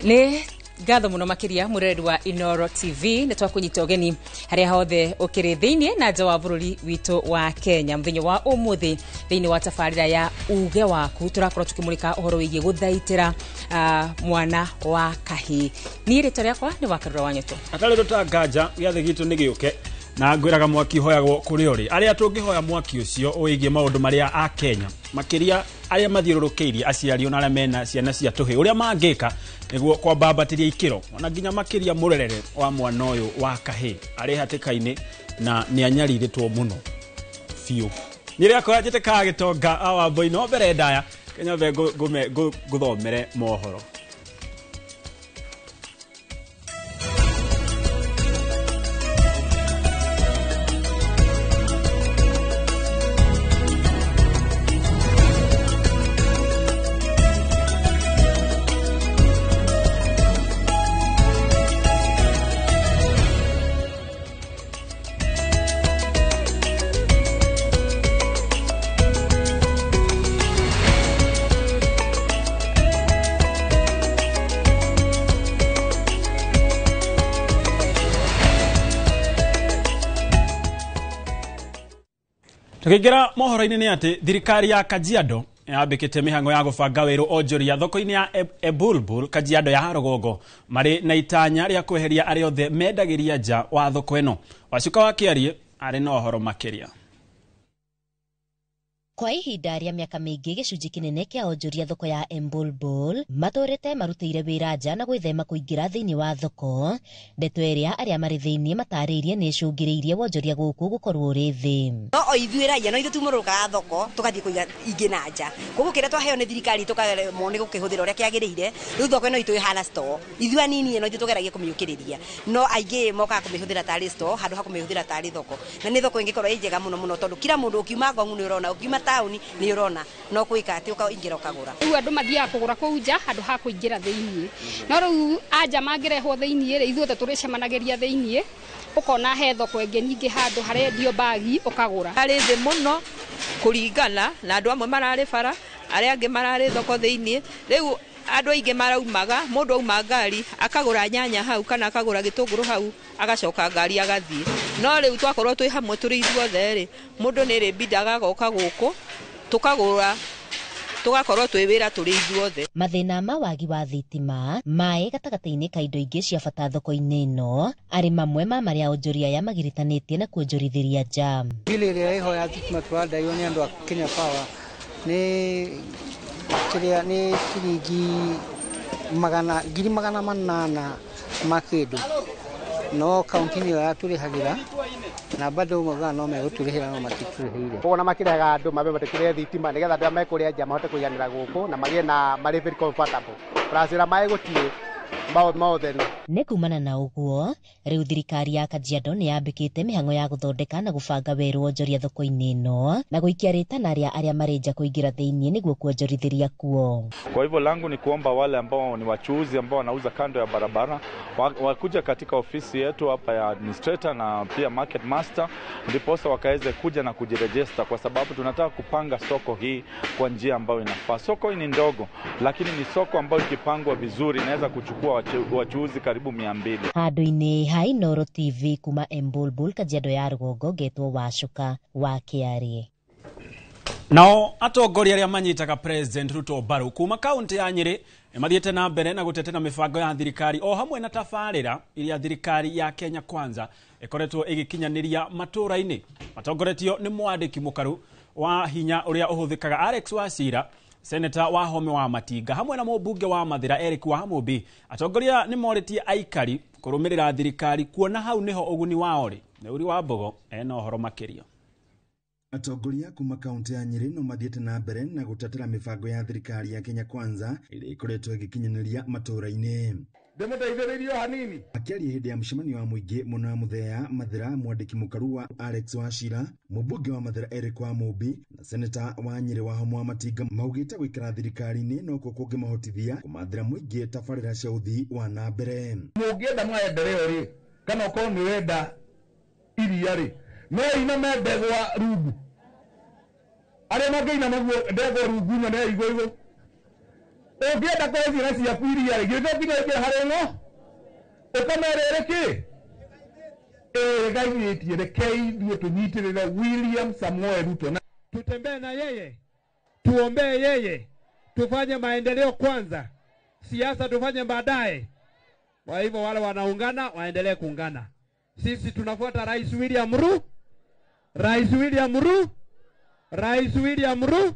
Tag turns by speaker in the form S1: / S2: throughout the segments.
S1: Nĩ ngatho mũno makĩria mũrereri wa Inoro TV, nĩ twakũnyita ũgeni harĩa hothe ũkĩrĩ thĩinĩ na nja wa bũrũri witũ wa Kenya. Mũthenya wa ũmũthĩ thĩinĩ wa tabarĩra ya Uge Waku tũrakorwo tũkĩmũrĩka ũhoro wĩgiĩ gũthaitĩra mwana wa kahĩĩ. Niĩ rĩtwa rĩakwa nĩ Wakarura wa Nyoto.
S2: Atarĩ rũtanganja gĩathĩ gitũ nĩ gĩũke na ngwĩraga mwaki ũhoyagwo kũrĩa ũrĩ. Arĩa tũngĩhoya mwaki ũcio ũĩgiĩ maũndũ marĩa a Kenya makĩria arĩa mathiũrũrũkĩirie aciari ona arĩa mena ciana cia tũhĩĩ ũrĩa mangĩka nĩguo kwambambatĩria ikĩro ona nginya makĩria mũrerere wa mwana ũyũ wa kahĩĩ arĩ hatĩka-inĩ na nĩ anyarirĩtwo mũno biũ. Niĩ rĩakwa njĩtĩkaga gĩtonga awamboi no mbere ndaya kĩnyambe ngũthomere mohoro. Tukĩingĩra mohoro-inĩ nĩ atĩ thirikari ya Kajiado yambĩkĩte mĩhang'o ya gũbanga werũ onjoria thoko-inĩ ya Ebulbul Kajiado ya rũgongo marĩ na itanya rĩa kweheria arĩa othe mendagĩria nja wa thoko ĩno. Wacuka wa Kĩarie arĩ na ũhoro makĩria.
S3: Kwa ihinda rĩa mĩaka mĩingĩ gĩcunjĩ kĩnene kĩa onjoria thoko ya Embulbul matũrĩte marutĩire wĩra nja na gwĩthema kũingĩra thĩinĩ wa thoko. Ndeto ĩrĩa arĩa marĩ thĩinĩ matarĩirie nĩ ĩcũngĩrĩirie wonjoria gũkũ gũkorwo ũrĩ thĩ.
S4: No o ithuĩ raia no ithuĩ tumũrũkaga thoko tũgathiĩ kũiga ingĩ na nja. Koguo kĩrĩa twaheo nĩ thirikari tũkaremwo nĩ gũkĩhũthĩra ũrĩa kĩagĩrĩire. Rĩu thoko ĩno itũ ĩhana store. Ithuĩ anini no ithuĩ tũgeragia kũmĩũkĩrĩria. No aingĩ mokaga kũmĩhũthĩra tarĩ store handũ ha kũmĩhũthĩra tarĩ thoko. Na nĩ thoko ĩngĩkorwo ĩ njega mũno mũno tondũ kila mũndũ ũkiuma Ngong nĩ ũrona, ũkiuma taũni nĩ ũrona, no kwĩka atĩ ũkaingĩra ũkagũra.
S5: Rĩu andũ mathiaga kũgũra kũu nja handũ ha kũingĩra thĩiniĩ. No rĩu anja mangĩrehwo thĩiniĩ rĩ, ithuothe tũrĩcemanagĩria thĩiniĩ, ũkona he thoko ĩngĩ nyingĩ handũ harendio mbagi ũkagũra.
S6: Harĩ thĩ mũno kũringana na andũ amwe mararĩ bara, arĩa angĩ mararĩ thoko thĩiniĩ. Rĩu andũ aingĩ maraumaga, mũndũ auma ngari akagũra nyanya hau kana akagũra gĩtũngũrũ hau agacoka ngari agathiĩ. No rĩu twakorwo twĩ hamwe tũrĩ ithuothe rĩ, mũndũ nĩ rĩbindaga agoka gũkũ tũkagũra tũgakorwo twĩ wĩra tũrĩ ithuothe.
S3: Mathĩna ma wagi wa thitima, maĩ gatagatĩ-inĩ ka indo ingĩ cia bata thoko-inĩ ĩno arĩ mamwe ma marĩa onjoria aya magiritanĩtie na kuonjorithĩria nja.
S7: Bili ĩrĩa ĩho ya thitima tũrandairwo nĩ andũ a Kenya Power nĩ kĩrĩa nĩ ciringi 800,000 ma kĩndũ, no kaunti nĩyo yatũrĩhagĩra na bado maugaga no megũtũrĩhĩra no matitũrĩhĩire.
S8: Koguo ona makĩrehaga andũ mambe matũkĩre thitima nĩgetha andũ arĩa mekũrĩa nja mahote kũiganĩra gũkũ na magĩe na marĩ very comfortable. Plus wĩra maĩ gũtirĩ mothe.
S3: Nĩ kumana na ũguo rĩu thirikari ya Kajiado nĩ yambĩkĩte mĩhang'o ya gũthondeka na gũbanga werũ wonjoria thoko-inĩ ĩno na gũikia rĩtana rĩa arĩa marĩ nja kũingĩra thĩiniĩ nĩguo kuonjorithĩria kuo.
S9: Kwa hivyo langu ni kuomba wale ambao ni wachuuzi ambao wanauza kando ya barabara wakuja katika ofisi yetu hapa ya administrator na pia market master, ndiposa wakaweze kuja na kujiregister, kwa sababu tunataka kupanga soko hii kwa njia ambayo inafaa. Soko hii ni ndogo, lakini ni soko ambayo ikipangwa vizuri inaweza kuchukua wachuuzi karibu 200.
S3: Handũ-inĩ ha Inoro TV kuma Embulbul Kajiado ya rũgongo ngetwo Wacuka wa Kĩarie.
S2: Nao atongoria arĩa manyitaga President Ruto mbaru kuma kaunti ya Nyĩrĩ nĩmathiĩte na mbere na gũtetera mĩbango ya thirikari o hamwe na tabarĩra iria thirikari ya Kenya Kwanza ĩkoretwo ĩgĩkinyanĩria matũũra-inĩ. Matongoretio nĩ mwandĩki mũkaru wa hinya ũrĩa ũhũthĩkaga Alex Wachira, Seneta wa Home wa Matinga hamwe na mũmbunge wa Mathĩra Eric Wamũmbi. Atongoria nĩ morĩtie aikari kũrũmĩrĩra thirikari kuona hau nĩho ũguni wao rĩ. Neuri wa Mbogo ena ũhoro makĩria.
S10: Atongoria kuma kaunti ya Nyĩrĩ no mathiĩte na mbere na gũtetera mĩbango ya thirikari ya Kenya Kwanza ĩrĩa ĩkoretwo ĩgĩkinyanĩria matũũra-inĩ.
S11: Ndĩmũteithĩrĩrie hanini.
S10: Akĩaria hĩndĩ ya mũcemanio wa mũingĩ mwena wa Mũthea Mathĩra, mwandĩki mũkaru wa Alex Wachira, mũmbunge wa Mathĩra Eric Wamũmbi na seneta wa Nyĩrĩ wa Home wa Matinga maugĩte gũikara thirikari-inĩ nokuo kũngĩmahotithia kũmathĩra mũingĩ tabarĩra cia ũthii wa na mbere.
S11: Mũngĩenda maendeleo rĩ, kana ũkorwo nĩ ũrenda iria rĩ, no iname ndegwa rungu. Arĩa mangĩinama guo ndegwa rungu nyone igũ igũ. Ũngĩenda kũhe ciana ciaku iria rĩ, githĩ to nginya ũingĩre harĩ ng'o? Ũkamerere kĩ? Ĩgaithĩtie. Rekei ithuĩ tũnyitĩrĩre William Samoei Ruto. Na
S12: tutembee na yeye, tuombee yeye, tufanye maendeleo kwanza, siasa tufanye baadaye. Kwa hivyo wale wanaungana waendelee kuungana. Sisi tunafuata Rais William Ruto, Rais William Ruto, Rais William Ruto.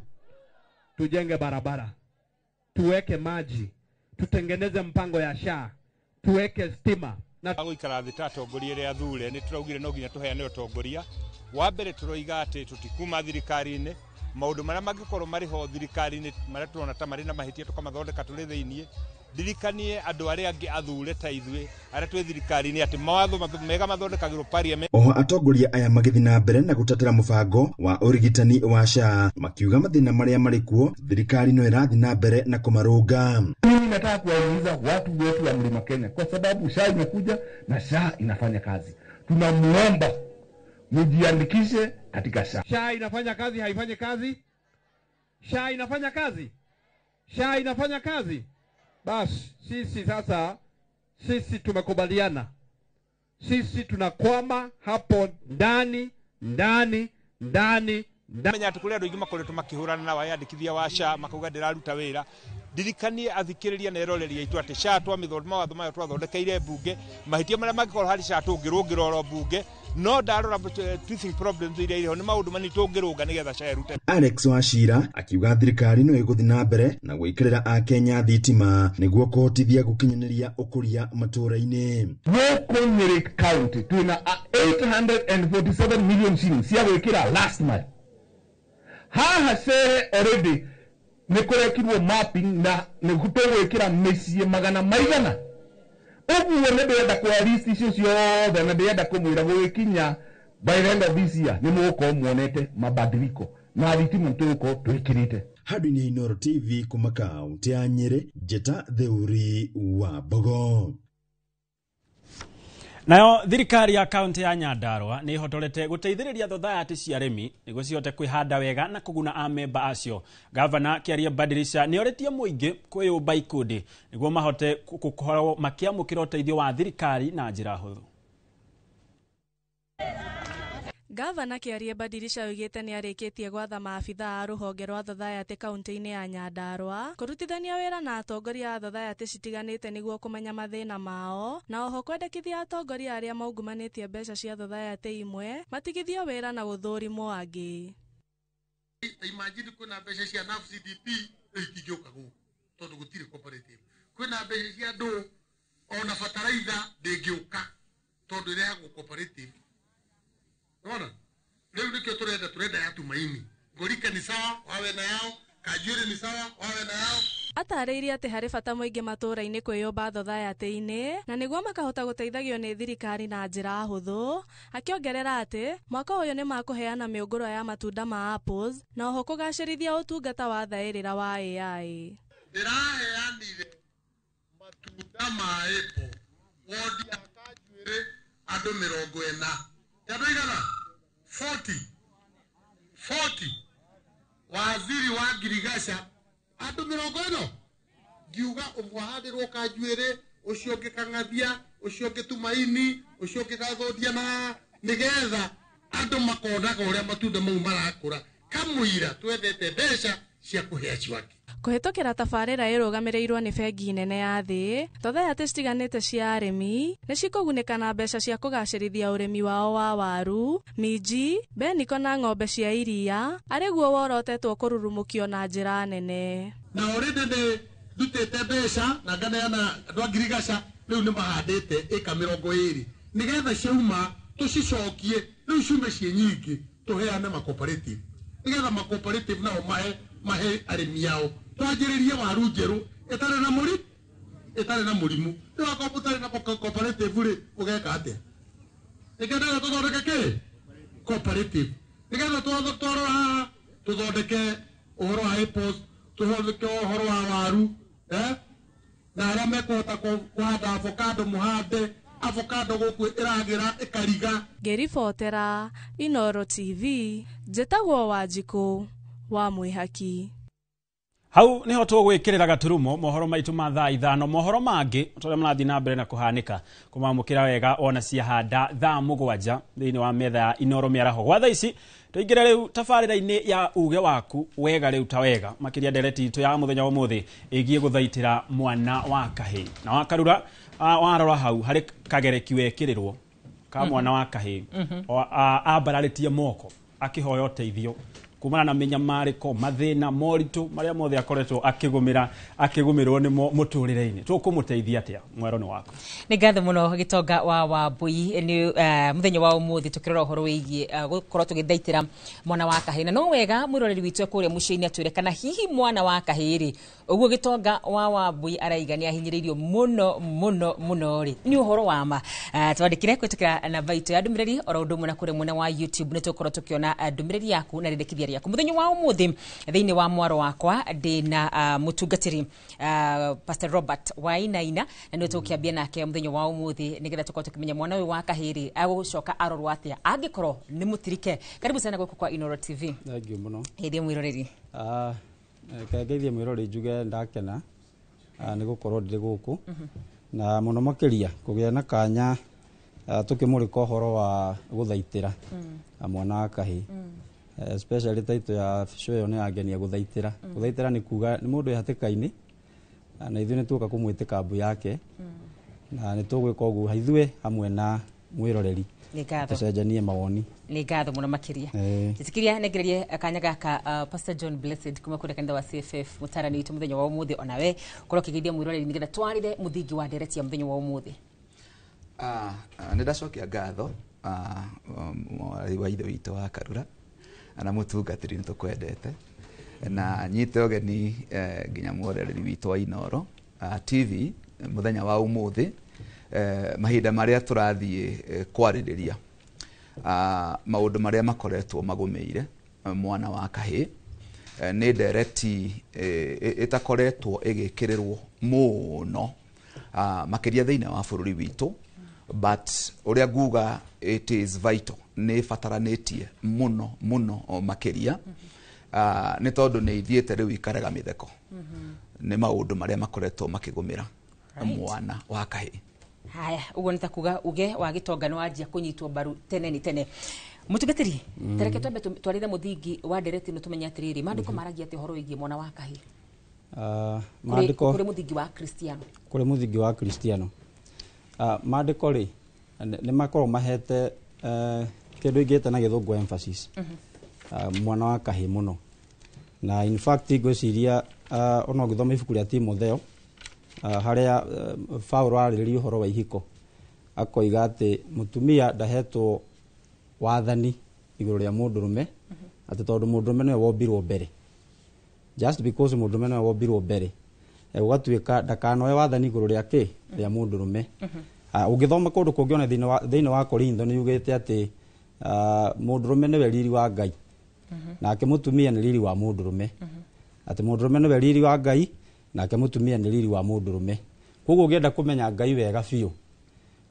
S12: Tujenge barabara, tuweke maji, tutengeneze mpango ya SHA, tuweke stima na
S13: Gũikara thĩ ta atongoria arĩa athure nĩ tũraugire no nginya tũheane ũtongoria wa mbere. Tũroiga atĩ tũtikuma thirikari-inĩ. Maũndũ marĩa mangĩkorwo marĩ ho thirikari-inĩ marĩa tũrona ta marĩ na mahĩtia, tũkamathondeka tũrĩ thĩiniĩ. Ndirikanie andũ arĩa angĩ athure ta ithuĩ arĩa twĩ thirikari-inĩ atĩ mawatho mega mathondekagĩrwo parliament.
S10: Oho atongoria aya magĩthiĩ na mbere na gũtetera mũbango wa ũrigitani wa SHA, makiuga mathĩna marĩa marĩ kuo thirikari no ĩrathiĩ na mbere na kũmarũnga.
S11: Mimi nataka kuwahimiza watu wetu wa Mlima Kenya, kwa sababu SHA imekuja na SHA inafanya kazi. Tunamuomba mjiandikishe katika SHA.
S12: SHA inafanya kazi, haifanyi kazi? SHA inafanya kazi? SHA inafanya kazi? Basi sisi sasa, sisi tumekubaliana, sisi tunakwama hapo ndani ndani ndani.
S13: Menya atĩ kũrĩ andũ aingĩ makoretwo makĩhũrana na wayandĩkithia wa SHA, makauga ndĩraruta wĩra. Ndirikanie athikĩrĩria na eroreri aitũ atĩ SHA twamĩthondeka, mawatho mayo twathondekeire mbunge. Mahĩtia marĩa mangĩkorwo harĩ SHA tũngĩrũngĩra oro mbunge, no ndarora teething problems iria irĩ ho nĩ maũndũ manini tũngĩrũnga nĩgetha SHA ĩrute.
S10: Alex Wachira akiuga thirikari no ĩgũthiĩ na mbere na gwĩkĩrĩra akenya thitima nĩguo kũhotithia gũkinyanĩria ũkũria matũũra-inĩ.
S11: Gũkũ Nyeri County twĩna 847 million shillings cia gwĩkĩra last mile. Haha Cehe already nĩ kũrekirwo mapping na nĩ tũgwĩkĩra mĩciĩ magana maigana ũguo. Nĩ ndĩrenda kuoya list icio ciothe na ndĩrenda kũmwĩra gũgĩkinya by the end of this year nĩ mũgũkorwo muonete mabadiliko na thitima tũgũkorwo twĩkĩrĩte.
S10: Handũ-inĩ Inooro TV kuma kaũntĩ ya Nyĩrĩ, Njĩta Theuri wa Mbogo.
S2: Nayo thirikari ya kaunti ya Nyandarua nĩ ĩhotorete gũteithĩrĩria thothayaty cia arĩmi nĩguo cihote kwĩhanda wega na kũguna amemba acio. Gavana Kĩaria Badirisha nĩ orĩtie mũingĩ kwĩyũmba ikundi nĩguo mahote gũkorwo makĩamũkĩra ũteithio wa thirikari na njĩra hũthũ.
S14: Gavana Kĩarie Badirisha oigĩte nĩ arĩkĩtie gwatha maabithaa a rũhonge rwa thothayaty kaunti-inĩ ya Nyandarua kũrutithania wĩra na atongoria a thothayaty citiganĩte nĩguo kũmenya mathĩna mao, na oho kwendekithia atongoria arĩa maungumanĩtie mbeca cia thothayaty imwe matigithio wĩra na gũthũrimwo angĩ.
S15: Imagine kwĩna mbeca cia NAF CDP rĩu itingĩũka gũkũ tondũ gũtirĩ cooperative. Kwĩna mbeca cia andũ ona bataraitha ndĩngĩũka tondũ ĩrehagwo cooperative. Unaona? Leo nĩkĩo turenda ya Tumaini. Ngorika ni sawa, wawe na yao, Kajuri ni sawa, wawe na yao.
S14: Atarĩirie atĩ harĩ bata mũingĩ matũũra-inĩ kwĩyũmba thothayaty-inĩ na nĩguo makahota gũteithagio nĩ thirikari na njĩra hũthũ, akĩongerera atĩ mwaka ũyũ nĩ makũheana mĩũngũrwa ya matunda ma apples na oho kũgacĩrithia ũtungata wa thaĩrĩra wa AI.
S15: Ndĩraheanire matunda ma apple wodi ya Kanjuĩrĩ andũ 40. Andũ aigana? 40. 40. Waziri wa Ngirigaca andũ 40 ngiuga ũmwe ahandĩrwo Kanjuĩrĩ, ũcio ũngĩ Kang'athia, ũcio ũngĩ Tumaini, ũcio ũngĩ Gathondia, na nĩgetha andũ makonaga ũrĩa matunda mau marakũra kamũira twethete mbeca cia kũhe acio angĩ.
S14: Kũhĩtũkĩra tabarĩra ĩrũgamĩrĩirwo nĩ bengi nene ya thĩ, thothayaty citiganĩte cia arĩmi nĩ cikũgunĩka na mbeca cia kũgacĩrithia ũrĩmi wao wa waru, minji, beniko na ng'ombe cia iria, arĩ guo worotetwo kũrurumũkio na njĩra nene.
S15: Na already nĩ ndutĩte mbeca na nganeana andũ a Ngirigaca rĩu nĩ mahandĩte ĩka 20 nĩgetha ciauma tũcicokie rĩu ciume ciĩ nyingĩ tũheane ma cooperative nĩgetha ma cooperative nao mahe arĩmi ao. Twanjĩrĩrie waru njerũ ĩtarĩ na mũri ĩtarĩ na mũrimũ. Rĩu akorwo mũtarĩ na cooperative rĩ, ũgeka atĩa? Nĩkĩo tũthondeke kĩ cooperative nĩgetha twarora haha tũthondeke ũhoro wa apples, tũthondeke ũhoro wa waru, na arĩa mekũhota kũhanda avocado mũhande avocado gũkũ ĩragĩra ĩkariga.
S14: Ngĩribotera Inooro TV, njĩtagwo Wanjikũ wa Mwĩhaki.
S2: Hau niho tũgwĩkĩrĩra gaturumo mohoro maitũ ma thaa 5. Mohoro mangĩ tũrĩa marathiĩ na mbere na kũhanĩka kũmamũkĩra wega ona ciahanda thaa 7 thĩinĩ wa metha ya Inoro mĩaraho. Gwa thaa ici tũingĩre rĩu tabarĩra-inĩ ya uge waku wega rĩu ta wega makĩria ndereti itũ ya mũthenya wa ũmũthĩ ĩgiĩ gũthaitĩra mwana wa kahĩĩ na wakarura. Warora hau harĩ kagereki wekĩrĩrwo ka mwana wa kahĩĩ ambararĩtie moko akĩhoya ũteithio kumana na mĩnyamarĩko, mathĩna, moritũ marĩa mothe akoretwo akĩgũmĩrwo nĩ mũtũrĩre-inĩ. Tũkũmũteithia atĩa? Mwero nĩ waku.
S1: Nĩ ngatho mũno Gĩtonga wa Wambui. Nĩ mũthenya wa ũmũthĩ tũkĩrora ũhoro wĩgiĩ gũkorwo tũgĩthaitĩra mwana wa kahĩĩ, na no wega mwĩroreri witũ kũrĩa mũciĩ-inĩ atwĩre kana hihi mwana wa kahĩĩ rĩ, ũguo Gĩtonga wa Wambui araiga nĩ ahinyĩrĩirio mũno mũno mũno rĩ, nĩ ũhoro wa ma? Twandĩkĩre kũhĩtũkĩra namba itũ ya ndũmĩrĩri oro ũndũ ũmwe na kũrĩa mwena wa YouTube nĩ tũgũkorwo tũkĩona ndũmĩrĩri yaku na rĩndĩkithia rĩaku. Mũthenya wa ũmũthĩ thĩinĩ wa mwaro wakwa ndĩna mũtungatĩri Pastor Robert Wainaina, na nĩwe tũgũkĩambia nake mũthenya wa ũmũthĩ nĩgetha tũkorwo tũkĩmenya mwana ũyũ wa kahĩĩ rĩ agũcoka arorwo atĩa angĩkorwo nĩ mũtirike. Karibu sana gũkũ kwa Inoro TV.
S16: Thank you mũno.
S1: Hĩndĩ mwĩroreri.
S16: Reke ngeithie mwĩroreri njuge ndakena nĩ gũkorwo ndĩrĩ gũkũ na mũno makĩria kũgĩa na kanya tũkĩmũrĩka ũhoro wa gũthaitĩra mwana wa kahĩĩ. Especially title ya show ĩyo nĩ yangenia, gũthaitĩra. Gũthaitĩra nĩ kuga nĩ mũndũ wĩ hatĩka-inĩ, na ithuĩ nĩ tuoka kũmwĩtĩka mbu yake, na nĩ tũgwĩka ũguo ithuĩ hamwe na mwĩroreri.
S1: Nĩ ngatho.
S16: Tũcenjanie mawoni.
S1: Nĩ ngatho mũno makĩria. Njĩtĩkĩria nengererie kanya gaka Pastor John Blessed kuma kũrĩa kanitha wa CFF, mũtarani witũ mũthenya wa ũmũthĩ, onawe ũkorwo ũkĩgeithia mwĩroreri nĩgetha twarĩre mũthingi wa ndereti ya mũthenya wa ũmũthĩ.
S17: Nĩ ndacokia ngatho mwarĩ wa ithe witũ wa Karura na mũtungatĩri, nĩ tũkwendete, na nyite ũgeni nginya mworereri witũ wa Inoro TV mũthenya wa ũmũthĩ, mahinda marĩa tũrathiĩ kwarĩrĩria maũndũ marĩa makoretwo magũmĩire mwana wa kahĩĩ. Nĩ ndereti ĩtakoretwo ĩgĩkĩrĩrwo mũno makĩria thĩinĩ wa bũrũri witũ, but ũrĩa nguga it is vital, nĩ ĩbataranĩtie mũno mũno o makĩria, nĩ tondũ nĩ ithiĩte rĩu ikarega mĩtheko nĩ maũndũ marĩa makoretwo makĩgũmĩra mwana wa kahĩĩ.
S1: Haya, ũguo nĩ ta kuga uge wa Gĩtonga nĩ wanjia kũnyitwo mbaru tene nĩ tene. Mũtungatĩri, tareke twambe twarĩre mũthingi wa ndereti ĩno, tũmenye atĩrĩrĩ, maandĩko maragia atĩ ũhoro wĩgiĩ mwana wa kahĩĩ
S16: Maandĩko
S1: kũrĩ mũthingi wa Kristiano?
S16: Kũrĩ mũthingi wa Kristiano, maandĩko rĩ nĩ makoragwo mahete kĩndũ ingĩta na gĩthũngũ emphasis mwana wa kahĩĩ mũno, na in fact ngwĩciria ona ũngĩthoma ibuku rĩa Timotheo, harĩa Paulo arĩrĩria ũhoro wa ihiko, akoiga atĩ mũtumia ndahetwo wathani igũrũ rĩa mũndũrũme, atĩ tondũ mũndũrũme nĩwe wombirwo mbere. Just because mũndũrũme nĩwe wombirwo mbere, gũgatuĩka ndakanoe wathani igũrũ rĩa kĩ rĩa mũndũrũme. Ũngĩthoma kũndũ kũngĩ ona thĩinĩ wa Korintho nĩ yugĩte atĩ mũndũrũme nĩwe riri wa Ngai nake mũtumia nĩ riri wa mũndũrũme, atĩ mũndũrũme nĩwe riri wa Ngai nake mũtumia nĩ riri wa mũndũrũme. Koguo ũngĩenda kũmenya Ngai wega biũ,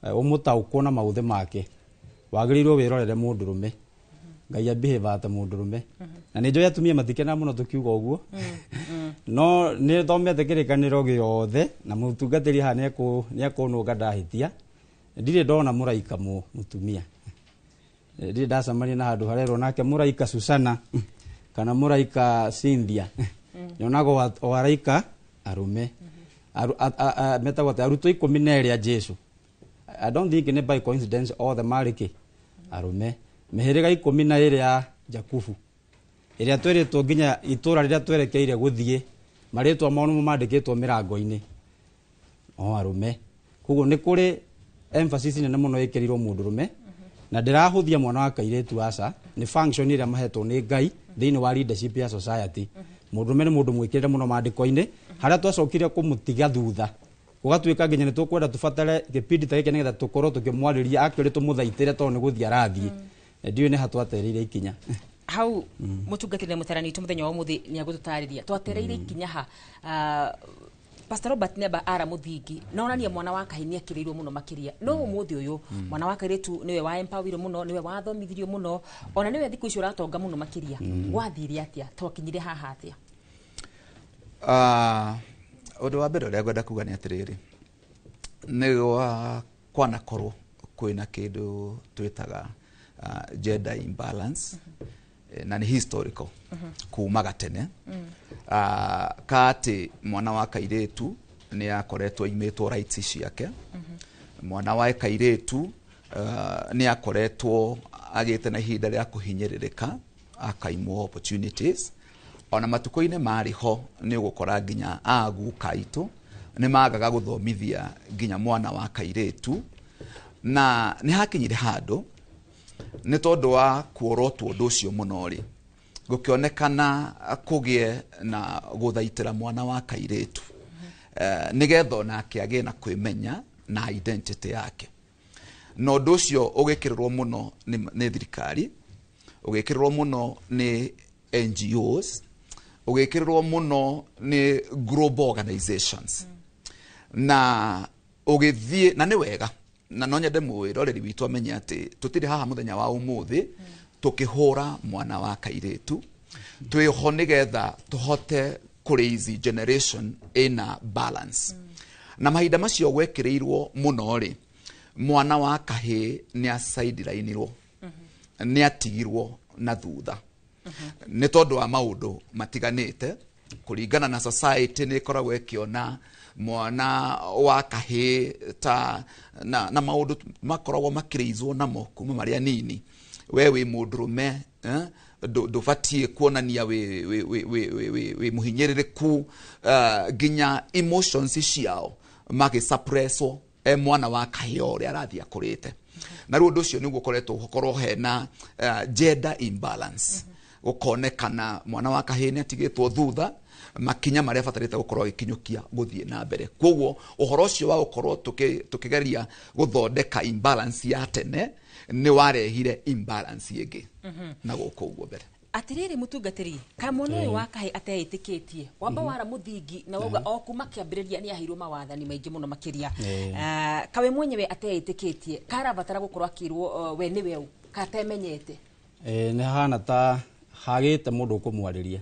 S16: ũmũtaũkwo na maũthĩ make, wagĩrĩirwo wĩrorere mũndũrũme. Ngai abehave ta mũndũrũme, na nĩ njũĩ atumia matikenaga mũno tũkiuga ũguo, no nĩ thomete kĩrĩkanĩro gĩothe na mũtungatĩri haha nĩekũnũnga ndahĩtia. Ndirĩ ndona mũraika mũtumia, ndirĩ ndacemania na handũ harerwo nake mũraika Susana kana mũraika Cynthia. Nyonaga o araika arũme. Metagwo atĩ arutwo 12 a Jesu. I don't think nĩ by coincidence othe marĩ kĩ arũme. Mĩhĩrĩga 12 ya Jakubu ĩrĩa twĩrĩtwo nginya itũra rĩrĩa twerekeire gũthiĩ, marĩtwa mao nĩmo mandĩkĩtwo mĩrango-inĩ, o arũme. Koguo nĩ kũrĩ emphasis nene mũno ĩkĩrĩirwo mũndũrũme, na ndĩrahũthia mwana wa kairĩtu, aca. Nĩ function ĩrĩa mahetwo nĩ Ngai thĩinĩ wa leadership ya society. Mũndũrũme nĩ mũndũ mwĩkĩrĩre mũno maandĩko-inĩ, harĩa twacokire kũmũtiga thutha gũgatuĩka nginya nĩ tũkwenda tũbatare gĩbindi ta gĩkĩ nĩgetha tũkorwo tũkĩmwarĩria, actually tũmũthaitĩre tondũ nĩ gũthiĩ arathiĩ. Ndiũĩ nĩ ha twatereire ikinya.
S1: Hau mũtungatĩri na mũtarani witũ mũthenya wa ũmũthĩ nĩ agũtũtarĩria twatereire ikinya ha. Pastor Robert nĩamba ara mũthingi na onania mwana wa kahĩĩ nĩ akĩrĩirwo mũno makĩria, no ũmũthĩ ũyũ mwana wa kairĩtu nĩwe wa empowerirwo mũno, nĩwe wathomithirio mũno, ona nĩwe thikũ ici ũratonga mũno makĩria. Gwathire atĩa? Twakinyire haha atĩa?
S17: Ũndũ wa mbere ũrĩa ngwenda kuga nĩ atĩrĩrĩ, nĩ gwa kwanakorwo kwĩna kĩndũ twĩtaga gender imbalance, na nĩ historical kuma gatene, ka atĩ mwana wa kairĩtu nĩ akoretwo aimĩtwo rights ciake, mwana wa kairĩtu nĩ akoretwo agĩte na ihinda rĩa kũhinyĩrĩrĩka, akaimwo opportunities. Ona matukũ-inĩ marĩ ho nĩ ũgũkora nginya aguka aitũ nĩ magaga gũthomithia nginya mwana wa kairĩtu, na nĩ hakinyire handũ nĩ tondũ wa kuorotwo ũndũ ũcio mũno rĩ, gũkĩonekana kũgĩe na gũthaitĩra mwana wa kairĩtu, nĩgetha onake agĩe na kwĩmenya na identity yake. Na ũndũ ũcio ũgĩkĩrĩrwo mũno nĩ thirikari, ũgĩkĩrĩrwo mũno nĩ NGOs, ũgĩkĩrĩrwo mũno nĩ global organizations, na ũgĩthiĩ na nĩ wega, na no nyende mwĩroreri witũ amenye atĩ tũtirĩ haha mũthenya wa ũmũthĩ tũkĩhũra mwana wa kairĩtu, twĩho nĩgetha tũhote kũraise generation ĩna balance. Na mahinda macio gwekĩrĩirwo mũno rĩ, mwana wa kahĩĩ nĩ acaidirainirwo, nĩ atigirwo na thutha nĩ tondũ wa maũndũ matiganĩte kũringana na society. Nĩ ĩkoragwo ĩkĩona mwana wa kahĩĩ ta na maũndũ makoragwo makĩrĩizwo namo kuma marĩ anini. We wĩ mũndũrũme, ndũbatiĩ kuonania wĩ mũhinyĩrĩrĩku, nginya emotions ciao magĩsuppresswo e mwana wa kahĩĩ o ũrĩa arathiĩ akũrĩte. Na rĩu ũndũ ũcio nĩguo ũkoretwo ũkorwo hena gender imbalance, gũkonekana mwana wa kahĩĩ nĩ atigĩtwo thutha makinya marĩa abatarĩte gũkorwo agĩkinyũkia gũthiĩ na mbere. Koguo ũhoro ũcio wa gũkorwo tũkĩgeria gũthondeka imbalance ya tene nĩ warehire imbalance ĩngĩ na gũkũ ũguo mbere.
S1: Atiriri mutungatiri, kamwana ũyũ wa kahĩ ateĩtĩkĩtie wamba wara mũthingi na wauga o kuma kĩambĩrĩria nĩ aheirwo mawathani maingĩ mũno makĩria. Kawe mwenyewe ateĩtĩkĩtie karabatara gũkorwo akĩrwo we nĩwe ũ katemenyete?
S16: Nĩ hahana ta hagĩte mũndũ ũkũmwarĩria,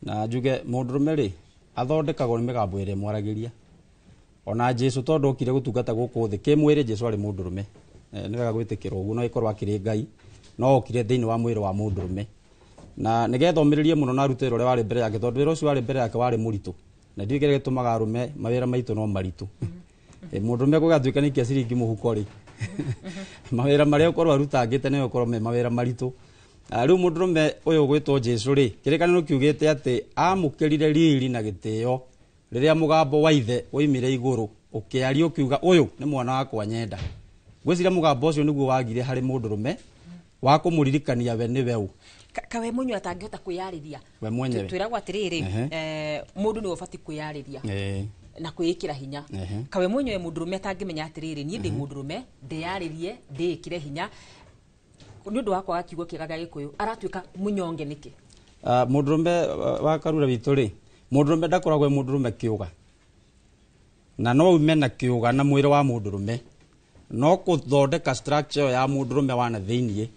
S16: na njuge mũndũrũme rĩ athondekagwo nĩ mĩgambo ĩrĩa ĩmwaragĩria. Ona Jesu tondũ okire gũtungata gũkũ thĩ kĩmwĩrĩ, Jesu arĩ mũndũrũme. Nĩ wega gwĩtĩkĩra ũguo, no ĩkorwo akĩrĩ Ngai no okire thĩinĩ wa mwĩrĩ wa mũndũrũme, na nĩgetha omĩrĩrie mũno na arute wĩra ũrĩa warĩ mbere yake, tondũ wĩra ũcio warĩ mbere yake warĩ mũritũ, na ndiũĩ kĩrĩa gĩtũmaga arũme mawĩra maitũ no maritũ. Mũndũrũme gũgatuĩka nĩ ikia ciringi mũhuko rĩ, mawĩra marĩa ũkorwo arutangĩte nĩ gũkorwo me mawĩra maritũ. Rĩu mũndũrũme ũyũ ũgwĩtwo Jesu rĩ, kĩrĩkanĩro kiugĩte atĩ amũkĩrire riri na gĩtĩo rĩrĩa mũgambo wa ithe woimire igũrũ ũkĩaria ũkiuga, ũyũ nĩ mwana wakwa nyenda. Ngwĩciria mũgambo ũcio nĩguo wagire harĩ mũndũrũme wa kũmũririkania we nĩwe ũ.
S1: Kawe mwenyewe atangĩhota kwĩyarĩria.
S16: We mwenyewe.
S1: Twĩragwo atĩrĩrĩ, mũndũ nĩwe ũbatiĩ kwĩyarĩria na kwĩĩkĩra hinya. Kawe mwenyewe mũndũrũme atangĩmenya atĩrĩrĩ, niĩ ndĩ mũndũrũme, ndĩyarĩrie, ndĩĩkĩre hinya, nĩ ũndũ wa kwaga kiugo kĩega gĩa Gĩkũyũ aratuĩka mũnyonge nĩkĩ?
S16: Mũndũrũme wa Karura witũ rĩ, mũndũrũme ndakoragwo e mũndũrũme kĩũga, na no ume na kĩũga na mwĩrĩ wa mũndũrũme, no kũthondeka structure ya mũndũrũme wa na thĩiniĩ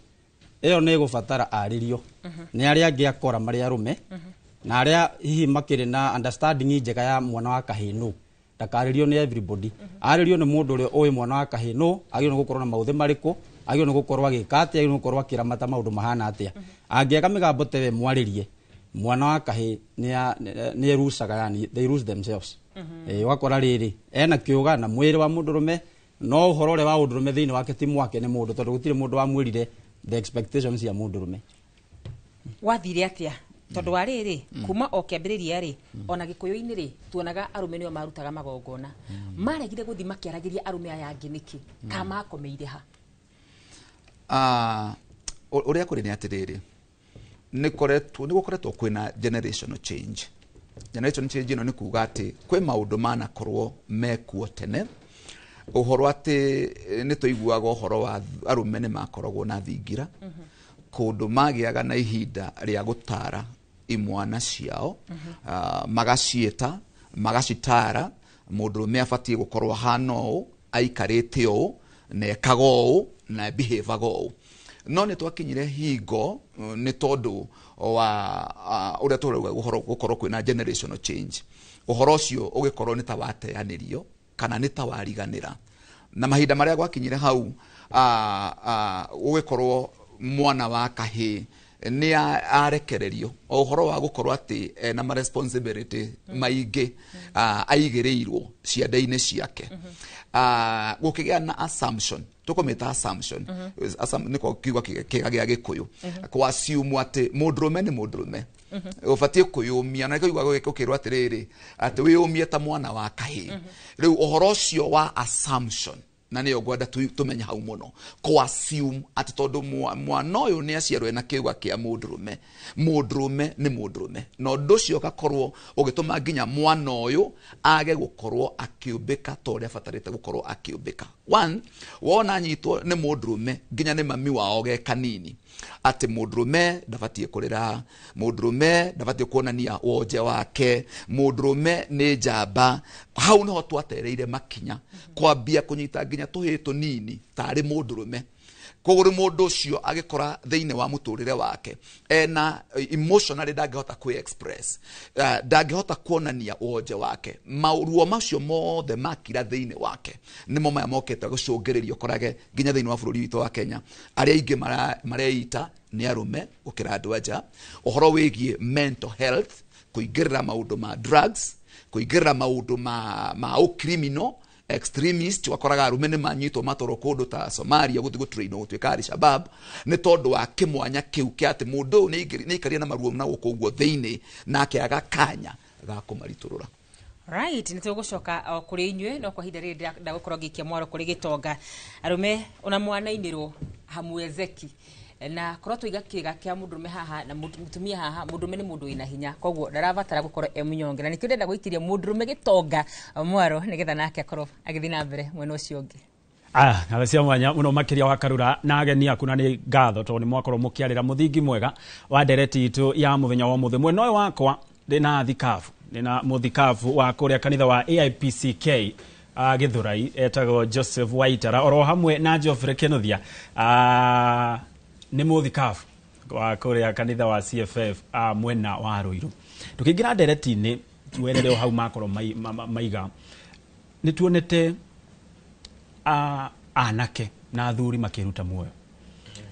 S16: ĩyo nĩ ĩgũbatara arĩrio nĩ arĩa angĩ akora marĩ arũme, na arĩa hihi makĩrĩ na understanding njega ya mwana wa kahĩĩ nũ. Ndakarĩrio nĩ everybody, arĩrio nĩ mũndũ ũrĩa ũĩ mwana wa kahĩĩ nũ, agĩrĩirwo nĩ gũkorwo na maũthĩ marĩkũ, agĩrĩirwo nĩ gũkorwo agĩka atĩa, agĩrĩirwo nĩ gũkorwo akĩramata maũndũ mahana atĩa. Angĩaga mĩgambo ta ĩyo ĩmwarĩrie, mwana wa kahĩĩ nĩ erucaga, yani they lose themselves. Ũgakora rĩrĩ ena kĩũga na mwĩrĩ wa mũndũrũme, no ũhoro ũrĩa wa ũndũrũme thĩinĩ wake ti mwake nĩ mũndũ, tondũ gũtirĩ mũndũ wamwĩrire the expectations cia mũndũrũme.
S1: Wathire atĩa? Tondũ wa rĩrĩ, kuma o kĩambĩrĩria rĩ, ona Gĩkũyũ-inĩ rĩ, tuonaga arũme nĩo marutaga magongona. Maregire gũthiĩ makĩaragĩria arũme aya angĩ nĩkĩ? Ka makomeire ha?
S17: Ũrĩa kũrĩ nĩ atĩrĩrĩ, nĩ gũkoretwo kwĩna generational change. Generational change ĩno nĩ kuga atĩ kwĩ maũndũ manakorwo mekuo tene, ũhoro atĩ nĩ tũiguaga ũhoro wa arũme nĩ makoragwo na thingira, kũndũ magĩaga na ihinda rĩa gũtara imwana ciao, magaciĩta, magacitara, mũndũrũme abatiĩ gũkorwo ahana ũũ, aikarĩte ũũ, na ekaga ũũ, na behaviaga ũũ. No nĩ twakinyire hingo nĩ tondũ wa ũrĩa tũrauga gũkorwo kwĩna generational change, ũhoro ũcio ũgĩkorwo nĩ ta wateanĩrio kana nĩ ta wariganĩra. Na mahinda marĩa gwakinyire hau, ũgĩkorwo mwana wa kahĩĩ nĩ arekererio o ũhoro wa gũkorwo atĩ ena ma responsibility maingĩ aigĩrĩirwo ciande-inĩ ciake, gũkĩgĩa na assumption, tũkũmĩta assumption, nĩko kiugo kĩega gĩa Gĩkũyũ, kũ assume atĩ mũndũrũme nĩ mũndũrũme, ũbatiĩ kwĩyũmia, na nĩkĩo ũkĩrwo atĩrĩrĩ, atĩ wĩyũmie ta mwana wa kahĩĩ. Rĩu ũhoro ũcio wa assumption, na nĩyo ngwenda tũmenye hau mũno, kũ assume atĩ tondũ mwana ũyũ nĩ aciarwo ena kĩũga kĩa mũndũrũme, mũndũrũme nĩ mũndũrũme, na ũndũ ũcio ũgakorwo ũgĩtũma nginya mwana ũyũ age gũkorwo akĩũmbĩka ta ũrĩa abatarĩte gũkorwo akĩũmbĩka. One, wona anyitwo nĩ mũndũrũme nginya nĩ mami wao ge kanini, atĩ mũndũrũme ndabatiĩ kũrĩra, mũndũrũme ndabatiĩ kuonania wonje wake, mũndũrũme nĩ njamba. Hau nĩho twatereire makinya kwambia kũnyita nginya tũhĩĩ tũnini tarĩ mũndũrũme. Koguo rĩu mũndũ ũcio agĩkora thĩinĩ wa mũtũrĩre wake ena emotionally ndangĩhota kwĩ express, ndangĩhota kuonania wonje wake, maruo macio mothe makira thĩinĩ wake nĩmo maya mokĩte gũcũngĩrĩria ũkorage nginya thĩinĩ wa bũrũri witũ wa Kenya arĩa aingĩ mareita nĩ arũme gũkĩra andũ anja. Ũhoro wĩgiĩ mental health, kũingĩrĩra maũndũ ma drugs, kũingĩrĩra maũndũ ma ũcriminal extremist, wakoraga arume nĩ manyitwo matwarwo kũndũ ta Somalia gũthiĩ gũtrainwo gũtuĩka Al-Shabaab nĩ tondũ wa kĩmwanya kĩu kĩa atĩ mũndũ ũyũ nĩ aikarire na maruo na gũkũ ũguo thĩinĩ na akĩaga kanya ga kũmaritũrũra.
S1: Right, nĩ tũgũcoka o kũrĩ inyuĩ, no kwa ihinda rĩrĩ ndagũkorwo ngĩikia mwaro kũrĩ gĩtonga. Arũme ona mwanainĩrwo hamwezeki, na korwo twaiga kĩga kĩa mũndũrũme haha na mũtumia haha, mũndũrũme nĩ mũndũ wĩna hinya, koguo ndarabatara gũkorwo e mũnyonge, na nĩkĩo ndĩrenda gũikĩria mũndũrũme gĩtonga mwaro nĩgetha nake akorwo agĩthiĩ na mbere mwena ũcio ũngĩ.
S2: Ngatho cia mwanya mũno makĩria wa Karura na ageni aku, na nĩ ngatho tondũ nĩ mwakorwo mũkĩarĩra mũthingi mwega wa ndereti itũ ya mũthenya wa ũmũthĩ. Mwena ũyũ wakwa ndĩna thikabu, ndĩna mũthikabu wa kũrĩa kanitha wa AIPCK Githurai, etagwo Joseph Waitara, oro hamwe na Geoffrey Kinuthia, nĩ mũthikabu wa kũrĩa kanitha wa CFF mwena wa Ruiru. Tukĩingĩra ndereti-inĩ tuerere o hau makorwo maiga, nĩ tuonete anake na athuri makĩruta muoyo.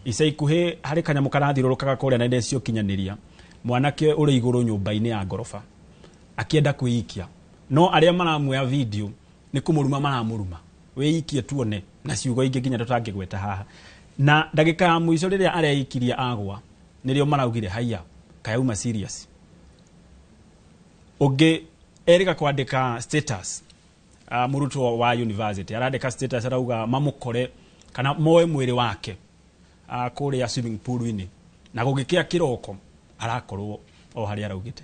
S2: Ica ikuhĩ harĩ kanyamũ karathiũrũrũkaga kũrĩa nenda cia ũkinyanĩria, mwanake ũrĩ igũrũ nyũmba-inĩ ya ngoroba akĩenda kwĩikia, no arĩa maramuoya video nĩ kũmũruma maramũruma, wĩikie tuone, na ciugo ingĩ nginya tũtangĩgweta haha. Na ndagĩka ya mũico rĩrĩa areikirie agwa, nĩrĩo maraugire haiya kayauma serious. Ũngĩ erĩga kwandĩka status, mũrutwo wa university arandĩka status arauga mamũkore kana moe mwĩrĩ wake kũrĩa swimming pool-inĩ, na gũgĩkĩa kĩroko arakorwo o harĩa araugĩte.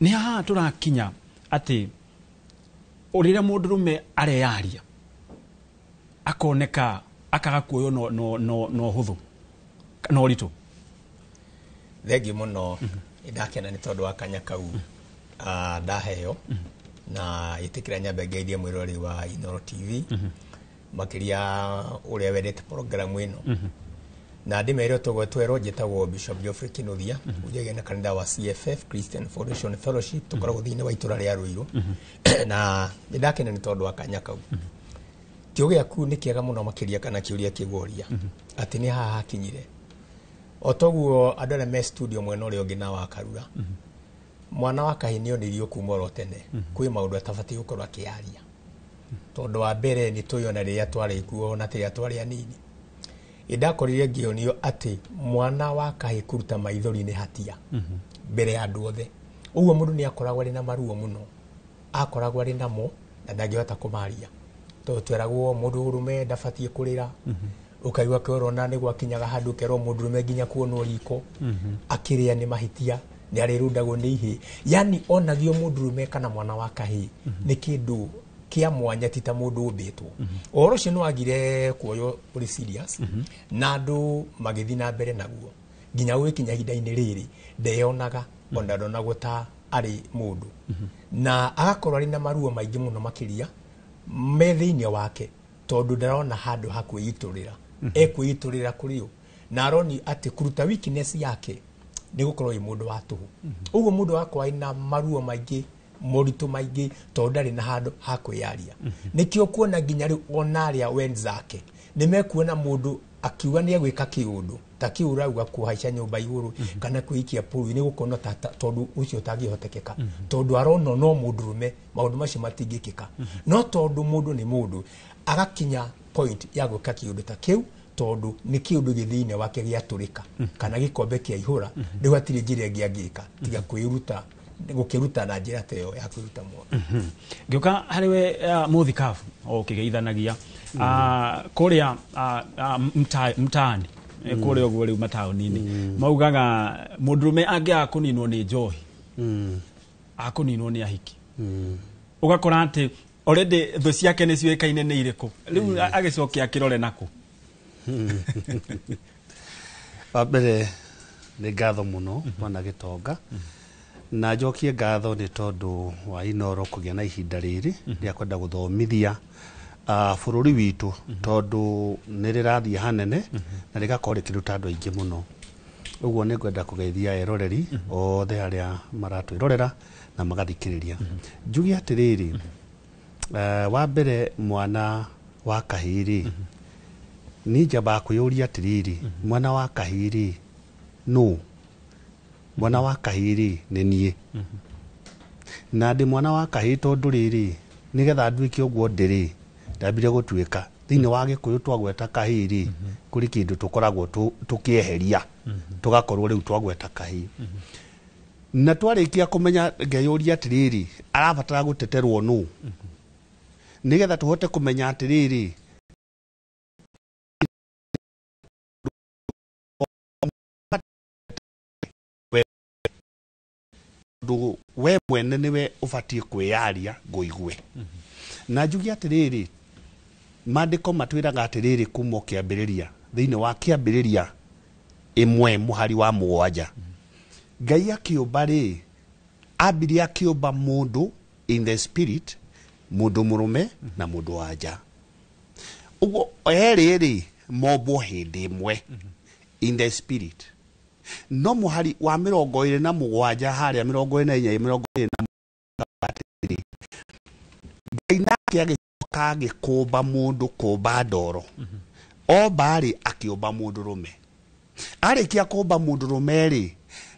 S2: Nĩ haha tũrakinya atĩ rĩrĩa mũndũrũme areyaria akoneka akaga kuoywo no hũthũ no ũritũ.
S18: Thengiũ mũno, nĩndakena nĩ tondũ wa kanya kau ndaheo, na ĩtĩkĩra nyambe ngeithie mwĩroreri wa Inooro TV, makĩria ũrĩa wendete programu ĩno. Na ndĩmere toguo twerwo, njĩtagwo Bishop Geoffrey Kinuthia, unjagia na kanitha wa CFF, Christian Foundation Fellowship, tũkoragwo thĩinĩ wa itũra rĩa Ruiru, na nĩndakena nĩ tondũ wa kanya kau. Kĩo gĩaku nĩ kĩega mũno makĩria, kana kĩũria kĩguoria atĩ nĩ haha hakinyire o toguo andũ arĩa me studio mwena ũrĩa ũngĩ na wa Karura, mwana wa kahĩĩ nĩ onirio kuma oro tene kwĩ maũndũ atabatiĩ gũkorwo akĩaria, tondũ wa mbere nĩ tũĩ ona rĩrĩa twarĩ kuo na rĩrĩa twarĩ anini, ĩndakorire ngĩonio atĩ mwana wa kahĩĩ kũruta maithori nĩ hatia mbere ya andũ othe. Ũguo mũndũ nĩ akoragwo arĩ na maruo mũno, akoragwo arĩ namo na ndangĩhota kũmaria, tondũ tweragwo mũndũ ũrũme ndabatiĩ kũrĩra, ũkaigua kĩoro na nĩ gwakinyaga handũ ũkerwo mũndũ ũrũme nginya kuonwo riko akĩrĩa nĩ mahĩtia, nĩ arĩrundagwo nĩ ihĩĩ. Yani onagio mũndũ ũrũme kana mwana wa kahĩĩ nĩ kĩndũ kĩa mwanya, ti ta mũndũ ũmbĩtwo. Ũhoro ũcio nĩ wagire kuoywo ũrĩ serious, na andũ magĩthiĩ na mbere naguo nginya gũgĩkinya ihinda-inĩ rĩrĩ ndeyonaga ona ndonagwo ta arĩ mũndũ, na agakorwo arĩ na maruo maingĩ mũno makĩria me thĩinĩ wake, tondũ ndarona handũ ha kwĩitũrĩra. Ekwĩitũrĩra kũrĩ ũ? Na aroni atĩ kũruta weakness yake nĩ gũkorwo ĩ mũndũ wa tũhũ. Ũguo mũndũ wakwa ena maruo maingĩ, moritũ maingĩ, tondũ ndarĩ na handũ ha kwĩyaria. Nĩkĩo kuona nginya rĩu ona arĩa wenzake nĩ mekuona mũndũ akiuga nĩ egwĩka kĩũndũ ta kĩu ũrauga, kũhaica nyũmba igũrũ kana kwĩikia pũru, nĩ gũkona tondũ ũcio ũtangĩhotekeka, tondũ arona no mũndũrũme maũndũ macio matingĩkĩka. No tondũ mũndũ nĩ mũndũ, agakinya point ya gwĩka kĩũndũ ta kĩu, tondũ nĩ kĩũndũ gĩ thĩinĩ wake gĩatũrĩka kana gĩkombe kĩaihũra. Rĩu hatirĩ njĩra ĩngĩ angĩka tiga kwĩruta, gũkĩruta na njĩra ta ĩyo ya kwĩruta muoyo.
S2: Ngĩũka harĩ we, mũthikabu o ũkĩgeithanagia kũrĩa mtaani, kũrĩa ũguo rĩu mataũni-inĩ, maugaga mũndũrũme angĩaga kũninwo nĩ njohi, akũninwo nĩ ahiki. Ũgakora atĩ already thũ ciake nĩ ciũĩkaine nĩ irĩkũ. Rĩu agĩcoke akĩrore nakũ?
S19: Wa mbere nĩ ngatho mũno, bwana Gĩtonga, na njokie ngatho nĩ tondũ wa Inoro kũgĩa na ihinda rĩrĩ rĩa kwenda gũthomithia bũrũri witũ, tondũ nĩ rĩrathiĩ hanene na rĩgakorwo rĩkĩruta andũ aingĩ mũno. Ũguo nĩ ngwenda kũgeithia eroreri othe arĩa maratwĩrorera na magathikĩrĩria. Njuge atĩrĩrĩ, wa mbere, mwana wa kahĩĩ rĩ, niĩ njambaga kwĩyũria atĩrĩrĩ, mwana wa kahĩĩ rĩ, nũ? Mwana wa kahĩĩ rĩ, nĩ niĩ, na ndĩ mwana wa kahĩĩ tondũ rĩrĩ, nĩgetha nduĩke ũguo ndĩrĩ, ndambire gũtuĩka thĩinĩ wa Gĩkũyũ. Twagweta kahĩĩ rĩ, kũrĩ kĩndũ tũkoragwo tũkĩeheria, tũgakorwo rĩu twagweta kahĩĩ. Na twarĩkia kũmenya, ngeyũria atĩrĩrĩ, arabatara gũteterwo nũ, nĩgetha tũhote kũmenya atĩrĩrĩ, tondũ we mwene nĩwe ũbatiĩ kwĩyaria ngũigue. Na njuge atĩrĩrĩ, maandĩko matwĩraga atĩrĩrĩ, kuma o kĩambĩrĩria, thĩinĩ wa Kĩambĩrĩria 1 mũhari wa 7, Ngai akĩũmba rĩ, ambire akĩũmba mũndũ in the spirit, mũndũ mũrũme na mũndũ wa nja. Ũguo erĩ rĩ, mombwo hĩndĩ ĩmwe in the spirit. No mũhari wa 27 harĩa 24, 27 atĩrĩrĩ, Ngai nake agĩcoka agĩkũmba mũndũ kũmba ndoro. Omba rĩ, akĩũmba mũndũrũme. Arĩkia kũmba mũndũrũme rĩ,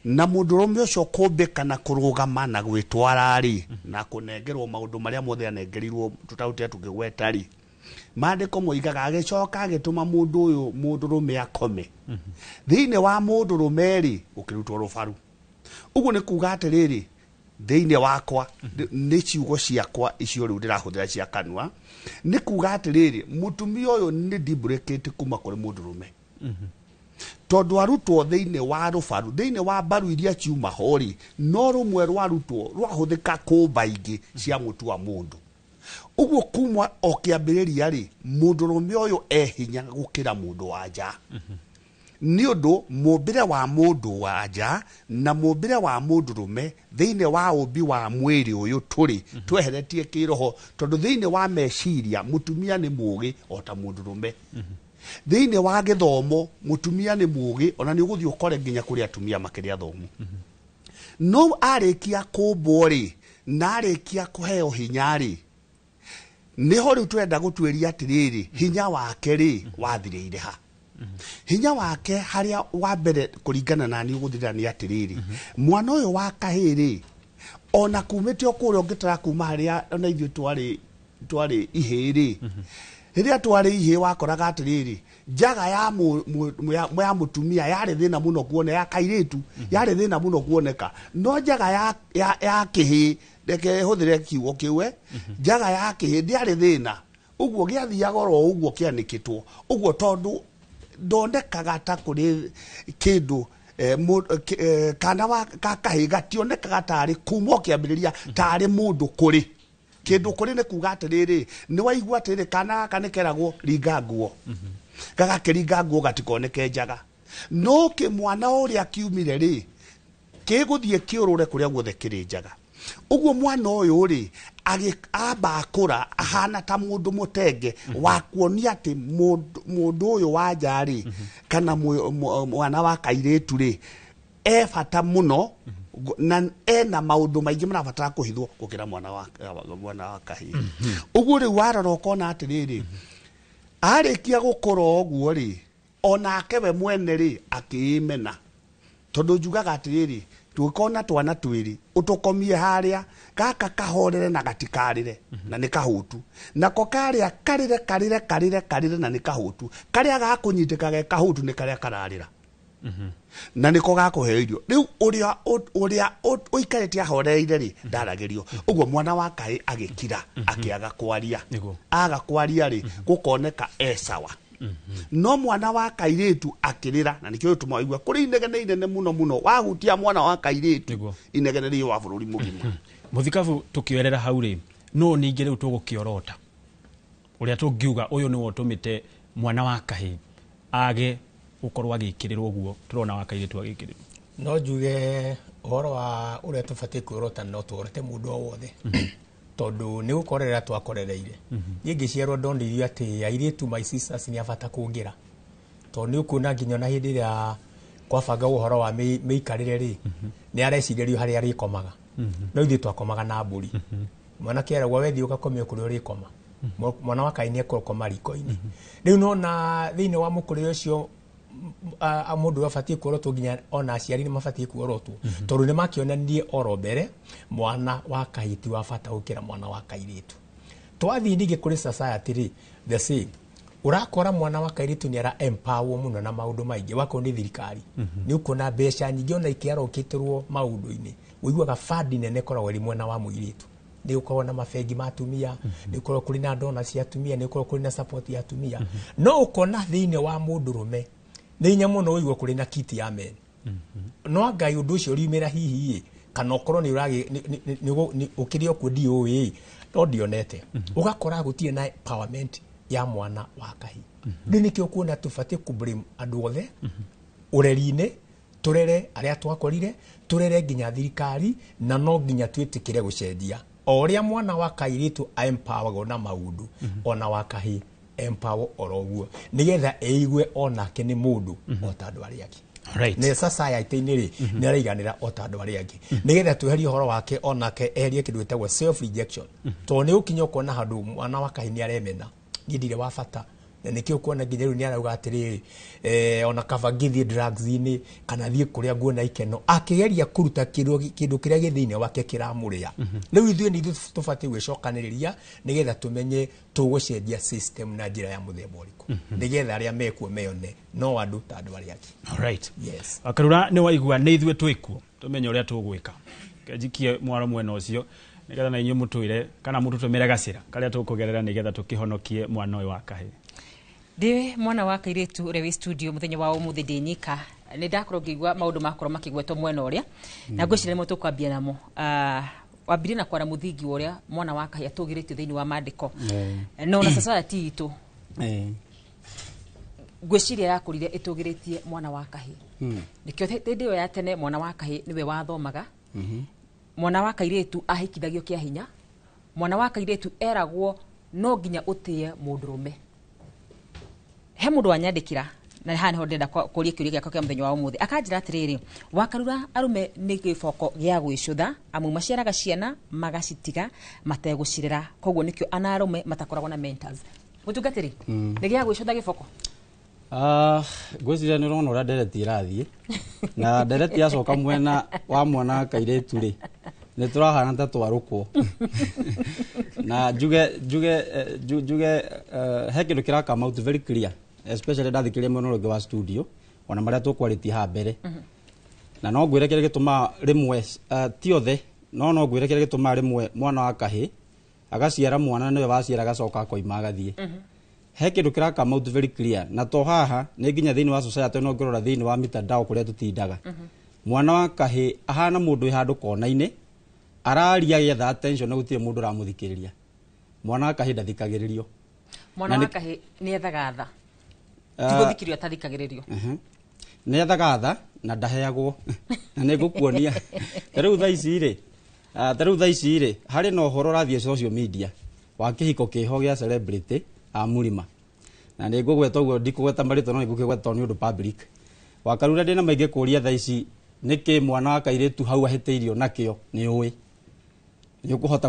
S19: na mũndũrũme ũcio kũmbĩka na kũrũgama na gwĩtwara rĩ, na kũnengerwo maũndũ marĩa mothe anengerirwo tũtaũtia tũkĩgweta rĩ, maandĩko moigaga agĩcoka agĩtũma mũndũ ũyũ mũndũrũme akome. Thĩinĩ wa mũndũrũme rĩ, gũkĩrutwo rũbaru. Ũguo nĩ kuga atĩrĩrĩ, thĩinĩ wakwa nĩ ciugo ciakwa icio rĩu ndĩrahũthĩra cia kanua, nĩ kuga atĩrĩrĩ, mũtumia ũyũ nĩ duplicate kuma kũrĩ mũndũrũme, tondũ arutwo thĩinĩ wa rũbaru, thĩinĩ wa mbaru iria ciuma ho rĩ, no rũmwe rwarutwo rwahũthĩka kũmba ingĩ cia mũtua mũndũ. Ũguo kuma o kĩambĩrĩria rĩ, mũndũrũme ũyũ e hinya gũkĩra mũndũ wa nja, nĩ ũndũ mũmbĩre wa mũndũ wa nja na mũmbĩre wa mũndũrũme thĩinĩ wa ũmbi wa mwĩrĩ ũyũ tũrĩ tweheretie kĩroho, tondũ thĩinĩ wa meciria mũtumia nĩ mũũgĩ o ta mũndũrũme. Thĩinĩ wa gĩthomo mũtumia nĩ mũũgĩ, ona nĩ ũgũthiĩ ũkore nginya kũrĩ atumia makĩrĩ athomu. No arĩkia kũmbwo rĩ, na arĩkia kũheo hinya rĩ, nĩho rĩu tũrenda gũtuĩria atĩrĩrĩ, hinya wake rĩ, wathirĩire ha? Hinya wake harĩa wa mbere kũringana na niĩ ũgũthirĩra nĩ atĩrĩrĩ, mwana ũyũ wa kahĩĩ rĩ, ona kumĩte o kũrĩa ũngĩtara kuma harĩa ona ithuĩ twarĩ ihĩĩ rĩ, rĩrĩa twarĩ ihĩĩ wakoraga atĩrĩrĩ, njaga ya, ya mũtumia yarĩ thĩna mũno kuona, ya kairĩtu yarĩ thĩna mũno kuoneka, no njaga ya kĩhĩĩ, reke hũthĩre kiugo kĩu, njaga ya kĩhĩĩ ndĩarĩ thĩna. Ũguo gĩathiaga oro ũguo kĩanĩkĩtwo ũguo, tondũ ndonekaga ta kũrĩ kĩndũ, kana wa ka kahĩĩ gationekaga tarĩ kuma o kĩambĩrĩria tarĩ mũndũ kũrĩ kĩndũ kũrĩ. Nĩ kuga atĩrĩrĩ, nĩ waigua atĩrĩrĩ, kana gaka nĩ keragwo ringa nguo, gagakĩringa nguo gatikoneke njaga. No kĩ mwana ũrĩa kiumire rĩ, kĩgũthiĩ kĩũrũre kũrĩa guothe kĩrĩ njaga. Ũguo mwana ũyũ rĩ, amba akũra ahana ta mũndũ mũtenge wa kuonia atĩ mũndũ ũyũ wa nja rĩ, Kana mwana wa kairĩtu rĩ e bata mũno na ena maũndũ maingĩ marabatara kũhithwo gũkĩra mwana wa kahĩĩ. Ũguo rĩu warora ũkona atĩrĩrĩ, arĩkia gũkũra ũguo rĩ, onake we mwene rĩ akĩĩmena, tondũ njugaga atĩrĩrĩ, tũkona twana twĩrĩ ũtũkomie harĩa gaka kahorere na gatikarĩre na nĩ kahũtu, nako karĩa karĩre karĩre karĩre karĩre na nĩ kahũtu, karĩa gakũnyitĩka ge kahũtu nĩ karĩa kararĩra na nĩko gakũheo irio. Rĩu ũrĩa ũikarĩte ahoreire rĩ ndaragĩrio. Ũguo mwana wa kahĩĩ agĩkira akĩaga kwaria, aga kwaria rĩ gũkoneka e sawa. No mwana wa kairĩtu akĩrĩra, na nĩkĩo tũma igua kũrĩ inegene inene mũno mũno wahutia mwana wa kairĩtu, inegene rĩ wa bũrũri mũgima.
S2: Mũthikabu, tũkĩoerera hau rĩ, no ningĩ rĩu tũgũkĩorota ũrĩa tũngiuga ũyũ nĩwe ũtũmĩte mwana wa kahĩĩ age gũkorwo agĩkĩrĩrwo ũguo tũrona wa kairĩtu agĩkĩrĩrwo.
S18: No njuge ũhoro wa ũrĩa tũbatiĩ kwĩrota, no tuorote mũndũ o wothe, tondũ nĩ gũkorerera twakorereire. Niĩ ngĩciarwo ndonirio atĩ airĩtu my sisters nĩ a bata kũngĩra, tondũ nĩ ũkuona nginya ona hĩndĩ ĩrĩa kwabangagwo ũhoro wa mĩikarĩre rĩ, nĩ arecirĩrio harĩa arĩkomaga. No ithuĩ twakomaga na mbũri. Mwanake eragwo we thiĩ ũgakome kũrĩa ũrĩkoma, mwana wa kaĩ nĩ ekũkoma riko-inĩ. Rĩu nona thĩinĩ wa mũkũrĩre ũcio mũndũ abatiĩ kuorotwo, nginya ona aciari nĩ mabatiĩ kuorotwo, tondũ nĩ makĩonanirie oro mbere mwana wa kahĩĩ ti wa bata gũkĩra mwana wa kairĩtu. Twathiĩ ningĩ kũrĩ society rĩ, the same, ũrakora mwana wa kairĩtu nĩ ara empower mũno na maũndũ maingĩ, wakorwo nĩ thirikari nĩ ũkuona mbeca nyingĩ ona ikĩarokĩtĩrwo maũndũ-inĩ, ũiguaga bandi nene ĩkoragwo ĩrĩ mwena wa mũirĩtu. Nĩ gũkoragwo na mabengi ma atumia, nĩ gũkoragwo kũrĩ na ndona cia atumia, nĩ gũkoragwo kũrĩ na support ya atumia. No ũkona thĩinĩ wa mũndũrũme nĩ hinya mũno ũigua kũrĩ na kiti ya men. No Ngai ũndũ ũcio ũriumĩra hihi kana ũkorwo nĩ ũkĩrĩ o kuo ndiũĩ, no ndionete. Ũgakora gũtirĩ na empowerment ya mwana wa kahĩĩ. Rĩu nĩkĩo kuona tũbatiĩ kũ blame andũ othe ũreri-inĩ, tũrere arĩa twakorire, tũrere nginya thirikari, na no nginya twĩtĩkĩre gũcenjia. O ũrĩa mwana wa kairĩtu empoweragwo na maũndũ, ona wa kahĩĩ empower oro ũguo, nĩgetha eigue onake nĩ mũndũ o ta andũ arĩa angĩ. Nĩ society-inĩ rĩ, nĩ araiganĩra o ta andũ arĩa angĩ, nĩgetha tweherie ũhoro wake onake eherie kĩndũ gĩtagwo self rejection. Tondũ nĩ ũkinya ũkona handũ mwana wa kahĩĩ nĩ aremena, niĩ ndirĩ wa bata, na nĩkĩo ũkuona nginya rĩu nĩ arauga atĩrĩrĩ, ona kaba ngĩthiĩ drugs-inĩ kana thiĩ kũrĩa nguona ikeno, akĩgeria kũruta kĩndũ kĩrĩa gĩ thĩinĩ wake kĩramũrĩa. Rĩu ithuĩ nĩ ithuĩ tũbatiĩ gwĩcokanĩrĩria nĩgetha tũmenye tũgũcenjia system na njĩra ya mũthemba ũrĩkũ, nĩgetha arĩa mekuo meyone no andũ ta andũ arĩa angĩ.
S2: Alright.
S18: Yes.
S2: Karura, nĩ waigua nĩ ithuĩ twĩkuo tũmenye ũrĩa tũgwĩka. Njikie mwaro mwena ũcio nĩgetha na inyuĩ mũtwĩre kana mũtũtũmĩre gacĩra karĩa tũkũgerera nĩgetha tũkĩhonokie mwana ũyũ wa kahĩĩ.
S1: Ndĩ mwana wa kairĩtu ũrĩa wĩ studio mũthenya wa ũmũthĩ ndĩ nyika, nĩ ndakorwo ngĩigua maũndũ makorwo makĩgwetwo mwena ũrĩa, na ngwĩciria nĩmo tũkwambia namo. Wambirie na kwara mũthingi wa ũrĩa mwana wa kahĩĩ atũgĩrĩtio thĩinĩ wa maandĩko, no na society itũ ngwĩciria yakũrire ĩtũgĩrĩtie mwana wa kahĩĩ. Nĩkĩo hĩndĩ ĩyo ya tene mwana wa kahĩĩ nĩwe wathomaga, mwana wa kairĩtu ahikithagio kĩa hinya, mwana wa kairĩtu eragwo no nginya ũtĩe mũndũrũme. He mũndũ wanyandĩkĩra, na haha nĩho ndĩrenda kũria kĩũria gĩakwa kĩa mũthenya wa ũmũthĩ, akanjĩra atĩrĩrĩ, Wakarura, arũme nĩ gĩboko gĩa gwĩcũtha, amu maciaraga ciana magacitiga mategũcirera, koguo nĩkĩo ana arũme matakoragwo na mentors. Mũtungatĩri, nĩ gĩa gwĩcũtha gĩboko?
S16: Ngwĩciria nĩ ũrona ũrĩa ndereti ĩrathiĩ, na ndereti yacoka mwena wa mwana wa kairĩtu rĩ, nĩ tũrahana ta twarũkwo. Na njuge he kĩndũ kĩra come out very clear, especially ndathikĩrĩria mwena ũrĩa ũngĩ wa studio, ona marĩa tũkwarĩtie haha mbere. Na no ngwĩre kĩrĩa gĩtũmaga rĩmwe, ti othe, no ngwĩre kĩrĩa gĩtũmaga rĩmwe mwana wa kahĩĩ agaciara mwana nĩwe waciara agacoka akoima agathiĩ. He kĩndũ kĩra come out very clear, na to haha nĩ nginya thĩinĩ wa society, no ngĩrora thĩinĩ wa mitandao kũrĩa tũtindaga. Mwana wa kahĩĩ ahana mũndũ wĩ handũ kona-inĩ, araria agĩetha attention na gũtirĩ mũndũ ũramũthikĩrĩria. Mwana wa kahĩĩ ndathikagĩrĩrio.
S1: Mwana wa kahĩĩ nĩ ethaga tha. Ti gũthikĩrĩrio atathikagĩrĩrio.
S16: Nĩ ethaga tha na ndaheagwo. Na nĩ ngũkuonia. Ta rĩu thaa ici rĩ, harĩ na ũhoro ũrathiĩ social media wa kĩhiko kĩho gĩa celebrity a Mũrima. Na nĩ ngũgweta ũguo, ndikũgweta marĩtwa, no nĩ ngũkĩgweta tondũ nĩ ũndũ public. Wakarura, ndĩna maingĩ kũria thaa ici, nĩkĩ mwana wa kairĩtu hau ahĩtĩirio nakĩo? Nĩ ũĩ nĩ ũkũhota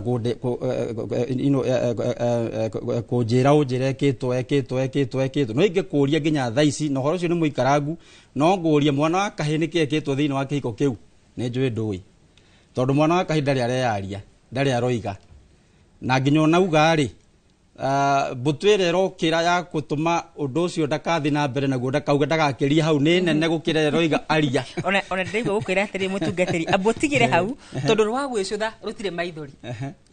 S16: kũnjĩra ũnjĩre ekĩtwo ekĩtwo ekĩtwo ekĩtwo, no ingĩkũria nginya thaa ici na ũhoro ũcio nĩ mũikarangu, no ngũrie mwana wa kahĩ nĩkĩ ekĩtwo thĩinĩ wa kĩhiko kĩu, nĩ njũĩ ndũĩ, tondũ mwana wa kahĩ ndarĩ areyaria, ndarĩ aroiga, na nginya ona uga rĩ, mbũtũ ĩrĩa ĩrokĩra ya gũtũma ũndũ ũcio ndakathiĩ na mbere naguo, ndakauga, ndagakĩria hau, nĩ nene gũkĩra ĩrĩa ĩroiga aria.
S1: Ona ndĩraigua gũkwĩra atĩrĩ, mũtungatĩri, amba ũtigĩre hau, tondũ rwa gwĩcũtha rũtirĩ maithori.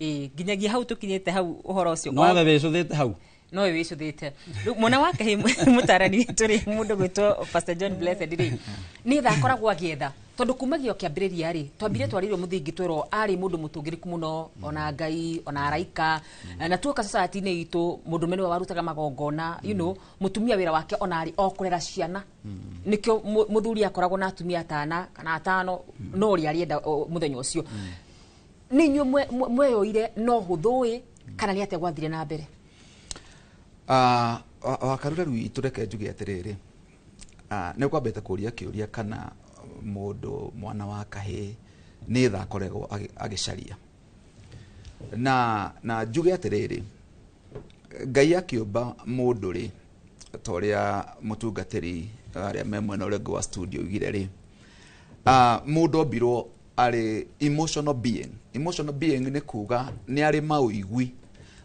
S1: Ĩĩ, nginyagia hau tũkinyĩte hau ũhoro ũcio.
S16: Nowe wĩcũthĩte hau.
S1: Nowe wĩcũthĩte. Rĩu mwana wa kahĩ, mũtarani witũ rĩ, mũndũ gwĩtwo Pastor John Blessed rĩ, nĩ tha akoragwo agĩetha, tondũ kumagia o kĩambĩrĩria rĩ, twambire twarĩirwo mũthingi, twerwo arĩ mũndũ mũtũgĩrĩku mũno, ona Ngai ona araika, na tuoka society-inĩ itũ, mũndũrũme nĩwe warutaga magongona, mũtumia wĩra wake ona arĩ o kũrera ciana. Nĩkĩo mũthuri akoragwo na atumia atana kana atano, no ũrĩa arĩenda mũthenya ũcio. Nĩ inyuĩ mweyoire no hũthũ kana nĩ atĩa gwathire na mbere?
S17: Wakarura, rĩu itũ, reke njuge atĩrĩrĩ, nĩ ũkwambĩte kũria kĩũria kana mũndũ mwana wa kahĩĩ nĩ tha akoragwo agĩcaria, na njuge atĩrĩrĩ, Ngai akĩũmba mũndũ rĩ, ta ũrĩa mũtungatĩri arĩa me mwena ũrĩa ũngĩ wa studio oigire rĩ, mũndũ ombirwo arĩ emotional being. Emotional being nĩ kuga nĩ arĩ maũigui,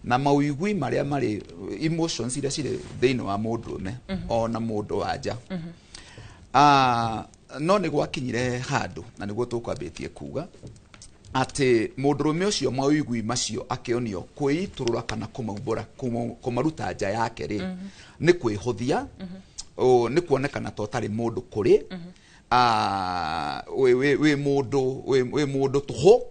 S17: na maũigui marĩa marĩ emotions iria cirĩ thĩinĩ wa mũndũrũme ona mũndũ wa nja. No nĩ gwakinyire handũ, na nĩguo tũkwambĩtie kuga atĩ mũndũrũme ũcio maũigui macio akĩonio kwĩitũrũra kana kũmaumbũra, kũmaruta nja yake rĩ, nĩ kwĩhũthia, nĩ kuonekana ta ũtarĩ mũndũ kũrĩ, wĩ mũndũ wĩ mũndũ tũhũ.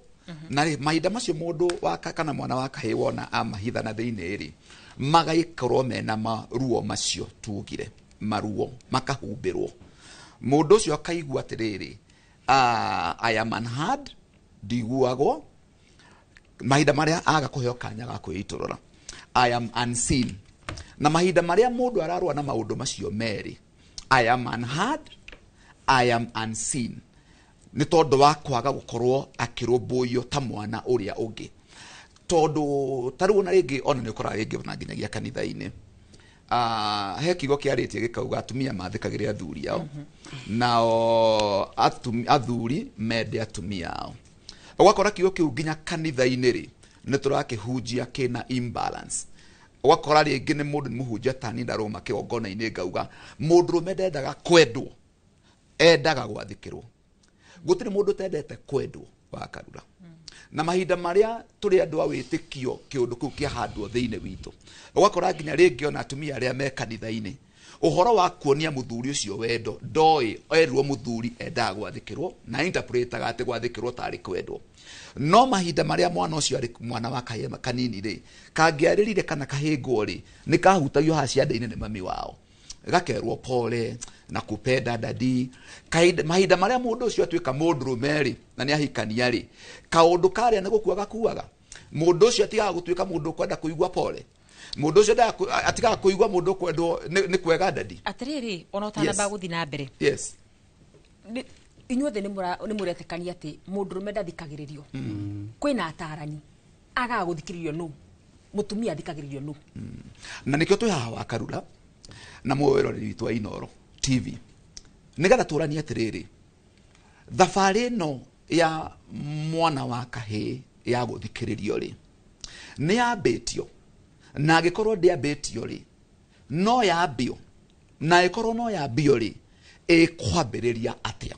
S17: Na rĩ, mahinda macio mũndũ wa kana mwana wa kahĩĩ wona amahithana thĩinĩ rĩ, magagĩkorwo mena maruo macio tugire, maruo makahumbĩrwo, mũndũ ũcio akaigua atĩrĩrĩ, I am unheard, ndiguagwo, mahinda marĩa aga kũheo kanya ga kwĩitũrũra. I am unseen. Na mahinda marĩa mũndũ ararũa na maũndũ macio merĩ, I am unheard, I am unseen, nĩ tondũ wa kwaga gũkorwo akĩrũmbũiyo ta mwana ũrĩa ũngĩ, tondũ ta rĩu ona rĩngĩ ona nĩ ũkoraga rĩngĩ ona nginyagia kanitha-inĩ, he kiugo kĩarĩtie gĩkauga atumia mathĩkagĩre athuri ao, nao athuri mende atumia ao. Ũgakora kiugo kĩu nginya kanitha-inĩ rĩ, nĩ tũrakĩhunjia kĩna imbalance. Ũgakora rĩngĩ nĩ mũndũ nĩ mũhunjia tani ndarũma kĩgongona-inĩ ngauga mũndũrũme ndendaga kwendwo, endaga gwathĩkĩrwo. Gũtirĩ mũndũ ũtendete kwendwo, Wakarura. Na mahinda marĩa tũrĩ andũ a wĩtĩkio, kĩũndũ kĩu kĩahandwo thĩinĩ witũ, ũgakora nginya rĩngĩ ona atumia arĩa me kanitha-inĩ, ũhoro wa kuonia mũthuri ũcio wendo ndoĩ, erirwo mũthuri endaga gwathĩkĩrwo, na interpretaga atĩ gwathĩkĩrwo tarĩ kwendwo. No mahinda marĩa mwana ũcio arĩ mwana wa kahĩĩ kanini rĩ, kangĩarĩrire kana kahĩngwo rĩ, nĩ kahutagio haha ciande-inĩ nĩ mami wao, gakerwo pole na kupenda daddy. Mahinda marĩa mũndũ ũcio atuĩka mũndũrũme rĩ, na nĩ ahikania rĩ, kaũndũ karĩa nĩ gũkua gakuaga. Mũndũ ũcio atigaga gũtuĩka mũndũ ũkwenda kũigua pole, mũndũ ũcio atigaga kũigua mũndũ ũkwendwo nĩ kwega daddy.
S1: Atĩrĩrĩ, ona ũtanamba gũthiĩ na mbere, inyuothe nĩ mũretĩkania atĩ mũndũrũme ndathikagĩrĩrio. Kwĩna atarani agaga gũthikĩrĩrio nũ, mũtumia athikagĩrĩrio nũ?
S17: Na nĩkĩo twĩ haha, Wakarura, na mwĩroreri witũ wa Inoro TV, nĩgetha tũranie atĩrĩrĩ, thabarĩ ĩno ya mwana wa kahĩĩ ya gũthikĩrĩrio rĩ, nĩ yambĩtio? Na angĩkorwo ndĩambĩtio rĩ, no yambio? Na ĩkorwo no yambio rĩ, ĩkwambĩrĩria atĩa?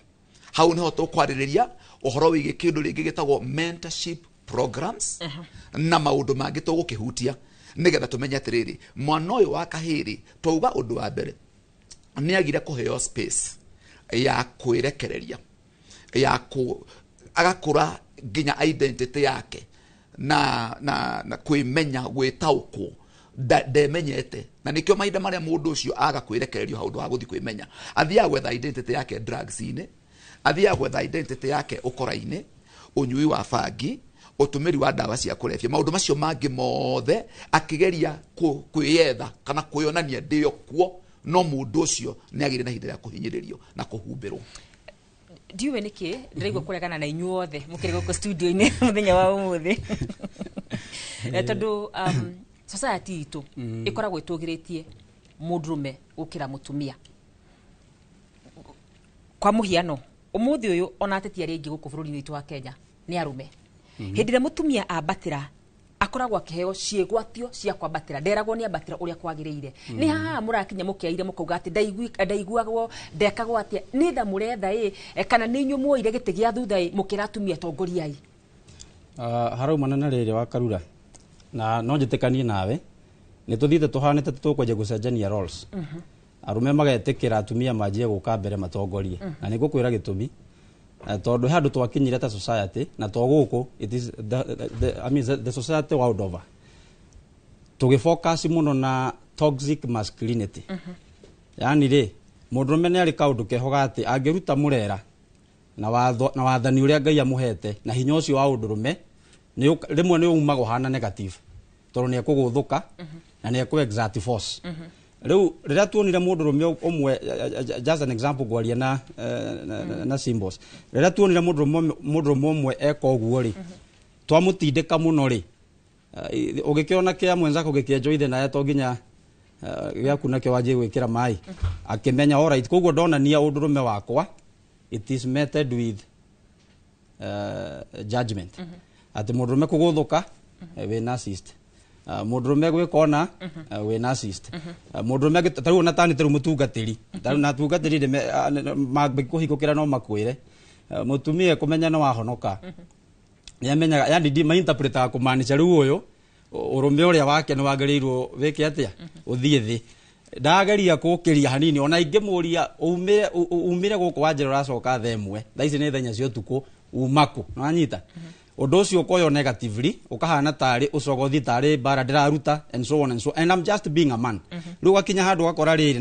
S17: Hau niho tũkwarĩrĩria ũhoro wĩgiĩ kĩndũ rĩngĩ gĩtagwo mentorship programs na maũndũ mangĩ tũgũkĩhutia, nĩgetha tũmenye atĩrĩrĩ, mwana ũyũ wa kahĩĩ rĩ, twauga ũndũ wa mbere nĩ agire kũheo space ya kwĩrekereria, ya kũ agakũra nginya identity yake na kwĩmenya, gwĩtaũkwo, ndemenyete. Na nĩkĩo mahinda marĩa mũndũ ũcio aga kwĩrekererio handũ ha gũthiĩ kwĩmenya, athiaga gwetha identity yake drugs-inĩ, athiaga gwetha identity yake ũkora-inĩ, ũnyui wa bangi. Ũtũmĩri wa ndawa cia kũrebia, maũndũ macio mangĩ mothe akĩgeria kwĩyetha kana kwĩyonania ndĩo kuo, no mũndũ ũcio nĩ agĩire na ihinda rĩa kũhinyĩrĩrio na kũhumbĩrwo.
S1: Ndiũĩ nĩkĩ ndĩraigua kũregana na inyuothe mũkĩrĩ gũkũ studio-inĩ mũthenya wa ũmũthĩ. Tondũ society itũ ĩkoragwo ĩtũgĩrĩtie mũndũrũme gũkĩra mũtumia. Kwa mũhiano, ũmũthĩ ũyũ ona ateti arĩa aingĩ gũkũ bũrũri-inĩ witũ wa Kenya nĩ arũme. Hĩndĩ ĩrĩa mũtumia ambatĩra, akoragwo akĩheo ciĩgwatio cia kwambatĩra, nderagwo nĩ ambatĩra ũrĩa kwagĩrĩire. Nĩ haha mũrakinya mũkĩaire mũkauga atĩ ndaiguagwo, ndekagwo atĩa, nĩ tha mũretha ĩ, kana nĩ inyuĩ muoire gĩtĩ gĩa thutha ĩ, mũkĩra atumia tongoriai?
S16: Haraumana na rĩrĩ wa Karura, na no njĩtĩkanie nawe, nĩ tũthiĩte tũhanĩte tũkwanjia gũcenjania roles. Arũme magetĩkĩra atumia manjie gũka mbere matongorie. Na nĩ ngũkwĩra gĩtũmi. Tondũ he handũ twakinyire ta society, na to gũkũ, it is the, I mean, the society world over, tũgĩfocus mũno na toxic masculinity. Yani rĩ, mũndũrũme nĩ arĩ kaũndũ keho ga atĩ angĩruta mũrera na watho na wathani ũrĩa Ngai amũhete na hinya ũcio wa ũndũrũme, rĩmwe nĩ umaga ũhana negative, tondũ nĩ ekũgũthũka na nĩ ekũ exert force. Rĩu rĩrĩa tuonire mũndũrũme ũmwe, just an example, ngwaria na symbols, rĩrĩa tuonire mũndũrũme ũmwe eka ũguo rĩ, twamũtindĩka mũno rĩ, ũgĩkĩona kĩa mwenzako gĩkĩenjwo ithe naye to nginya gĩaku nakĩo wanjie gwĩkĩra maĩ, akĩmenya alright, koguo ndonania ũndũrũme wakwa, it is meted with judgment, atĩ mũndũrũme kũgũthũka, wĩ narcissist, mũndũrũme gwĩka ona, wĩ narcissist, mũndũrũme ta rĩu ona tani, ta rĩu mũtungatĩri, ta rĩu na atungatĩri mangĩkũhingũkĩra no makwĩre, mũtumia kũmenya nĩ wahonoka, nĩamenyaga, yani mainterpretaga kũmaanisha rĩu ũyũ ũrũme ũrĩa wake nĩ wagĩrĩirwo wĩke atĩa, ũthiĩ thĩ. Ndageria kũkĩria hanini, ona ingĩmũria umĩre gũkũ wanjĩra ũracoka thaa 1, thaa ici nĩ thaa 4 cia ũtukũ, umaku nĩwanyita ũndũ ũcio ũkoywo negatively, ũkahana tarĩ ũcogothi, tarĩ mbara ndĩraruta, and so on and so, and I'm just being a man. Rĩu ũgakinya handũ ũgakora rĩrĩ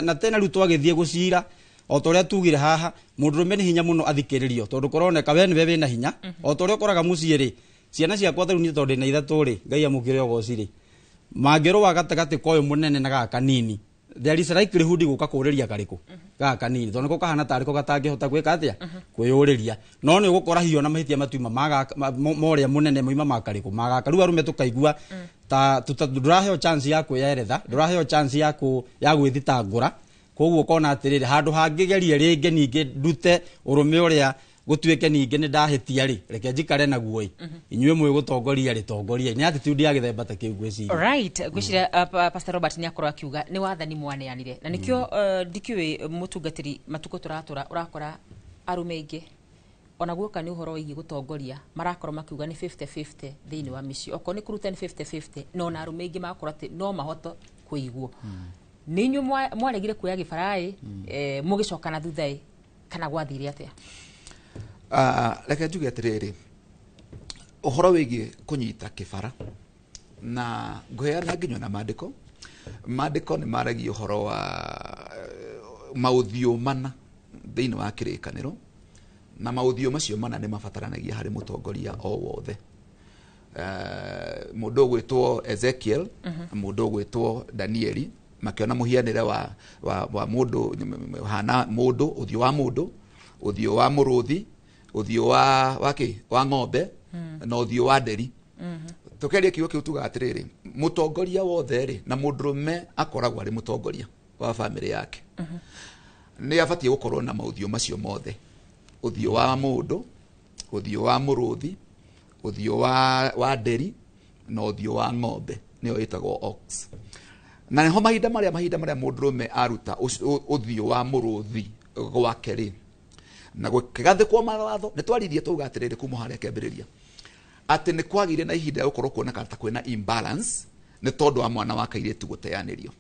S16: na tena rĩu twagĩthiĩ gũcira o ta ũrĩa tugire haha, mũndũrũme nĩ hinya mũno athikĩrĩrio, tondũ kũroneka we nĩwe wĩna hinya. O ta ũrĩa ũkoraga mũciĩ rĩ, ciana ciakwa ta rĩu niĩ tondũ ndĩna ithatũ rĩ, Ngai amũkĩre ũgoci rĩ, mangĩrũa gatagatĩ ka ũyũ mũnene na gaka kanini, there is a likelihood gũka kũrĩria karĩkũ gaka kanini, tondũ nĩko kahana tarĩ ko gatangĩhota gwĩka atĩa, kwĩyũrĩria. No nĩ ũgũkora hiyo na mahĩtia matiuma ma ũrĩa mũnene moima ma karĩkũ magaka. Rĩu arũme tũkaigua ta ndũraheo chance ya kwĩyeretha, ndũraheo chance ya gwĩthitangũra. Koguo ũkona atĩrĩrĩ, handũ hangĩgerie rĩngĩ ningĩ ndute ũrũme ũrĩa gũtuĩke ningĩ nĩ ndahĩtia rĩ, reke njikare naguo ĩ, inyuĩ mwĩ gũtongoria rĩ, tongoria. Nĩ attitude ya gĩthemba ta kĩu ngwĩciria.
S1: Right, ngwĩciria Pastor Robert nĩ akorwo akiuga nĩ wathani mwaneanire, na nĩkĩo ndikĩũĩ mũtungatĩri, matukũ tũratũra ũrakora arũme aingĩ ona guoka nĩ ũhoro wĩgiĩ gũtongoria marakorwo makiuga nĩ 50-50 thĩinĩ wa mĩciĩ, okorwo nĩ kũruta nĩ 50-50, no ona arũme aingĩ magakorwo atĩ no mahoto kũiguo. Nĩ inyuĩ mwaregire kuoya gĩbaraĩ, mũgĩcoka na thutha ĩ, kana gwathire atĩa?
S17: Reke njuge atĩrĩrĩ, ũhoro wĩgiĩ kũnyita kĩbara na ngũheana nginya na maandĩko, maandĩko nĩ maragia ũhoro wa maũthiũ mana thĩinĩ wa kĩrĩkanĩro, na maũthiũ macio mana nĩ mabataranagia harĩ mũtongoria o wothe. Mũndũ ũgwĩtwo Ezekiel, mũndũ ũgwĩtwo Danieli makĩona mũhianĩre wa mũndũ hana mũndũ, ũthiũ wa mũndũ, ũthiũ wa mũrũthi, ũthiũ wa kĩ wa ng'ombe na ũthiũ wa nderi. Tũkeria kiugo kĩu tugaga atĩrĩrĩ, mũtongoria wothe rĩ, na mũndũrũme akoragwo arĩ mũtongoria wa bamĩrĩ yake, nĩ abatiĩ gũkorwo na maũthiũ macio mothe, ũthiũ wa mũndũ, ũthiũ wa mũrũthi, ũthiũ wa nderi na ũthiũ wa ng'ombe, nĩyo ĩtagwo ox. Na nĩho mahinda marĩa mũndũrũme aruta ũthiũ wa mũrũthi gwake rĩ, na gũkĩgathĩkwo mawatho, nĩ twaririe twauga atĩrĩrĩ, kuma harĩa kĩambĩrĩria atĩ nĩ kwagĩire na ihinda rĩa gũkorwo kuoneka ta kwĩna imbalance, nĩ tondũ wa mwana wa kairĩtu gũteanĩrio.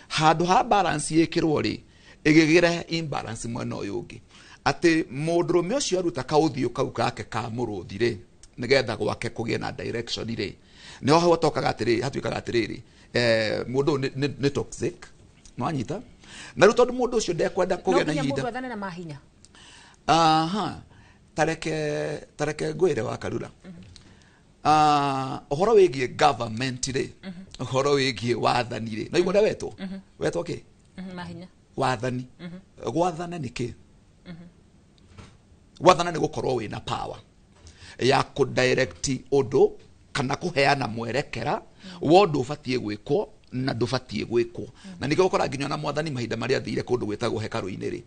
S17: Handũ ha balance ĩkĩrwo rĩ, ĩgĩgĩrehe imbalance mwena ũyũ ũngĩ, atĩ mũndũrũme ũcio aruta kaũthiũ kau gake ka mũrũthi rĩ, nĩgetha gwake kũgĩe na direction rĩ, nĩho hatokaga atĩrĩrĩ, hatuĩkaga atĩrĩrĩ, mũndũ ũyũ nĩ toxic, nĩwanyita? Na rĩu tondũ mũndũ ũcio ndekwenda
S1: No
S17: kũgĩa na
S1: nginya
S17: ihinda
S1: mũndũ athane na mahinya?
S17: Aha, tareke ngwĩre wa Karura. Ũhoro wĩgiĩ government rĩ, ũhoro wĩgiĩ wathani rĩ, no igua ũrĩa wetwo wetwo kĩ?
S1: Mahinya.
S17: Wathani. Gwathana nĩ kĩ? Gwathana nĩ gũkorwo wĩna power ya kũdirect ũndũ kana kũheana mwerekera wa ũndũ ũbatiĩ gwĩkwo na ndũbatiĩ gwĩkwo. Na nĩkĩo ũkora nginya ona mwathani mahinda marĩa athire kũndũ gwĩtagwo hekarũ-inĩ rĩ,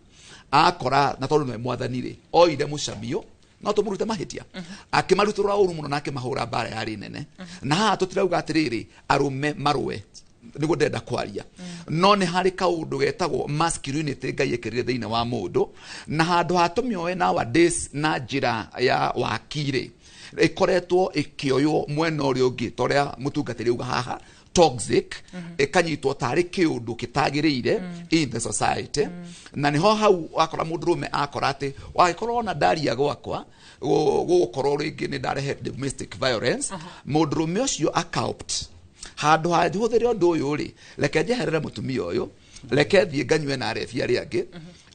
S17: akora na tondũ nĩwe mwathani rĩ, oire mũcamio no tũmũrute mahĩtia, akĩmarutũrũra ũru mũno na akĩmahũra mbara yarĩ nene. Na haha tũtirauga atĩrĩrĩ arũme marũe, nĩguo ndĩrenda kwaria, no nĩ harĩ kaũndũ getagwo masculinity Ngai ekĩrire thĩinĩ wa mũndũ, na handũ ha tũmĩoe nowadays na njĩra ya waki rĩ, ĩkoretwo ĩkĩoywo mwena ũrĩa ũngĩ ta ũrĩa mũtungatĩri auga haha, toxic, ĩkanyitwo tarĩ kĩũndũ kĩtagĩrĩire in the society. Na nĩho hau wakora mũndũrũme akora atĩ wagĩkorwo ona ndaria gwakwa gũgũkorwo rĩngĩ nĩ ndarehe domestic violence, mũndũrũme ũcio akaopt handũ ha hũthĩre ũndũ ũyũ rĩ, reke njeherere mũtumia ũyũ, reke thiĩ nganyue na arebi arĩa angĩ,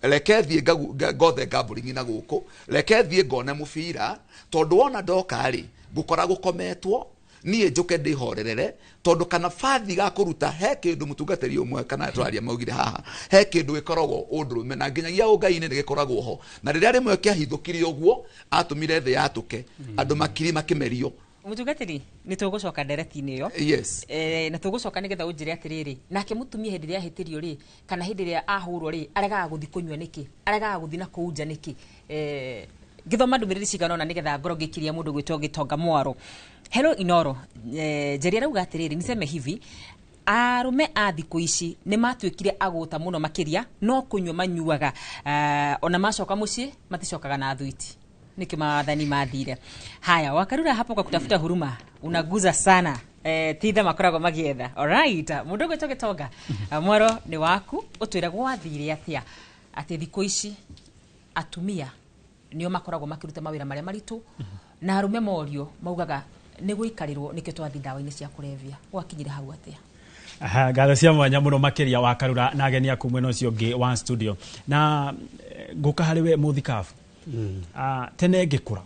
S17: reke thiĩ ngothe gambling na gũkũ, reke thiĩ ngone mũbira, tondũ wona ndoka rĩ, ngũkora gũkometwo, niĩ njũke ndĩhorerere, tondũ kana bathi ga kũruta he kĩndũ mũtungatĩri ũmwe kana twaria maugire haha, he kĩndũ gĩkoragwo ũndũrũme na nginyagia ũngai-inĩ nĩ gĩkoragwo ho, na rĩrĩa rĩmwe kĩahithũkire ũguo atũmire thĩ yatũke, andũ makiri makĩmerio.
S1: Mũtungatĩri, nĩ tũgũcoka ndereti-inĩ ĩyo.
S17: Yes.
S1: Na tũgũcoka nĩgetha ũnjĩre atĩrĩrĩ, nake mũtumia hĩndĩ ĩrĩa ahĩtĩrio rĩ, kana hĩndĩ ĩrĩa ahũrwo rĩ, aregaga gũthiĩ kũnyua nĩkĩ, aregaga gũthiĩ na kũu nja nĩkĩ? Ngĩthoma ndũmĩrĩri cigana ũna nĩgetha ngorwo ngĩkiria mũndũ gwĩtwo Gĩtonga Mwaro. Hello Inoro, Njeri arauga atĩrĩrĩ, niseme hivi, arũme a thikũ ici nĩ matuĩkire agũta mũno makĩria, no kũnyua manyuaga, ona macoka mũciĩ maticokaga na thuiti, nĩkĩo mawathani mathire. Haya, Wakarura, hapo kwa kutafuta huruma unaguza sana, titha makoragwo magĩetha. Alright, mũndũ ũgwĩtwo Gĩtonga Mwaro nĩ waku, ũtwĩre gwathire atĩa atĩ thikũ ici atumia nĩo makoragwo makĩruta mawĩra marĩa maritũ, na arũme morio maugaga nĩ gũikarĩrwo nĩkĩo twathi ndawa-inĩ cia kũrebia. Gwakinyire hau atĩa?
S2: Aha, ngatho cia mwanya mũno makĩria wa Karura na ageni aku mwena ũcio ũngĩ wa studio. Na ngũka harĩ we mũthikabu. Tene ngĩkũra,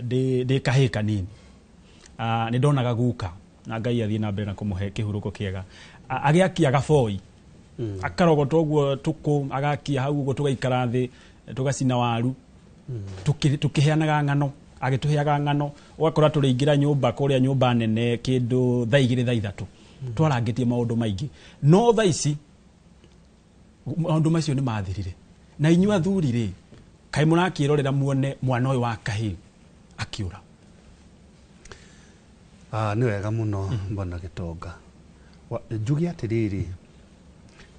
S2: ndĩ kahĩĩ kanini, nĩ ndonaga guka, na Ngai athiĩ na mbere na kũmũhe kĩhurũko kĩega, agĩakia gaboi, akarogota ũguo tũkũ, agakia hau ũguo, tũgaikara thĩ tũgacina waru, tũkĩheanaga ng'ano, agĩtũheaga ng'ano, ũgakora tũrĩingĩra nyũmba kũrĩa nyũmba nene kĩndũ thaa 2 thaa 3, twarangĩtie maũndũ maingĩ. No thaa ici maũndũ macio nĩ mathirire. Na inyuĩ athuri rĩ, kaĩ mũrakĩrorera muone mwana ũyũ wa kahĩĩ akĩũra?
S19: Nĩ wega mũno bwana Gĩtonga. Njuge atĩrĩrĩ,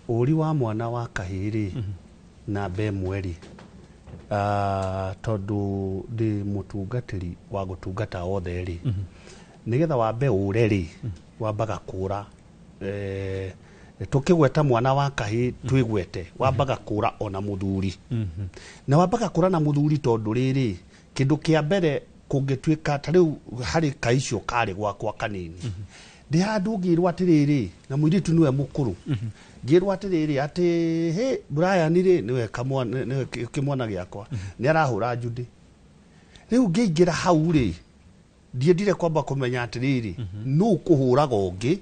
S19: ũri wa mwana wa kahĩĩ rĩ, namba ĩmwe rĩ, tondũ ndĩ mũtungatĩri wa gũtungata othe rĩ, nĩgetha wambe ũre rĩ, wambaga kũra, tũkĩgweta mwana wa kahĩĩ twĩgwete, wambaga kũra ona mũthuri. Na wambaga kũra na mũthuri tondũ rĩrĩ, kĩndũ kĩa mbere kũngĩtuĩka ta rĩu harĩ kaicio karĩ gwakwa kanini, ndĩ handũ ngĩrwo atĩrĩrĩ, na mũirĩtu nĩwe mũkũrũ, ngĩrwo atĩrĩrĩ atĩ hĩ Brian rĩ, nĩwe kamwana, nĩwe kĩmwana gĩakwa, nĩ arahũra Judy. Rĩu ngĩingĩra hau rĩ, ndiendire kwamba kũmenya atĩrĩrĩ, nũ kũhũraga ũngĩ,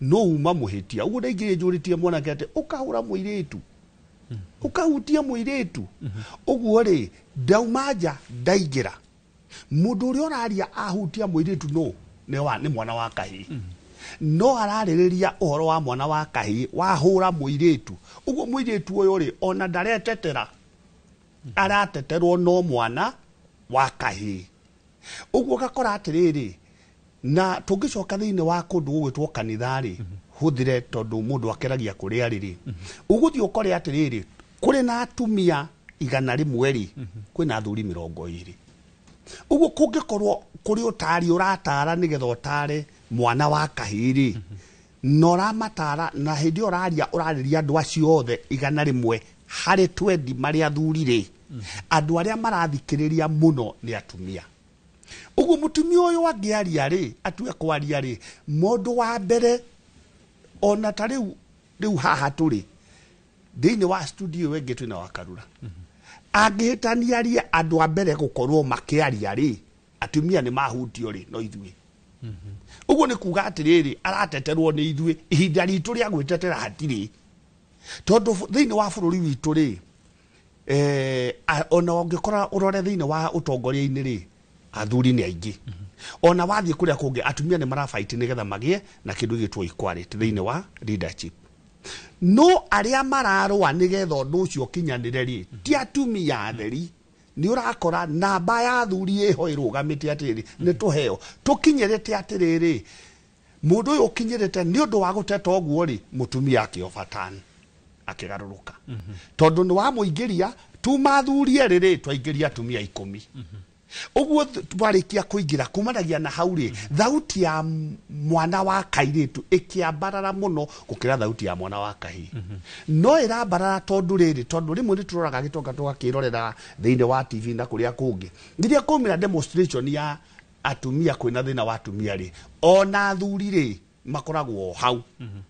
S19: nũ uma mũhĩtia. Ũguo ndaingĩrire njũrĩtie mwanake atĩ ũkahũra mũirĩtu, ũkahutia mũirĩtu. Ũguo rĩ, ndauma nja ndaingĩra, mũndũ ũrĩa ũraria ahutia mũirĩtu nũ? Nĩ mwana wa kahĩĩ. No ararĩrĩria ũhoro wa mwana wa kahĩĩ wahũra mũirĩtu. Ũguo mũirĩtu ũyũ rĩ, ona ndaretetera, arateterwo no mwana wa kahĩĩ. Ũguo ũgakora atĩrĩrĩ, na tũngĩcoka thĩinĩ wa kũndũ gũgwĩtwo kanitha rĩ, hũthĩre tondũ mũndũ akeragia kũrĩa rĩrĩ, ũgũthiĩ ũkore atĩrĩrĩ, kũrĩ na atumia 100 rĩ, kwĩna athuri 20. Ũguo kũngĩkorwo kũrĩ ũtari ũratara nĩgetha ũtare mwana wa kahĩĩ rĩ, na ũramatara, na hĩndĩ ĩyo ũraria ũrarĩria andũ acio othe 100 harĩ 20 marĩ athuri rĩ, andũ arĩa marathikĩrĩria mũno nĩ atumia. Ũguo mũtumia ũyũ angĩaria rĩ, atue kwaria rĩ, mũndũ wa mbere ona ta rĩu haha tũrĩ thĩinĩ wa studio ĩyo ĩngĩ twĩna Wakarura, angĩhĩtania arie andũ a mbere gũkorwo makĩaria rĩ, atumia nĩ mahutio rĩ, no ithuĩ. Ũguo nĩ kuga atĩrĩrĩ, arateterwo nĩ ithuĩ, ihinda ritũ rĩa gwĩtetera hatirĩ, tondũ thĩinĩ wa bũrũri witũ rĩ, ona ũngĩkora ũrore thĩinĩ wa ũtongoria-inĩ rĩ, athuri nĩ aingĩ. Ona wathiĩ kũrĩa kũngĩ, atumia nĩ marabaiti nĩgetha magĩe na kĩndũ gĩtwo equality thĩinĩ wa leadership. No arĩa mararũa nĩgetha ũndũ ũcio ũkinyanĩre rĩ, ti atumia atheri. Nĩ ũrakora namba ya athuri ĩho ĩrũgamĩte atĩrĩrĩ, nĩ tũheo tũkinyĩrĩte atĩrĩrĩ, mũndũ ũyũ ũkinyĩrĩte nĩ ũndũ wa gũteta ũguo rĩ, mũtumia akĩobatani akĩgarũrũka, tondũ nĩ wamũingĩria tuma athuri erĩ rĩ, twaingĩria atumia 10. Ũguo twarĩkia kũingĩra kumanagia na hau rĩ, thauti ya mwana wa kairĩtu ĩkĩambarara mũno gũkĩra thauti ya mwana wa kahĩĩ. No ĩrambarara tondũ rĩrĩ, tondũ rĩmwe nĩ tũroraga gĩtonga tũgakĩrorera thĩinĩ wa TV na kũrĩa kũngĩ, rĩrĩa kwaumĩra demonstration ya atumia kwĩna thĩna wa atumia rĩ, ona athuri rĩ makoragwo hau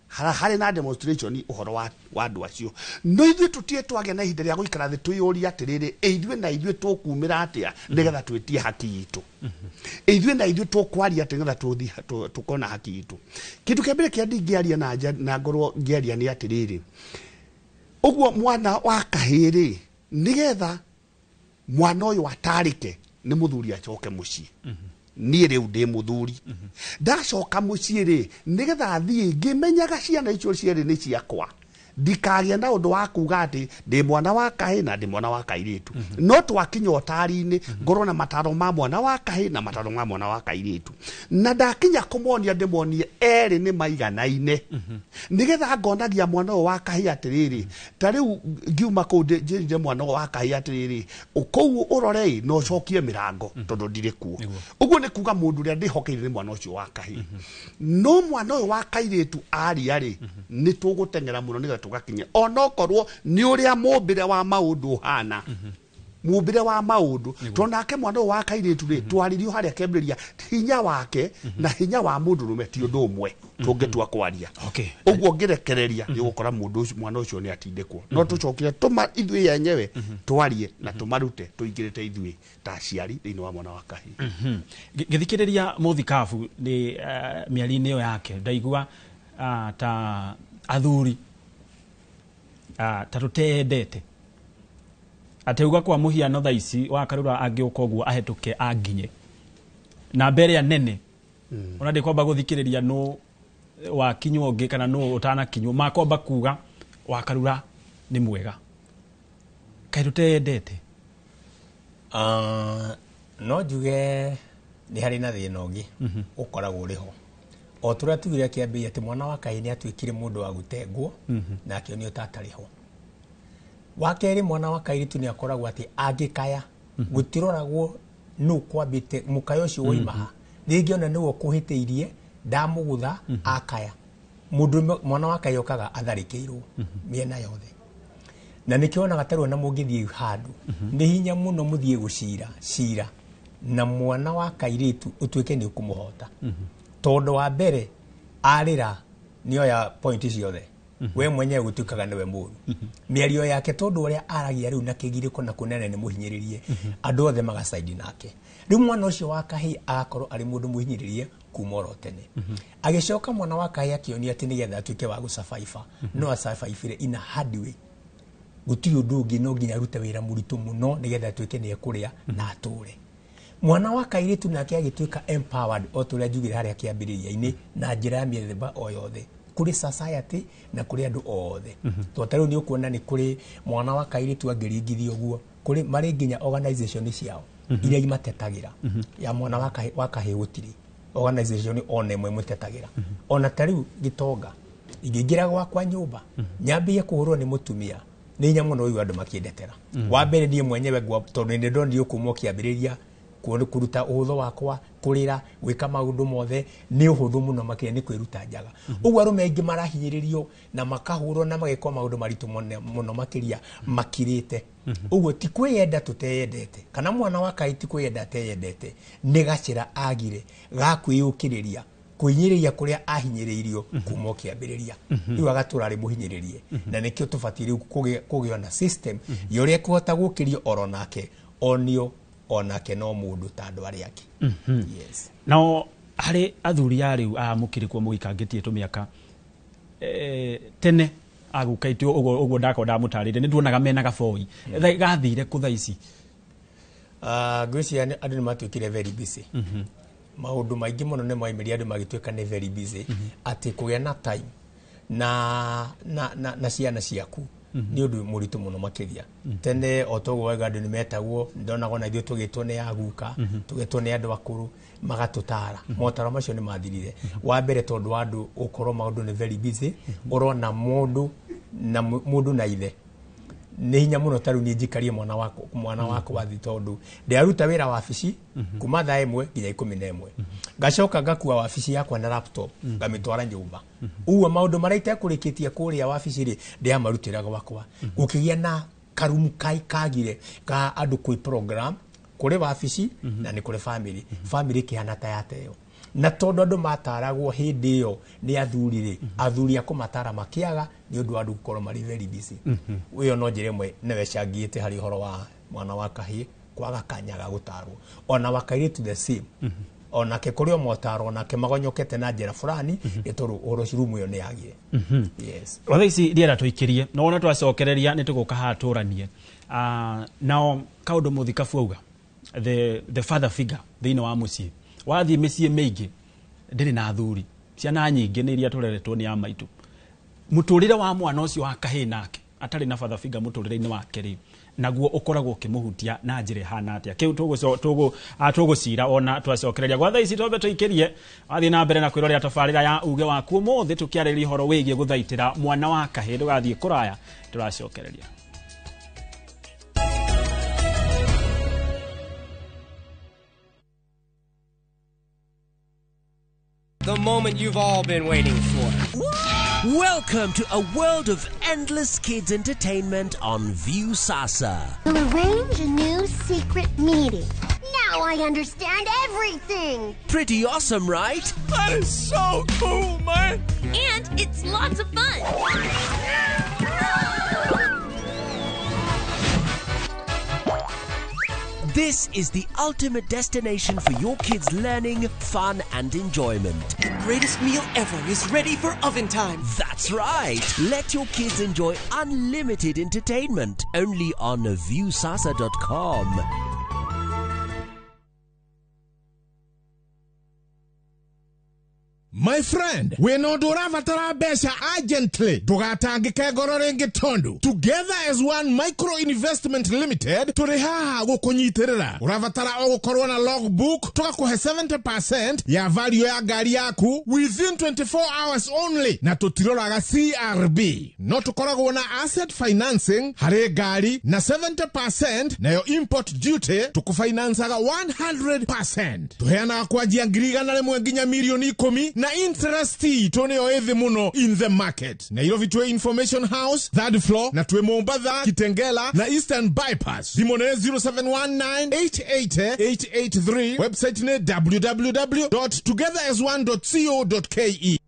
S19: harĩ na demonstration ũhoro wa andũ acio. No ithuĩ tũtige twagĩa na ihinda rĩa gũikara thĩ twĩyũrie atĩrĩrĩ, ĩ ithuĩ na ithuĩ tũkumĩra atĩa nĩgetha twĩtie haki itũ, ithuĩ na ithuĩ tũkwaria atĩ nĩgetha tũthiĩ tũkona haki itũ. Kĩndũ kĩa mbere kĩa ndingĩaria na nja na ngorwo ngĩaria nĩ atĩrĩrĩ, ũguo mwana wa kahĩĩ rĩ, nĩgetha mwana ũyũ atarĩke nĩ mũthuri acoke mũciĩ. Niĩ rĩu ndĩ mũthuri, ndacoka mũciĩ rĩ, nĩgetha thiĩ ngĩmenyaga ciana icio cierĩ nĩ ciakwa, ndikagĩa na ũndũ wa kuga atĩ ndĩ mwana wa kahĩĩ na ndĩ mwana wa kairĩtu. No twakinya ũtari-inĩ, ngorwo na mataro ma mwana wa kahĩĩ na mataro ma mwana wa kairĩtu, na ndakinya kũmonia ndĩmonie erĩ nĩ maiganaine, nĩgetha ngonagia mwana ũyũ wa kahĩĩ atĩrĩrĩ, ta rĩu ngiuma kũu njĩrire mwana ũyũ wa kahĩĩ atĩrĩrĩ, kũu ũrore na ũcokie mĩrango tondũ ndirĩ kuo. Ũguo nĩ kuga mũndũ ũrĩa ndĩhokeire nĩ mwana ũcio wa kahĩĩ. No mwana ũyũ wa kairĩtu aria rĩ, nĩ tũgũteng'era mũno nĩgetha tũgakinya, onokorwo nĩ ũrĩa mũmbĩre wa maũndũ ũhana, mũmbĩre wa maũndũ, tondũ nake mwana ũyũ wa kairĩtu rĩ, twaririo harĩa kĩambĩrĩria, hinya wake na hinya wa mũndũrũme ti ũndũ ũmwe tũngĩtua kwaria. Ũguo ngĩrekereria nĩ ũgũkora mũndũ ũcio, mwana ũcio nĩ atindĩkwo. No tũcokire tũma ithuĩ enyewe twarie na tũmarute tũingĩrĩte ithuĩ ta aciari thĩinĩ wa mwana wa kahĩĩ.
S2: Ngĩthikĩrĩria mũthikabu nĩ mĩario-inĩ ĩyo yake, ndaigua ta athuri ta tũtendete atĩ uga kwa mũhiano thaa ici wa Karura angĩũka ũguo ahĩtũke anginye na mbere ya nene, ona ndĩkwamba gũthikĩrĩria nũ wakinywo ũngĩ kana nũ ũtanakinywo, makwamba kuga wa Karura nĩ mwega. Kaĩ tũtendete?
S18: No njuge nĩ harĩ na thĩna ũngĩ ũkoragwo ũrĩ ho. O tũrĩa tugire kĩambĩrĩria atĩ mwana wa kahĩĩ nĩ atuĩkire mũndũ wa gũtengwo na akĩonio ta atarĩ ho. Wa kerĩ, mwana wa kairĩtu nĩ akoragwo atĩ angĩkaya gũtiroragwo nũ kwambĩte mũkayo ũcio woima ha, rĩngĩ ona nĩwe ũkũhĩtĩirie ndamũgũtha akaya. Mũndũ mwana wa kahĩĩ okaga atharĩkĩirwo mĩena yothe, na nĩkĩo wonaga tarĩu ona mũngĩthiĩ handũ nĩ hinya mũno mũthiĩ gũcira cira na mwana wa kairĩtu ũtuĩke nĩ ũkũmũhota, tondũ wa mbere arĩra nĩoya point ciothe, we mwenyewe gũtuĩkaga nĩwe mũru. Mĩario yake tondũ ũrĩa aragia rĩu na kĩgirĩko na kũnene nĩ mũhinyĩrĩrie, andũ othe magacaidi nake. Rĩu mwana ũcio wa kahĩĩ agakorwo arĩ mũndũ mũhinyĩrĩrie kuma oro tene. Agĩcoka mwana wa kahĩĩ akĩonio atĩ nĩgetha atuĩke wa gũcabaiba, no acabaibire in a hard way. Gũtirĩ ũndũ ũngĩ, no nginya arute wĩra mũritũ mũno nĩgetha atuĩke nĩ ekũrĩa na atũre. Mwana wa kairĩtu nake agĩtuĩka empowered o ta ũrĩa njugire harĩa kĩambĩrĩria-inĩ, na njĩra ya mĩthemba o yothe kũrĩ society na kũrĩ andũ othe. Tondũ ta rĩu nĩ ũkuona nĩ kũrĩ mwana wa kairĩtu angĩringithio ũguo, kũrĩ marĩ nginya organization ciao iria imatetagĩra. Ya mwana wa kahĩĩ gũtirĩ organization ona ĩmwe ĩmũtetagĩra. Ona ta rĩu gĩtonga ingĩingĩra gwakwa nyũmba nyambie kũhũrwo nĩ mũtumia, nĩ hinya mũno ũyũ andũ makĩndetera. Wa mbere niĩ mwenyewe tondũ nĩ ndonire kuma kĩambĩrĩria kũruta ũhũthũ wakwa, kũrĩra, gwĩka maũndũ mothe nĩ ũhũthũ mũno makĩria nĩ kwĩruta njaga. Ũguo arũme aingĩ marahinyĩrĩrio na makahũrwo na magekwo maũndũ maritũ mũno makĩria makirĩte. Ũguo ti kwĩyenda tũteyendete, kana mwana wa kahĩĩ ti kwĩyenda ateyendete, nĩ gacĩra agire ga kwĩyũkĩrĩria kũhinyĩrĩria kũrĩa ahinyĩrĩirio kuma kĩambĩrĩria. Rĩu agatũra arĩ mũhinyĩrĩrie, na nĩkĩo tũbatiĩ rĩu kũgĩa na system ya ũrĩa ekũhota gũkĩrio oro nake onio onake no mũndũ ta andũ arĩa angĩ. Yes.
S2: Nao Harĩ athuri a rĩu a mũkĩrĩ kuo mũgĩkangĩtie tũmĩaka tene agũkaitio ũguo ũguo ndakorwo ndamũtarĩrie nĩ tuonaga mena gaboi gathire kũ thaa ici?
S18: Ngwĩciria andũ nĩ matuĩkire very busy. Maũndũ maingĩ mũno nĩ maimĩria andũ magĩtuĩka nĩ very busy, atĩ kũgĩa na time na ciana ciaku nĩ ũndũ mũritũ mũno makĩria. Tene o toguo wauga, andũ nĩ metagwo, ndonaga ona ithuĩ tũgĩtwo nĩ aguka, tũgetwo nĩ andũ akũrũ magatũtara. Motaro macio nĩ mathirire wa mbere tondũ wa andũ gũkorwo maũndũ nĩ very busy. Ũrona mũndũ na mũndũ na ithe nĩ hinya mũno. Ta rĩu niĩ njikarie mwana wakwa, mwana wakwa thĩ, tondũ ndĩraruta wĩra wabici kuma thaa 1 nginya 11, ngacoka ngakua wabici yakwa na laptop ngamĩtwara nyũmba. Ũguo maũndũ marĩa itekũrĩkĩtie kũrĩa wabici rĩ, ndĩramarutĩra gwakwa. Gũkĩgĩa na karumu kai kagire ka andũ kwĩ program kũrĩ wabici na nĩ kũrĩ family. Family ĩkĩhana ta yateo, na tondũ andũ mataragwo hĩndĩ ĩyo nĩ athuri rĩ, athuri a kũmatara makĩaga nĩ ũndũ wa andũ gũkorwo marĩ very busy. Ĩyo no njĩra ĩmwe nĩyo ĩcangĩte harĩ ũhoro wa mwana wa kahĩĩ kwaga kanya ga gũtarwo. Ona wa kairĩtu the same, onake kũrĩ o motaro, onake magonyokete na njĩra fulani nĩ tondũ ũhoro ũcio rumu ĩyo nĩ yagire. Yes.
S2: Thaa ici ndienda tũikĩrie no wona twacokereria nĩ tũgũka haha tũranie. Nao kaũndũ mũthikabu auga the father figure thĩinĩ wa mũciĩ, wathiĩ mĩciĩ mĩingĩ ndĩrĩ na athuri, ciana nyingĩ nĩ iria tũreretwo nĩ a maitũ. Mũtũrĩre wa mwana ũcio wa kahĩĩ nake atarĩ na father figure mũtũrĩre-inĩ wake rĩ, naguo ũkoragwo ũkĩmũhutia na njĩra ĩhana atĩa? Kĩu tũgũcira ona twacokereria. Gwa thaa ici twambe tũikĩrie. Wathiĩ na mbere na kwĩrorera tabarĩra ya Uge Waku, ũmũthĩ tũkĩarĩrĩria ũhoro wĩgiĩ gũthaitĩra mwana wa kahĩĩ. Ndũgathiĩ kũraya, tũracokereria.
S20: The moment you've all been waiting for.
S21: Welcome to a world of endless kids entertainment on Viusasa.
S22: We'll arrange a new secret meeting. Now I understand everything.
S21: Pretty awesome, right?
S20: That is so cool, man!
S23: And it's lots of fun.
S21: This is the ultimate destination for your kids' learning, fun, and enjoyment.
S20: The greatest meal ever is ready for oven time.
S21: That's right. Let your kids enjoy unlimited entertainment only on viewsasa.com.
S24: My friend, wĩna ũndũ ũrabatara mbeca urgently, ndũgatangĩke ngoro rĩngĩ tondũ Together as One Micro Investment Limited tũrĩ haha gũkũnyitĩrĩra. Ũrabatara o gũkorwo na logbook, tũgakũhe 70% ya value ya ngari yaku within 24 hours only, na tũtiroraga CRB. No tũkoragwo na asset financing harĩ ngari na 70%, nayo import duty tũkũfinancaga 100%. Tũheanaga kwanjia 100,000 nginya 10,000,000, na interest itũ nĩyo ĩthĩ mũno in the market. Nairobi twĩ Information House third floor, na twĩ Mombatha, Kitengela na Eastern Bypass. Thimũ nĩ 0719 880 883, website nĩ www.togetherasone.co.ke.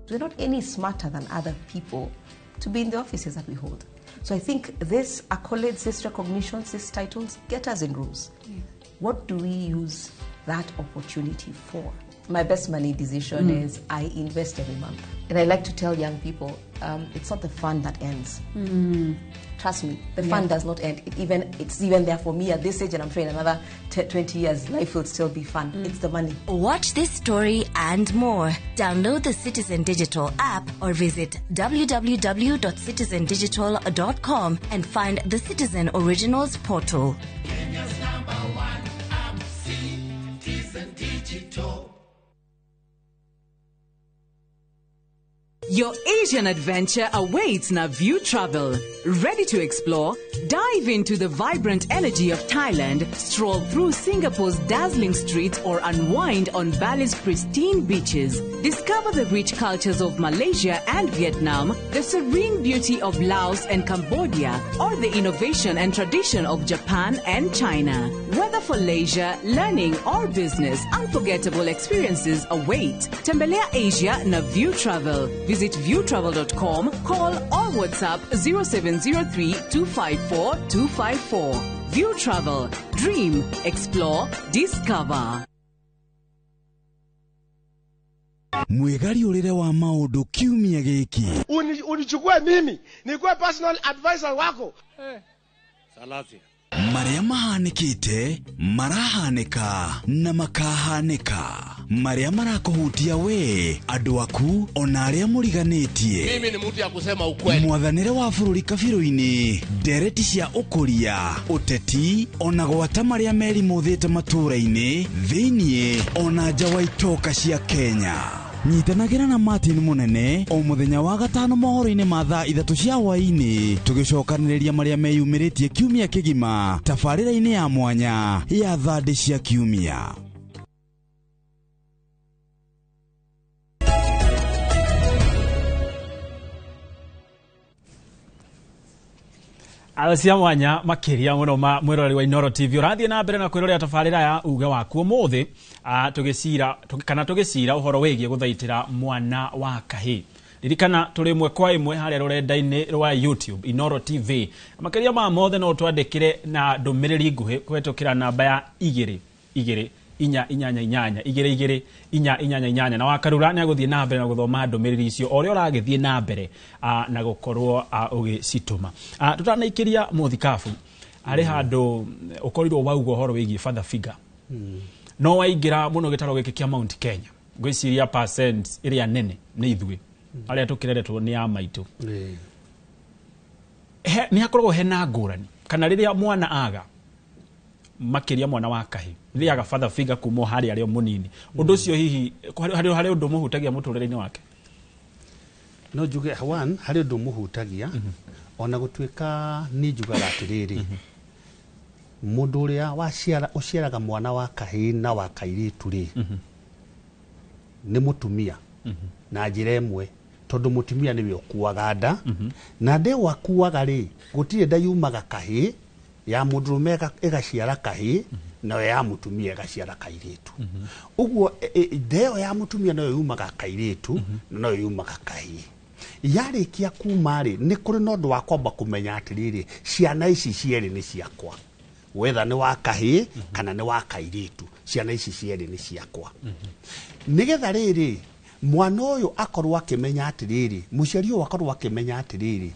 S25: We're not any smarter than other people to be in the offices that we hold. So I think this accolades, these recognitions, these titles get us in rooms. What do we use that opportunity for? My best money decision is I invest every month. And I like to tell young people, it's not the fun that ends. Trust me, the fun does not end. It's even there for me at this age, and I'm sure in another 20 years, life will still be fun. It's the money.
S26: Watch this story and more. Download the Citizen Digital app or visit www.citizendigital.com and find the Citizen Originals portal.
S27: Kenya's number one app, Citizen Digital.
S28: Your Asian adventure awaits na View Travel. Ready to explore? Dive into the vibrant energy of Thailand, stroll through Singapore's dazzling streets, or unwind on Bali's pristine beaches. Discover the rich cultures of Malaysia and Vietnam, the serene beauty of Laos and Cambodia, or the innovation and tradition of Japan and China. Whether for leisure, learning, or business, unforgettable experiences await. Tembelea Asia na View Travel. Visit viewtravel.com, call or WhatsApp 0703 254 254. View Travel. Dream, explore, discover.
S3: Mwĩgariũrĩre wa maũndũ kiumia gĩkĩ.
S4: Unichukue mimi nikuwe personal advisor wako.
S3: Salasia. Marĩa mahanĩkĩte, marahanĩka na makahanĩka, marĩa marakũhutia we, andũ aku, ona arĩa mũriganĩtie.
S4: Mimi ni mtu ya kusema ukweli.
S3: Mwathanĩre wa bũrũri kabirũ-inĩ, ndereti cia ũkũria, ũteti, ona gwata marĩa merimũthĩte matũũra-inĩ, thĩiniĩ ona nja wa itoka cia Kenya. Nyitanagĩra na Martin Mũnene o mũthenya wa gatano mohoro-inĩ ma thaa 3 cia hwaĩ-inĩ, tũgĩcokanĩrĩria marĩa meyumĩrĩtie kiumia kĩgima tabarĩra-inĩ ya mwanya ya thandĩ cia kiumia.
S2: Cia mwanya makiria muno ma mwiroreri wa Inooro TV urathie na mbere na kwirorera tabarĩra ya uge waku umuthi, tugicira kana tugicira uhoro wigie guthaitira mwana wa kahĩ. Ririkana turi ĩmwe kwa ĩmwe harĩa rũrenda-inĩ rwa YouTube Inooro TV. Makĩria ma mothe no twandĩkĩre na ndũmĩrĩri nguhĩ kũhetũkĩra namba ya 2 2 4 8 8 2 2 4 8 8 na Wakarura nĩ agũthiĩ na mbere na gũthoma ndũmĩrĩri icio o ũrĩa ũragĩthiĩ na mbere na gũkorwo ũgĩcitũma. Tũtanaikĩria mũthikabu harĩ handũ ũkorirwo wauga ũhoro wĩgiĩ father figure, no waingĩra mũno gĩtaro gĩkĩ kĩa Mount Kenya, ngwĩciria percent ĩrĩa nene nĩ ithuĩ arĩa tũkĩreretwo nĩ a maitũ. Nĩ hakoragwo hena ngũrani kana rĩrĩa mwana aga makĩria mwana wa kahĩ rĩrĩa aga father figure kuma harĩa arĩ o mũnini, ũndũ ũcio hihi harĩ ũndũ mũhutagia mũtũrĩre-inĩ wake?
S19: No njuge one harĩ ũndũ mũhutagia, ona gũtuĩka nĩ njugaga atĩrĩrĩ, mũndũ ũrĩa ũciaraga mwana wa kahĩ na wa kairĩtu rĩ, nĩ mũtumia na njĩra ĩmwe, tondũ mũtumia nĩwe ũkuaga nda, na nda ĩyo akuaga rĩ, gũtirĩ nda yumaga kahĩ ya mũndũrũme ĩgaciara kahĩ, nayo ya mũtumia ĩgaciara kairĩtu. Ũguo nda ĩyo ya mũtumia nayo yumaga kairĩtu, na nayo yumaga kahĩ. Yarĩkia kuma rĩ, nĩ kũrĩ na ũndũ wa kwamba kũmenya atĩrĩrĩ, ciana ici cierĩ nĩ ciakwa, wetha nĩ wa kahĩ kana nĩ wa kairĩtu, ciana ici cierĩ nĩ ciakwa. Nĩgetha rĩrĩ mwana ũyũ akorwo akĩmenya atĩrĩrĩ, mũciari ũyũ akorwo akĩmenya atĩrĩrĩ,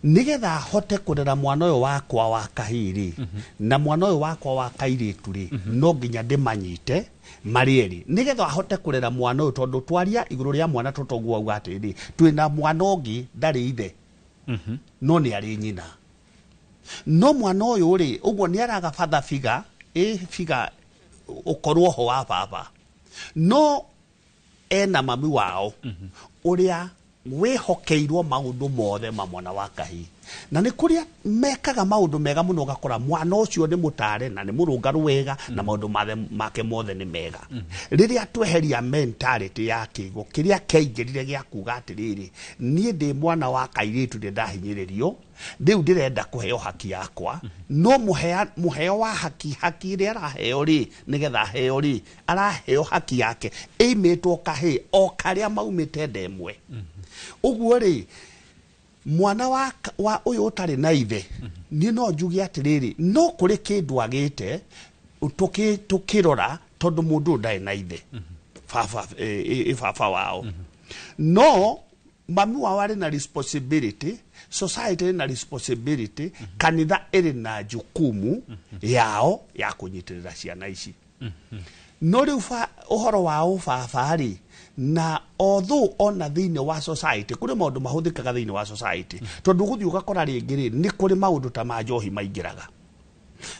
S19: nĩgetha ahote kũrera mwana ũyũ wakwa wa kahĩ rĩ, na mwana ũyũ wakwa wa kairĩtu rĩ, no nginya ndĩmanyite marĩ erĩ, nĩgetha ahote kũrera mwana ũyũ, tondũ twaria igũrũ rĩa mwana tũtoguo auga atĩrĩrĩ, twĩna mwana ũngĩ ndarĩ ithe, no nĩ arĩ nyina. No mwana ũyũ rĩ, ũguo nĩ araga father figure, figure ũkorwo ho wa baba, no ena mami wao ũrĩa wĩhokeirwo maũndũ mothe ma mwana wa kahĩ. Na nĩ kũrĩa mekaga maũndũ mega mũno, ũgakora mwana ũcio nĩ mũtare na nĩ mũrũngarũ wega, na maũndũ make mothe nĩ mega. Rĩrĩa tweheria mentality ya kĩgo kĩrĩa kĩaingĩrire gĩa kuga atĩrĩrĩ, niĩ ndĩ mwana wa kairĩtu ndĩ ndahinyĩrĩrio, rĩu ndĩrenda kũheo haki yakwa, no mũheo wa haki ĩrĩa araheo rĩ, nĩgetha aheo rĩ, araheo haki yake ĩimĩtwo kahĩ o karĩa maumĩte nda ĩmwe. Ũguo rĩ, mwana wa ũyũ ũtarĩ na ithe, niĩ no njuge atĩrĩrĩ, no kũrĩ kĩndũ agĩte tũkĩrora, tondũ mũndũ ũyũ ndarĩ na ithe, baba wao. No mami wao arĩ na responsibility, society ĩrĩ na responsibility, kanitha ĩrĩ na jukumu yao ya kũnyitĩrĩra ciana ici. No rĩu ũhoro wa ũbaba rĩ, na although ona thĩinĩ wa society kũrĩ maũndũ mahũthĩkaga thĩinĩ wa society, tondũ ũgũthiĩ ũgakora rĩngĩ rĩ, nĩ kũrĩ maũndũ ta ma njohi maingĩraga,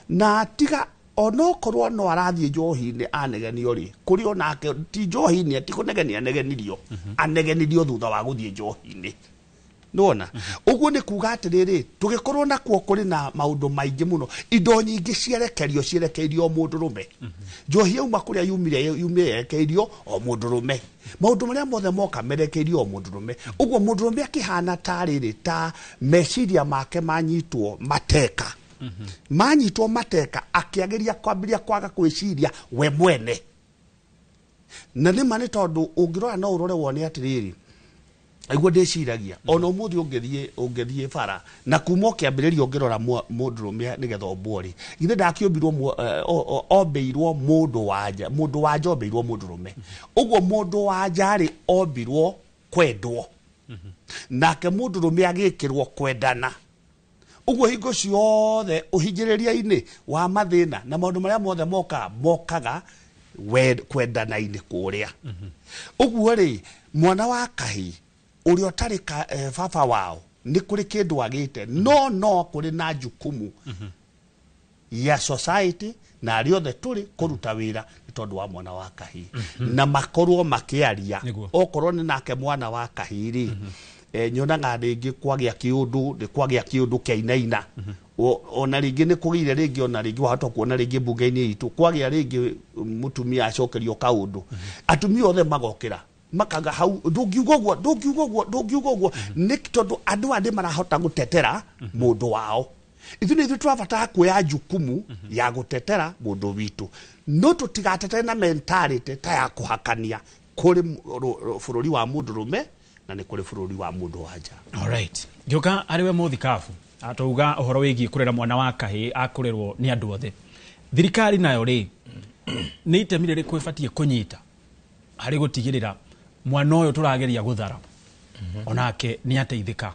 S19: na tiga onokorwo no arathiĩ njohi-inĩ anegenio rĩ, kũrĩ onake ti njohi-inĩ, ti kũnegenia anegenirio, anegenirio thutha wa gũthiĩ njohi-inĩ. Nĩwona? Ũguo nĩ kuga atĩrĩrĩ, tũgĩkorwo nakuo kũrĩ na maũndũ maingĩ mũno, indo nyingĩ cierekerio cierekeirio mũndũrũme. Njohi yauma kũrĩa yumire yumire yerekeirio o mũndũrũme. Maũndũ marĩa mothe moka merekeirio o mũndũrũme. Ũguo mũndũrũme akĩhana ta rĩrĩ, ta meciria make manyitwo mateka. Manyitwo mateka akĩagĩria kwambĩrĩria kwaga kwĩciria we mwene. Na nĩ ma nĩ tondũ ũngĩrora no ũrore wone atĩrĩrĩ, Niguo ndĩciragia ona ũmũthĩ ũngĩthiĩ bara na kuma ũkĩambĩrĩria ũngĩrora mũndũrũme nĩgetha ũmbwo rĩ, githĩ ndakĩũmbirwo ombĩirwo mũndũ wanja, mũndũ wanja ombĩirwo mũndũrũme. Ũguo mũndũ wanja rĩ ombirwo kwendwo, nake mũndũrũme agĩkĩrwo kwendana. Ũguo hingo ciothe ũhinyĩrĩria-inĩ wa mathĩna na maũndũ marĩa mothe mokaga kwendana-inĩ kũrĩa. Ũguo rĩ, mwana wa kahĩ ũrĩa ũtarĩ baba wao nĩ kũrĩ kĩndũ agĩte, no kũrĩ na jukumu ya society na arĩa othe tũrĩ kũruta wĩra nĩ tondũ wa mwana wa kahĩ, na makorwo makĩaria. Okorwo nĩ nake mwana wa kahĩ rĩ, nyonaga rĩngĩ kwagĩa kĩũndũ, nĩ kwagĩa kĩũndũ kĩainaina. Ona rĩngĩ nĩ kũgĩire rĩngĩ, ona rĩngĩ wahota kuona rĩngĩ mbunge-inĩ itũ kwagĩa rĩngĩ mũtumia acokerio kaũndũ, atumia othe magokĩra makaga hau, ndũngiuga ũguo, ndũngiuga ũguo, ndũngiuga ũguo, nĩ tondũ andũ aya nĩ marahota gũtetera mũndũ wao. Ithuĩ nĩ ithuĩ tũrabatara kuoya jukumu ya gũtetera mũndũ witũ, no tũtigatetere na mentality ta ya kũhakania kũrĩ bũrũri wa mũndũrũme na nĩ kũrĩ bũrũri wa mũndũ wanja.
S2: Alright, ngĩũka harĩ we mũthikabu, atauga ũhoro wĩgiĩ kũrera mwana wa kahĩ akũrerwo nĩ andũ othe. Thirikari nayo rĩ, nĩ itemi rĩrĩkũ ĩbatiĩ kũnyita harĩ gũtigĩrĩra mwana ũyũ tũrageria gũthara onake nĩ ateithĩka?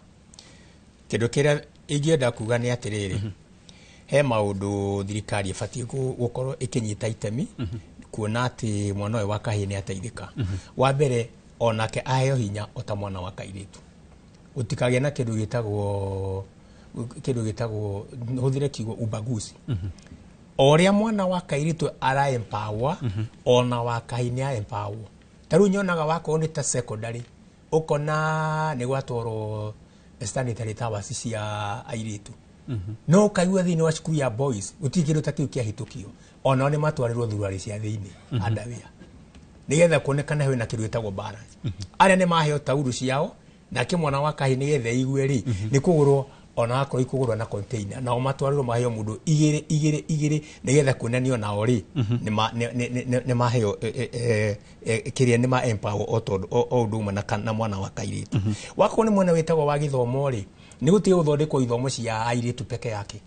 S18: Kĩndũ kĩrĩa ingĩenda kuga nĩ atĩrĩrĩ, he maũndũ thirikari ĩbatiĩ gũkorwo ĩkĩnyita itemi kuona atĩ mwana ũyũ wa kahĩĩ nĩ ateithĩka. Wa mbere, onake aheo hinya o ta mwana wa kairĩtu. Gũtikagĩe na kĩndũ gĩtagwo hũthĩre kiugo ubaguzi. O ũrĩa mwana wa kairĩtu ara empower, ona wa kahĩĩ nĩ a empower. Ta rĩu nyonaga wakorwo nĩ ta secondary, ũkona nĩ gwatwarwo sanitary towels cia airĩtu, no ũkaigua thĩinĩ wa cukuru ya boys gũtirĩ kĩndũ ta kĩu kĩahĩtũkio, onao nĩ matwarĩrwo thuruarĩ cia thĩinĩ underwear, nĩgetha kuonekana hena kĩndũ gĩtagwo balance. Arĩa nĩ maheo tauru ciao, nake mwana wa kahĩĩ nĩgetha aigue rĩ, nĩ kũgũrwo ona akorwo ikũgũrwo na container, nao matwarĩrwo maheo mũndũ igĩrĩ igĩrĩ igĩrĩ, nĩgetha kuonanio nao rĩ nĩ maheo kĩrĩa nĩ ma empower o tondũ o ũndũ ũmwe na mwana wa kairĩtu. Wakorwo nĩ mwena wĩtagwo wa gĩthomo rĩ, nĩ gũtige gũthondekwo ithomo cia airĩtu peke yake,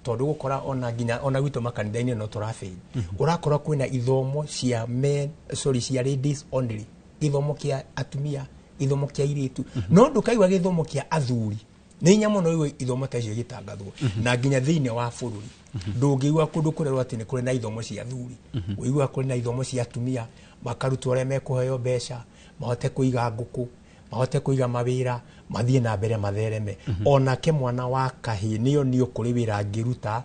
S18: tondũ gũkora ona nginya ona gwitũ makanitha-inĩ no tũrafail. Ũrakora kwĩna ithomo cia men, sorry, cia ladies only, gĩthomo kĩa atumia, gĩthomo kĩa airĩtu, no ndũkaigua gĩthomo kĩa athuri. Nĩ hinya mũno ũigue ithomo ta icio igĩtangathwo, na nginya thĩinĩ wa bũrũri ndũngĩigua kũndũ kũrerwo atĩ nĩ kũrĩ na ithomo cia athuri. Ũiguaga kũrĩ na ithomo cia atumia, makarutwo ũrĩa mekũheo mbeca, mahote kũiga ngũkũ, mahote kũiga mawĩra, mathiĩ na mbere mathereme. Onake mwana wa kahĩĩ nĩo nĩo kũrĩ wĩra angĩruta,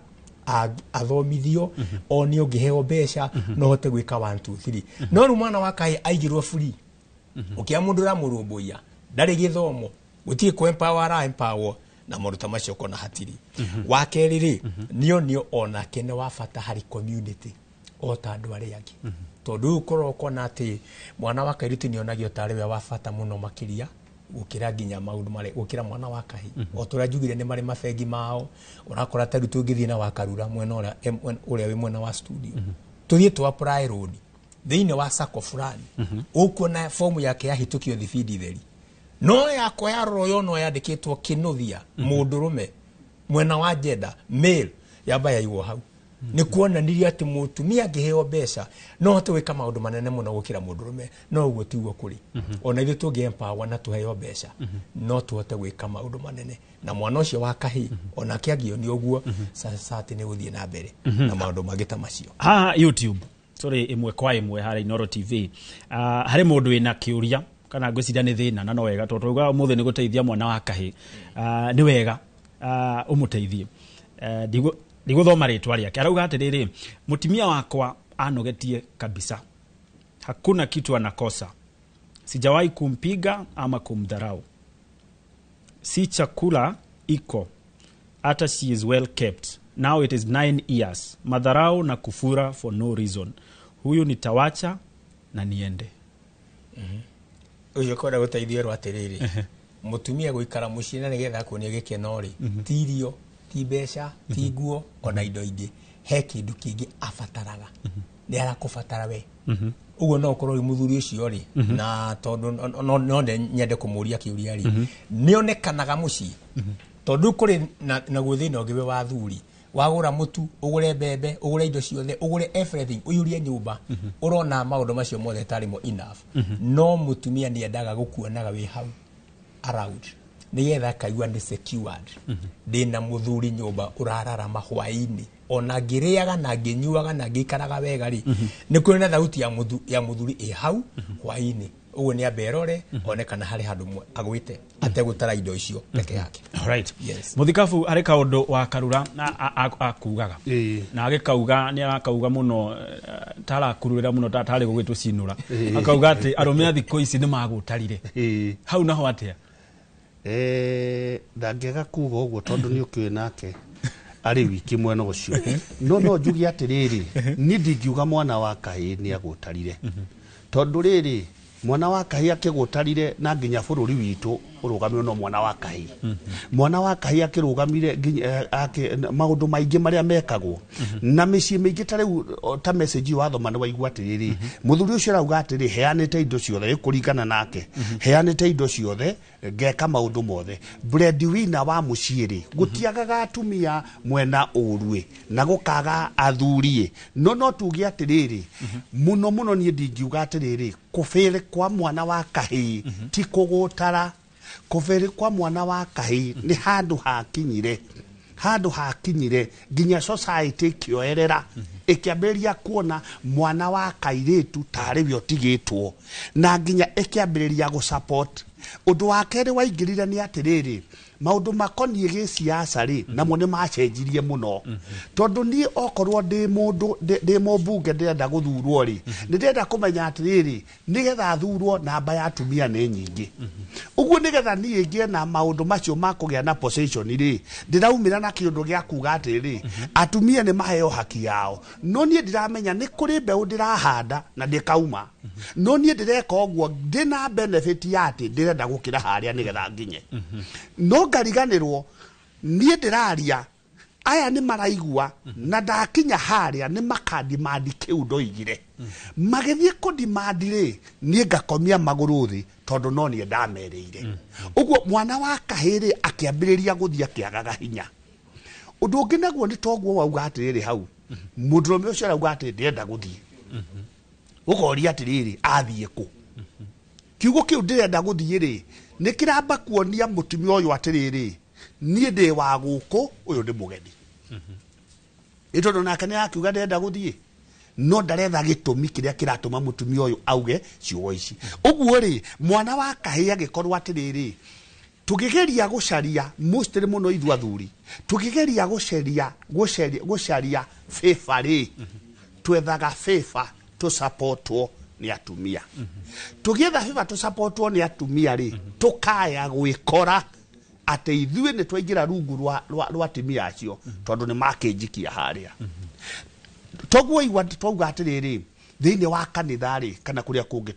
S18: athomithio, o nĩ ũngĩheo mbeca no hote gwĩka 1 2 3. No rĩu mwana wa kahĩĩ aigirwo free, ũkĩa mũndũ ũramũrũmbũiya ndarĩ gĩthomo, gũtirĩ kũ empower ara empower, na maũndũ ta macio ũkona hatirĩ. Wa kerĩ rĩ, nĩo onake nĩ wa bata harĩ community o ta andũ arĩa angĩ, tondũ rĩu ũkorwo ũkona atĩ mwana wa kairĩtu nĩonagio tarĩ we wa bata mũno makĩria gũkĩra nginya maũndũ marĩa, gũkĩra mwana wa kahĩĩ. O ta ũrĩa njugire nĩ marĩ mabengi mao, ũrakora ta rĩu tũngĩthiĩ na Wakarura mwena ũrĩa wĩ mwena wa studio, tũthiĩ tũ apply loan thĩinĩ wa sacco fulani, ũkuona fomu yake yahĩtũkio thibindi theri, no yakwa yarorwo yonwo yandĩkĩtwo Kĩnũthia mũndũrũme mwena wa gender male, yamba yaigwo hau. Nĩ kuonanirie atĩ mũtumia angĩheo mbeca no ahote gwĩka maũndũ manene mũno gũkĩra mũndũrũme, no ũguo tiguo kũrĩ. Ona ithuĩ tũngĩ empower na tũheo mbeca no tũhote gwĩka maũndũ manene, na mwana ũcio wa kahĩĩ onake angĩonio ũguo, sasa atĩ nĩ gũthiĩ na mbere na maũndũ mangĩ ta macio.
S2: Haha YouTube tũrĩ ĩmwe kwa ĩmwe harĩa Inooro TV, harĩ mũndũ wĩna kĩũria kana ngwĩciria nĩ thĩna, na no wega tondũ twauga ũmũthĩ nĩ gũteithia mwana wa kahĩĩ, nĩ wega ũmũteithie. Ndigũthoma rĩtwa rĩake, arauga atĩrĩrĩ, mũtumia wakwa anogetie kabisa, hakuna kitu anakosa, sijawahi kumpiga ama kumdharau, si chakula iko, hata she is well kept, now it is 9 years, madharau na kufura for no reason, huyu nitawacha na niende.
S18: Ũcio kwenda gũteithio rwa atĩrĩrĩ, mũtumia gũikara mũciĩ na nĩgetha akuonie gĩkeno rĩ, ti irio, ti mbeca, ti nguo, ona indo ingĩ, he kĩndũ kĩngĩ abataraga. Nĩ arakũbatara we. Ũguo no ũkorwo rĩ mũthuri ũcio rĩ, na tondũ no nyende kũmũria kĩũria rĩ, nĩonekanaga mũciĩ, tondũ kũrĩ naguo thĩna ũngĩ wĩ wa athuri. Wagũra mũtu, ũgũre mbembe, ũgũre indo ciothe, ũgũre everything, ũiyũrie nyũmba, ũrona maũndũ macio mothe tarĩ mo enough, no mũtumia nĩendaga gũkuonaga wĩ hau around, nĩgetha akaigua nĩ secured. Ndĩna mũthuri nyũmba ũrararama hwaĩ-inĩ, ona ngĩrĩaga na ngĩnyuaga na ngĩikaraga wega rĩ, nĩ kũrĩ na thauti ya mũthuri ĩ hau hwaĩ-inĩ. Ũguo nĩ ambe erore one kana harĩ handũ agwĩte ategũtara indo icio peke yake.
S2: Alright.
S18: Yes.
S2: Mũthikabu, harĩ kaũndũ wa Karura na akugaga na agĩkauga, nĩ arakauga mũno, tarakururĩra mũno, tarĩ gũgĩtũcinũra. Akauga atĩ arũme a thikũ ici nĩ magũtarire hau, naho atĩa?
S19: Ndangĩaga kuga ũguo tondũ nĩ ũkĩũĩ nake arĩ wiki mwena ũcio, no njuge atĩrĩrĩ, niĩ ndingiuga mwana wa kahĩĩ nĩ agũtarire, tondũ rĩrĩ, mwana wa kahĩĩ akĩgũtarire na nginya bũrũri witũ ũrũgamio no mwana wa kahĩĩ. Mwana wa kahĩĩ akĩrũgamire nginya maũndũ maingĩ marĩa mekagwo na mĩciĩ mĩingĩ. Ta rĩu ta message wathoma nĩ waigua atĩrĩrĩ, mũthuri ũcio arauga atĩrĩ, heanĩte indo ciothe, ĩkũringana nake, heanĩte indo ciothe, ngeka maũndũ mothe, breadwinner wa mũciĩ rĩ, gũtiagaga atumia mwena ũruĩ na gũkaga athuri. No tuge atĩrĩrĩ, mũno mũno niĩ ndingiuga atĩrĩrĩ, kũbĩrĩ kwa mwana wa kahĩĩ ti kũgũtara. Kũbĩrĩ kwa mwana wa kahĩĩ nĩ handũ hakinyire nginya society ĩkĩoerera, ĩkĩambĩrĩria kuona mwana wa kairĩtu tarĩ we ũtigĩtwo, na nginya ĩkĩambĩrĩria gũ support. Ũndũ wa kerĩ waingĩrire nĩ atĩrĩrĩ, maũndũ makoniĩ gĩsiasa rĩ, namo nĩ macenjirie mũno, tondũ niĩ okorwo ndĩ mũndũ ndĩ mũmbunge ndĩrenda gũthurwo rĩ, nĩ ndĩrenda kũmenya atĩrĩrĩ, nĩgetha thurwo namba ya atumia nĩ nyingĩ ũguo, nĩgetha niĩ ngĩe na maũndũ macio ma kũgĩa na position rĩ, ndĩraumĩra na kĩũndũ gĩa kuga atĩrĩrĩ, atumia nĩ maheo haki yao. No niĩ ndiramenya nĩ kũrĩ mbeũ ndĩrahanda na ndĩkauma, no niĩ ndĩreka ũguo ndĩna benefit ya atĩ ndĩrenda gũkĩra harĩa nĩgetha nginye, no ngariganĩrwo niĩ ndĩraria, aya nĩ maraigua, na ndakinya harĩa nĩ makandimandi kĩu ndoigire. Magĩthiĩ kũdimandi rĩ, niĩ ngakomia magũrũ thĩ, tondũ no niĩ ndamerĩire ũguo. Mwana wa kahĩĩ rĩ, akĩambĩrĩria gũthiĩ akĩagaga hinya. Ũndũ ũngĩ naguo nĩ toguo wauga atĩrĩrĩ, hau mũndũrũme ũcio arauga atĩ ndĩrenda gũthiĩ, ũkoria atĩrĩrĩ, athiĩ kũ? Kiugo kĩu ndĩrenda gũthiĩ rĩ, nĩ kĩramba kuonia mũtumia ũyũ atĩrĩrĩ, niĩ ndĩ wa gũkũ, ũyũ nĩ mũgeni. Ĩ tondũ nake nĩ arakiuga ndĩrenda gũthiĩ, no ndaretha gĩtũmi kĩrĩa kĩratũma mũtumia ũyũ auge ciugo ici. Ũguo rĩ, mwana wa kahĩĩ agĩkorwo atĩrĩrĩ, tũkĩgeria gũcaria mostly mũno ithuĩ athuri, tũkĩgeria gũcaria favor rĩ, twethaga favor tũsapotwo nĩ atumia. Tũgĩetha favor tũsapotwo nĩ atumia rĩ, tũkaya gwĩkora atĩ ithuĩ nĩ twaingĩra rungu rwa atumia acio, tondũ nĩ makĩnjikia harĩa. Toguo igua twauga atĩrĩrĩ, thĩinĩ wa kanitha rĩ, kana kũrĩa kũngĩ,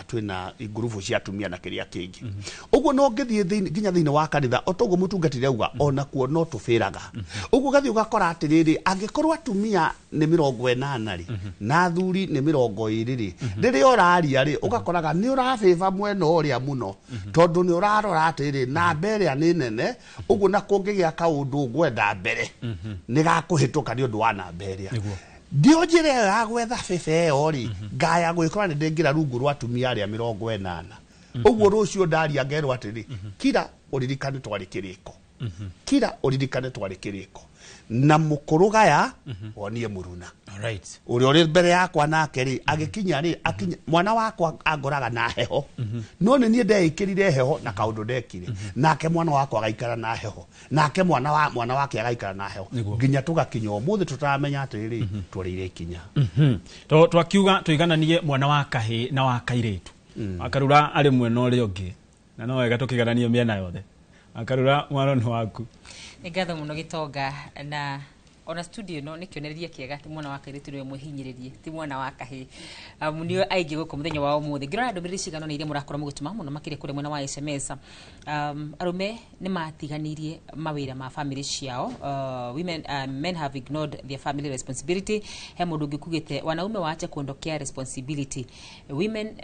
S19: twĩna ngurubu cia atumia na kĩrĩa kĩngĩ. Ũguo no ngĩthiĩ nginya thĩinĩ wa kanitha, o toguo mũtungatĩri auga, ona kuo no tũbĩraga ũguo. Ũgathiĩ ũgakora atĩrĩrĩ, angĩkorwo atumia nĩ 80 rĩ, na athuri nĩ 20 rĩ, rĩrĩa ũraria rĩ, ũgakoraga nĩ ũrabĩba mwena ũrĩa mũno, tondũ nĩ ũrarora atĩrĩrĩ, namba ĩrĩa nĩ nene ũguo, na kũngĩgĩa kaũndũ ngwenda mbere nĩ gakũhĩtũka nĩ ũndũ wa namba ĩrĩa. Ndio njĩra ĩyo ya gwetha bebe ĩyo rĩ, ngaya gwĩkora nĩ ndĩngĩra rungu rwa atumia arĩa 80. Ũguo rũciũ ndaria ngerwo atĩrĩ, kira ũririkane twarĩ kĩrĩko, kira ũririkane twarĩ kĩrĩko, na mũkũrũ gaya wonie mũruna ũrĩa ũrĩ mbere yakwa. Nake rĩ, agĩkinya rĩ, akinya mwana wakwa angoraga na heho, no nĩ niĩ ndeĩkĩrire heho na kaũndũ ndekire, nake mwana wakwa agaikara na heho, nake mwana wa mwana wake agaikara na heho, nginya tũgakinya ũmũthĩ tũtaramenya atĩrĩrĩ, twarĩire ikinya.
S2: To twakiuga tũigananie mwana wa kahĩĩ na wa kairĩtu. Akarura arĩ mwena ũrĩa ũngĩ, na no wega tũkĩgananie mĩena yothe. Akarura, mwana nĩ waku.
S1: Nĩ ngatho mũno, Gĩtonga, na Ona studio ĩno nĩ kĩonereria kĩega atĩ mwana wa kairĩtu nĩwe mwĩhinyĩrĩrie, ti mwana wa kahĩĩ. Nĩo aingĩ gũkũ mũthenya wa ũmũthĩ. Ngĩrora ndũmĩrĩri cigana ũna iria mũrakorwo mũgĩtũma mũno makĩria kũrĩa mwena wa SMS, arũme nĩ matiganĩirie mawĩra ma family ciao. Women, men have ignored their family responsibility. He mũndũ ũngĩ kugĩte wanaume waache kuondokea responsibility. Women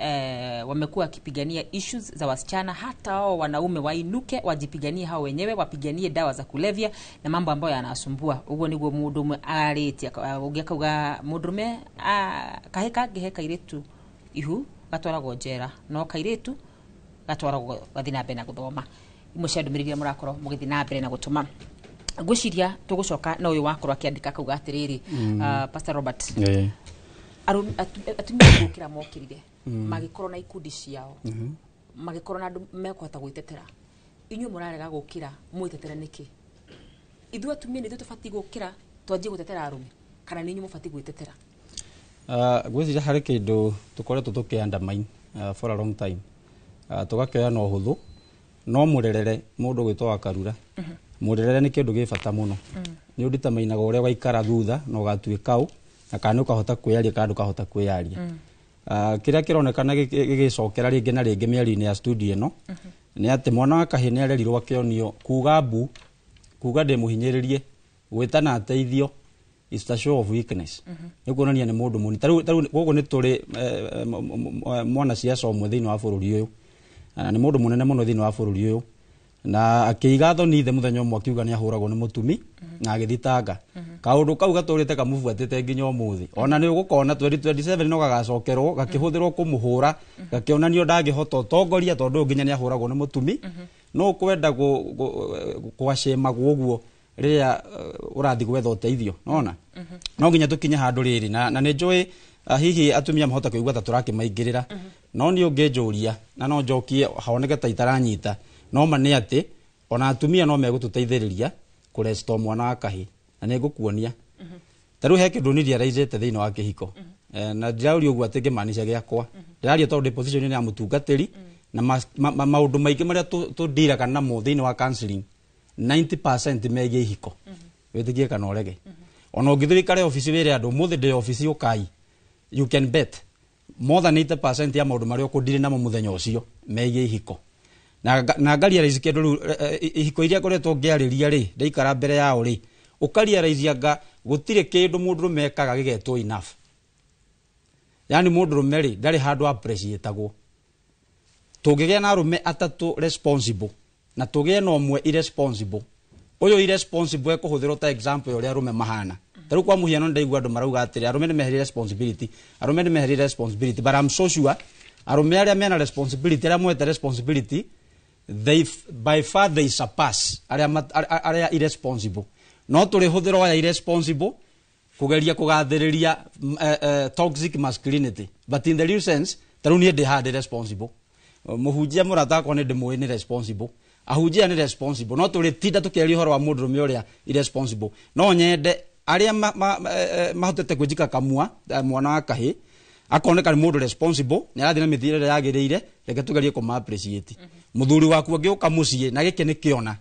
S1: wamekuwa wakipigania issues za wasichana, hata wao wanaume wainuke wajipiganie hao wenyewe, wapiganie dawa za kulevya na mambo ambayo yanasumbua. Ũguo nĩguo mũndũ ũmwe arĩtie. Ũngĩ akauga mũndũrũme kahĩ kangĩhe kairĩtu ihu gatwaragwo njera, no kairĩtu gatwaragwo gathiĩ na mbere na gũthoma. Imwe cia ndũmĩrĩri iria mũrakorwo mũgĩthiĩ na mbere na gũtũma, ngwĩciria tũgũcoka na ũyũ wakorwo akĩandĩka akauga atĩrĩrĩ, Pastor Robert, atumia gũkĩra mokĩrire, magĩkorwo na ikundi ciao, magĩkorwo na andũ mekũhota gwĩtetera. Inyuĩ mũrarega gũkĩra mwĩtetere nĩkĩ? Ithuĩ atumia nĩ ithuĩ tũbatiĩ gũkĩra twanjie gũtetera arũme, kana nĩ inyuĩ mũbatiĩ gwĩtetera?
S16: Ngwĩciria harĩ kĩndũ tũkoretwo tũkĩ undermine for a long time, tũgakĩoya na ũhũthũ, no mũrerere mũndũ gwĩtwo wa Karura, mũrerere nĩ kĩndũ gĩ bata mũno. Nĩ ũnditamainaga ũrĩa waikara thutha na ũgatuĩka ũ, na kana nĩ ũkahota kwĩyaria kana ndũkahota kwĩyaria. Kĩrĩa kĩronekana gĩgĩcokera rĩngĩ na rĩngĩ mĩario-inĩ ya studio ĩno nĩ atĩ mwana wa kahĩĩ nĩ arerirwo akĩonio kuga mbu, kuga ndĩ mũhinyĩrĩrie, gwĩtana ateithio is a show of weakness. Nĩ kuonania nĩ mũndũ mũnini. Tarĩu gũkũ nĩ tũrĩ mwana ciaca ũmwe thĩinĩ wa bũrũri ũyũ, na nĩ mũndũ mũnene mũno thĩinĩ wa bũrũri ũyũ, na akĩiga thoni ithe mũthenya ũmwe akiuga nĩ ahũragwo nĩ mũtumi na agĩthitanga. Kaũndũ kau gatũrĩte kamũbuatĩte nginya ũmũthĩ. Ona nĩ ũgũkona 2027 no gagacokerwo gakĩhũthĩrwo kũmũhũra, gakĩonanio ndangĩhota ũtongoria tondũ ũyũ nginya nĩ ahũragwo nĩ mũtumi. No kwenda gwacemagwo ũguo rĩrĩa ũrathiĩ gwetha ũteithio, nona no nginya tũkinye handũ rĩrĩ, na nĩ njũĩ hihi atumia mahota kũigua ta tũrakĩmaingĩrĩra, no niĩ ũngĩnjũria na no njokie honeke ta itaranyita, no ma nĩ atĩ ona atumia no megũtũteithĩrĩria kũrestore mwana wa kahĩĩ, na nĩ ngũkuonia. Ta rĩu he kĩndũ niĩ ndiaraicĩte thĩinĩ wa kĩhiko, na ndiraũria ũguo atĩ ngĩmaanisha gĩakwa, ndĩraria tondũ ndĩ position ya mũtungatĩri, na maũndũ maingĩ marĩa tũndiraga namo thĩinĩ wa counseling 90% megiĩ ihiko, wĩtĩkie kana ũrege. Ona ũngĩthiĩ ũikare obici wĩre andũ ũmũthĩ ndĩ obici ũkai, you can bet more than 80% ya maũndũ marĩa ũkũndire namo mũthenya ũcio megiĩ ihiko. Na ngarealize kĩndũ rĩu, ihiko iria ngoretwo ngĩarĩria rĩ, ndaikara mbere yao rĩ, ũkarealize anga gũtirĩ kĩndũ mũndũrũme ekaga gĩgetwo enough. Yani mũndũrũme rĩ ndarĩ handũ appreciatagwo. Tũngĩgĩa na arũme atatũ responsible na tũgĩe na ũmwe irresponsible, ũyũ irresponsible ekũhũthĩrwo ta example ya ũrĩa arũme mahana. Ta rĩu kwa mũhiano ndaigua andũ marauga atĩrĩ arũme nĩ mehereire responsibility, arũme nĩ mehereire responsibility, but I'm so sure arũme arĩa mena responsibility, arĩa moete responsibility, they by far they surpass arĩa irresponsible. No tũrĩhũthĩrwo aya irresponsible kũgeria kũgathĩrĩria toxic masculinity, but in the real sense ta rĩu niĩ ndĩ haha ndĩ responsible, mũhunjia mũrata wakwa nĩ ndĩmũĩ nĩ responsible, ahunjia nĩ responsible, no tũrĩtinda tũkĩaria ũhoro wa mũndũrũme ũrĩa irresponsible. No nyende arĩa mahotete kwĩnjika kamua mwana wa kahĩĩ akoneka nĩ mũndũ responsible, nĩ arathiĩ na mĩthiĩre ĩrĩa yagĩrĩire, reke tũgerie kũma appreciate. Mũthuri waku angĩũka mũciĩ na gĩkĩ nĩ kĩona,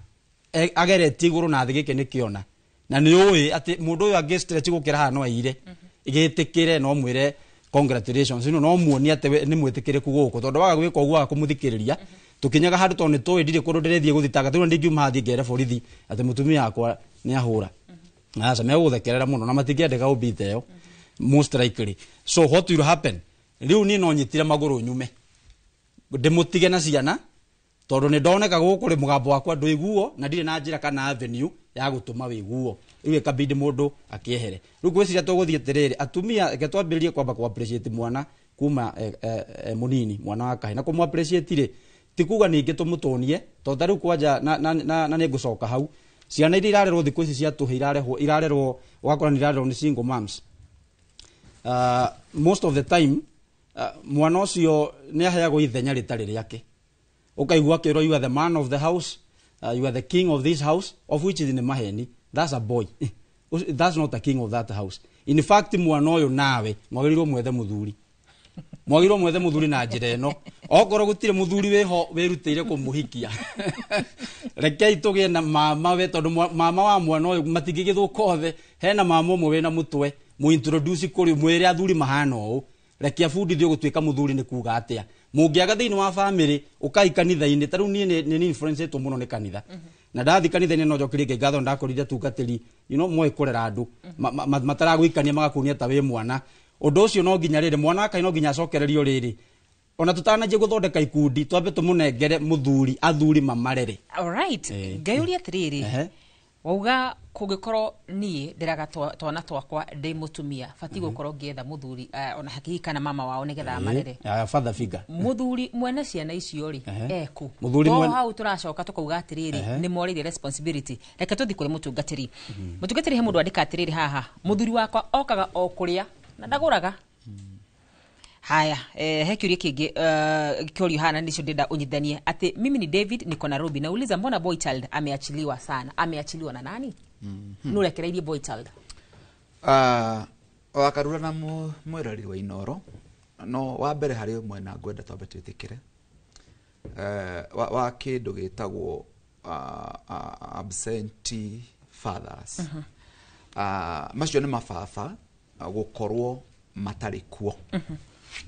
S16: ageretie igũrũ na thĩ, gĩkĩ nĩ kĩona, na nĩ ũĩ atĩ mũndũ ũyũ angĩ stretch gũkĩra haha no aire, gĩtĩkĩre no mwĩre congratulations, no muonie atĩ nĩ mwĩtĩkĩrĩku gũkũ, tondũ waga gwĩka ũguo waga kũmũthikĩrĩria, tũkinyaga handũ tondũ nĩ tũĩ ndirĩ kũndũ ndĩrĩthiĩ gũthitanga, tondũ ndingiuma thiĩ ngere borithi atĩ mũtumia wakwa nĩ ahũra. Aca megũgũthekerera mũno na matingĩendeka ũmbite ĩyo most likely. So what will happen, rĩu niĩ no nyitire magũrũ nyume ndĩmũtige na ciana, tondũ nĩ ndoneka gũkũ rĩ mũgambo wakwa ndũiguo na ndirĩ na njĩra kana avenue ya gũtũma wĩiguo, rĩu ĩkabidi mũndũ akĩehere. Rĩu ngwĩciria tũgũthiĩ atĩrĩrĩ, atumia reke twambĩrĩrie kwamba kũ appreciate mwana kuma mũnini, mwana wa kahĩĩ, na kũmũ appreciate rĩ ti kuga ningĩ tũmũtũnie, tondũ ta rĩu kwanja na nĩ ngũcoka hau, ciana iria irarerwo thikũ ici cia tũhĩ irarerwo ũgakora nĩ irarerwo nĩ single moms. Most of the time mwana ũcio nĩ aheagwo ithenya rĩtarĩ rĩake, ũkaigua akĩrwo you are the man of the house, you are the king of this house, of which is nĩ maheni. That's a boy, that's not a king of that house. In fact mwana ũyũ nawe mwagĩrĩirwo mwethe mũthuri. Mwagĩrĩirwo mwethe mũthuri na njĩra ĩno. Okorwo gũtirĩ mũthuri wĩho wĩrutĩire kũmũhikia, rekei tũgĩe na mama we, tondũ mama wa mwana ũyũ matingĩgĩthũka othe. Hena mama ũmwe wĩna mũtwe, mũintroduce kũrĩ, mwĩre athuri mahana ũũ, reke abundithio gũtuĩka mũthuri nĩ kuga atĩa. Mũngĩaga thĩinĩ wa family, ũkai kanitha-inĩ. Ta rĩu niĩ nĩ influenceĩtwo mũno nĩ kanitha, na ndathi kanitha-inĩ no njokerie Ngai ngatho, ndakorire atungatĩri moĩ kũrera andũ, mataragũikania magakuonia ta wĩ mwana. Ũndũ ũcio no nginya rĩrĩ mwana akai no nginya acokererio rĩrĩ, ona tũtananjia gũthondeka ikundi, twambe tũmũnengere mũthuri, athuri mamarere.
S1: Alright. Ngayũria atĩrĩrĩ, wauga kũngĩkorwo niĩ ndĩraga twana twakwa ndĩ mũtumia, batiĩ gũkorwo ngĩetha mũthuri, ona hakiri kana mama wao, nĩgetha amarere.
S16: Father figure.
S1: Mũthuri mwene ciana icio rĩ, eku
S16: Mũthuri
S1: To hau tũracoka tũkauga atĩrĩrĩ, nĩ morĩire responsibility. Reke tũthiĩ kũrĩ mũtungatĩri. Mũtungatĩri, he mũndũ andĩka atĩrĩrĩ haha: mũthuri wakwa okaga o kũrĩa na ndagũraga. Haya, he kiuria kĩngĩ kĩorio haha, na nĩcio ndĩrenda ũnyithanie, atĩ mimi ni David, niko Nairobi, nauliza mbona boy child ameachiliwa sana? Ameachiliwa na nani? Nũ ũrekereirie boy child?
S17: Wakarura na mwĩrori wa Inoro, no wa mbere harĩ mwena ngwenda twambe twĩtĩkĩre wa kĩndũ gĩtagwo absentee fathers. Macio nĩ mababa gũkorwo matarĩ kuo,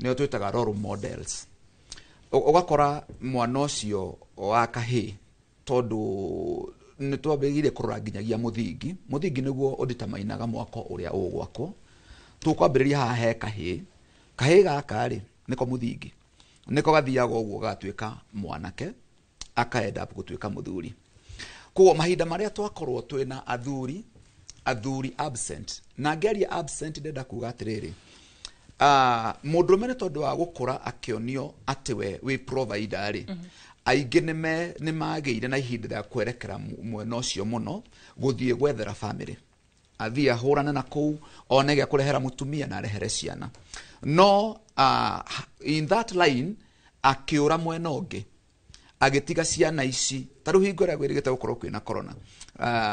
S17: nĩo twĩtaga role models. Ũgakora mwana ũcio wa kahĩĩ, tondũ nĩ twambĩrĩirie kũrora nginyagia mũthingi. Mũthingi nĩguo ũnditamainaga mwako ũrĩa ũgwakwo. Tũkwambĩrĩria haha he kahĩĩ. Kahĩĩ gaka rĩ, nĩko mũthingi, nĩko gathiaga ũguo gagatuĩka mwanake, aka end up gũtuĩka mũthuri. Koguo mahinda marĩa twakorwo twĩna athuri absent, na ngĩaria absent ndenda kuga atĩrĩrĩ, mũndũrũme nĩ tondũ wa gũkũra akĩonio atĩ we wĩ provider rĩ, aingĩ nĩ magĩire na ihinda rĩa kwerekera mwena ũcio mũno, gũthiĩ gwethera family, athiĩ ahũrane na kũu, one gĩa kũrehera mũtumia na arehere ciana. No in that line akĩũra mwena ũngĩ, agĩtiga ciana ici. Ta rĩu hingo ĩrĩa gwĩrĩgĩte gũkorwo kwĩna corona,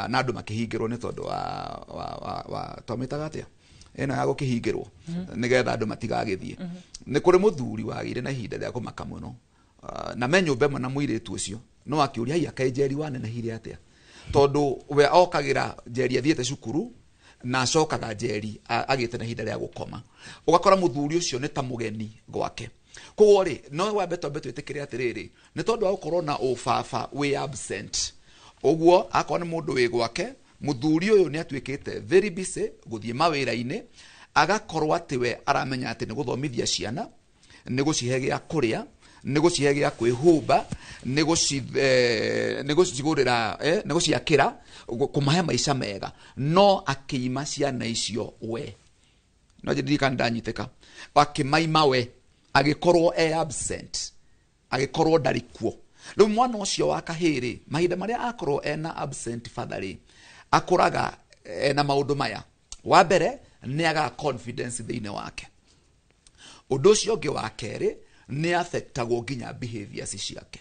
S17: na andũ makĩhingĩrwo nĩ tondũ wa twamĩtaga atĩa ĩno ya gũkĩhingĩrwo nĩgetha andũ matigagĩthiĩ, nĩ kũrĩ mũthuri wagĩire na ihinda rĩa kũmaka mũno, na me nyũmba ĩmwe na mũirĩtu ũcio, no akĩũria, haiya, kaĩ Njeri wanenehire atĩa? Tondũ we okagĩra Njeri athiĩte cukuru na acokaga Njeri agĩte na ihinda rĩa gũkoma. Ũgakora mũthuri ũcio nĩ ta mũgeni gwake. Koguo rĩ, no wambe twambe twĩtĩkĩre atĩrĩrĩ, nĩ tondũ wa gũkorwo na ũbaba wĩ absent ũguo, akorwo nĩ mũndũ wĩ gwake, mũthuri ũyũ nĩ atuĩkĩte very busy gũthiĩ mawĩra-inĩ, agakorwo atĩ we aramenya atĩ nĩ gũthomithia ciana, nĩ gũcihe gĩa kũrĩa, nĩ gũcihe gĩa kwĩhumba, nĩ gũcigũrĩra, nĩ gũciakĩra, kũmahe maica mega, no akĩima ciana icio we. No ndirikana ndanyitĩka, akĩmaima we, agĩkorwo e absent, agĩkorwo ndarĩ kuo. Rĩu mwana ũcio wa kahĩĩ rĩ, mahinda marĩa akorwo ena absent father rĩ, akũraga ena maũndũ maya. Wa mbere, nĩ agaga confidence thĩinĩ wake. Ũndũ ũcio ũngĩ wa kerĩ, nĩ affectagwo nginya behaviors ciake.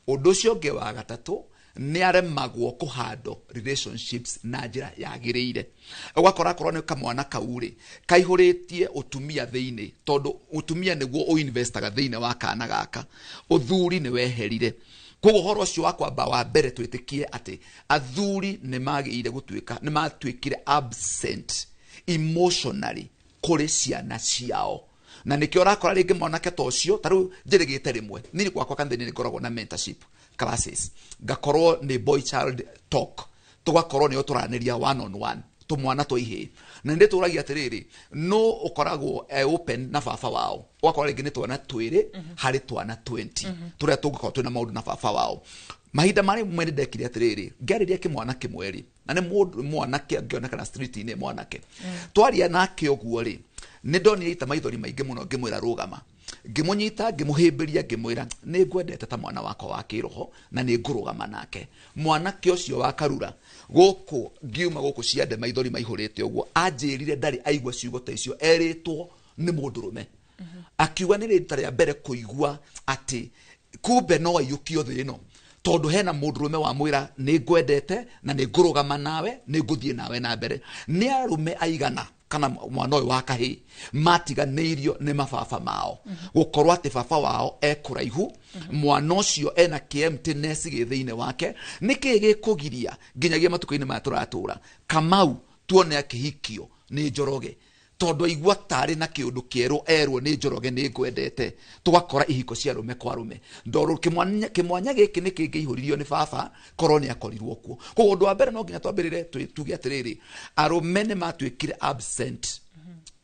S17: Ũndũ ũcio ũngĩ wa gatatũ, nĩ aremagwo kũhandle relationships na njĩra yagĩrĩire. Ũgakora akorwo nĩ kamwana kau rĩ, kaihũrĩtie ũtumia thĩinĩ, tondũ ũtumia nĩguo ũinvestaga thĩinĩ wa kana gaka, ũthuri nĩ weherire. Koguo ũhoro ũcio wa kwamba wa mbere twĩtĩkie atĩ athuri nĩ magĩire gũtuĩka, nĩ matuĩkire absent emotionally kũrĩ ciana ciao, na nĩkĩo ũrakora rĩngĩ mwanake ta ũcio. Ta rĩu njĩrĩgĩte rĩmwe niĩ gwakwa kanitha-inĩ nĩ ngoragwo na mentorship classes, ngakorwo nĩ boy child talk, tũgakorwo nĩo tũranĩria one on one, tũmwana twa ihĩĩ, na nĩ tũragia atĩrĩrĩ, no ũkoragwo e open na baba wao. Ũgakora rĩngĩ nĩ twana 2 harĩ twana 20 tũrĩa tũngĩkorwo twĩna maũndũ na baba wao. Mahinda marĩ mwe nĩ ndekire atĩrĩrĩ, ngĩarĩria kĩmwana kĩmwe rĩ, na nĩ mũndũ mwanake angĩonekana street-inĩ, mwanake twaria nake ũguo rĩ, nĩ ndonire ita maithori maingĩ mũno. Ngĩmwĩra rũgama, ngĩmũnyita, ngĩmũhĩmbĩria, ngĩmwĩra nĩ ngwendete ta mwana wakwa wa kĩroho na nĩ ngũrũgama nake. Mwanake ũcio wa Karura gũkũ, ngiuma gũkũ ciande maithori maihũrĩte ũguo, anjĩrire ndarĩ aigua ciugo ta icio erĩtwo nĩ mũndũrũme. Akiuga nĩ rita rĩa mbere kũigua atĩ kumbe no aiyũkio thĩ ĩno, tondũ hena mũndũrũme wamwĩra nĩ ngwendete na nĩ ngũrũgama nawe, nĩ ngũthiĩ nawe na mbere. Nĩ arũme aigana kana mwana ũyũ wa kahĩĩ matiganĩirio nĩ mababa mao, gũkorwo atĩ baba wao e kũraihu, mwana ũcio ena kĩemptiness gĩ thĩinĩ wake. Nĩkĩĩ gĩkũgiria nginyagia matukũ-inĩ maya tũratũra Kamau tuone akĩhikio nĩ Njoroge, tondũ aigua tarĩ na kĩũndũ kĩerũ erwo nĩ Njoroge nĩ ngwendete, tũgakora ihiko cia arũme kwa arũme. Ndoro kĩmwanya gĩkĩ nĩ kĩngĩihũririo nĩ baba korwo nĩ akorirwo kuo. Koguo ũndũ wa mbere no nginya twambĩrĩre tuge atĩrĩrĩ, arũme nĩ matuĩkire absent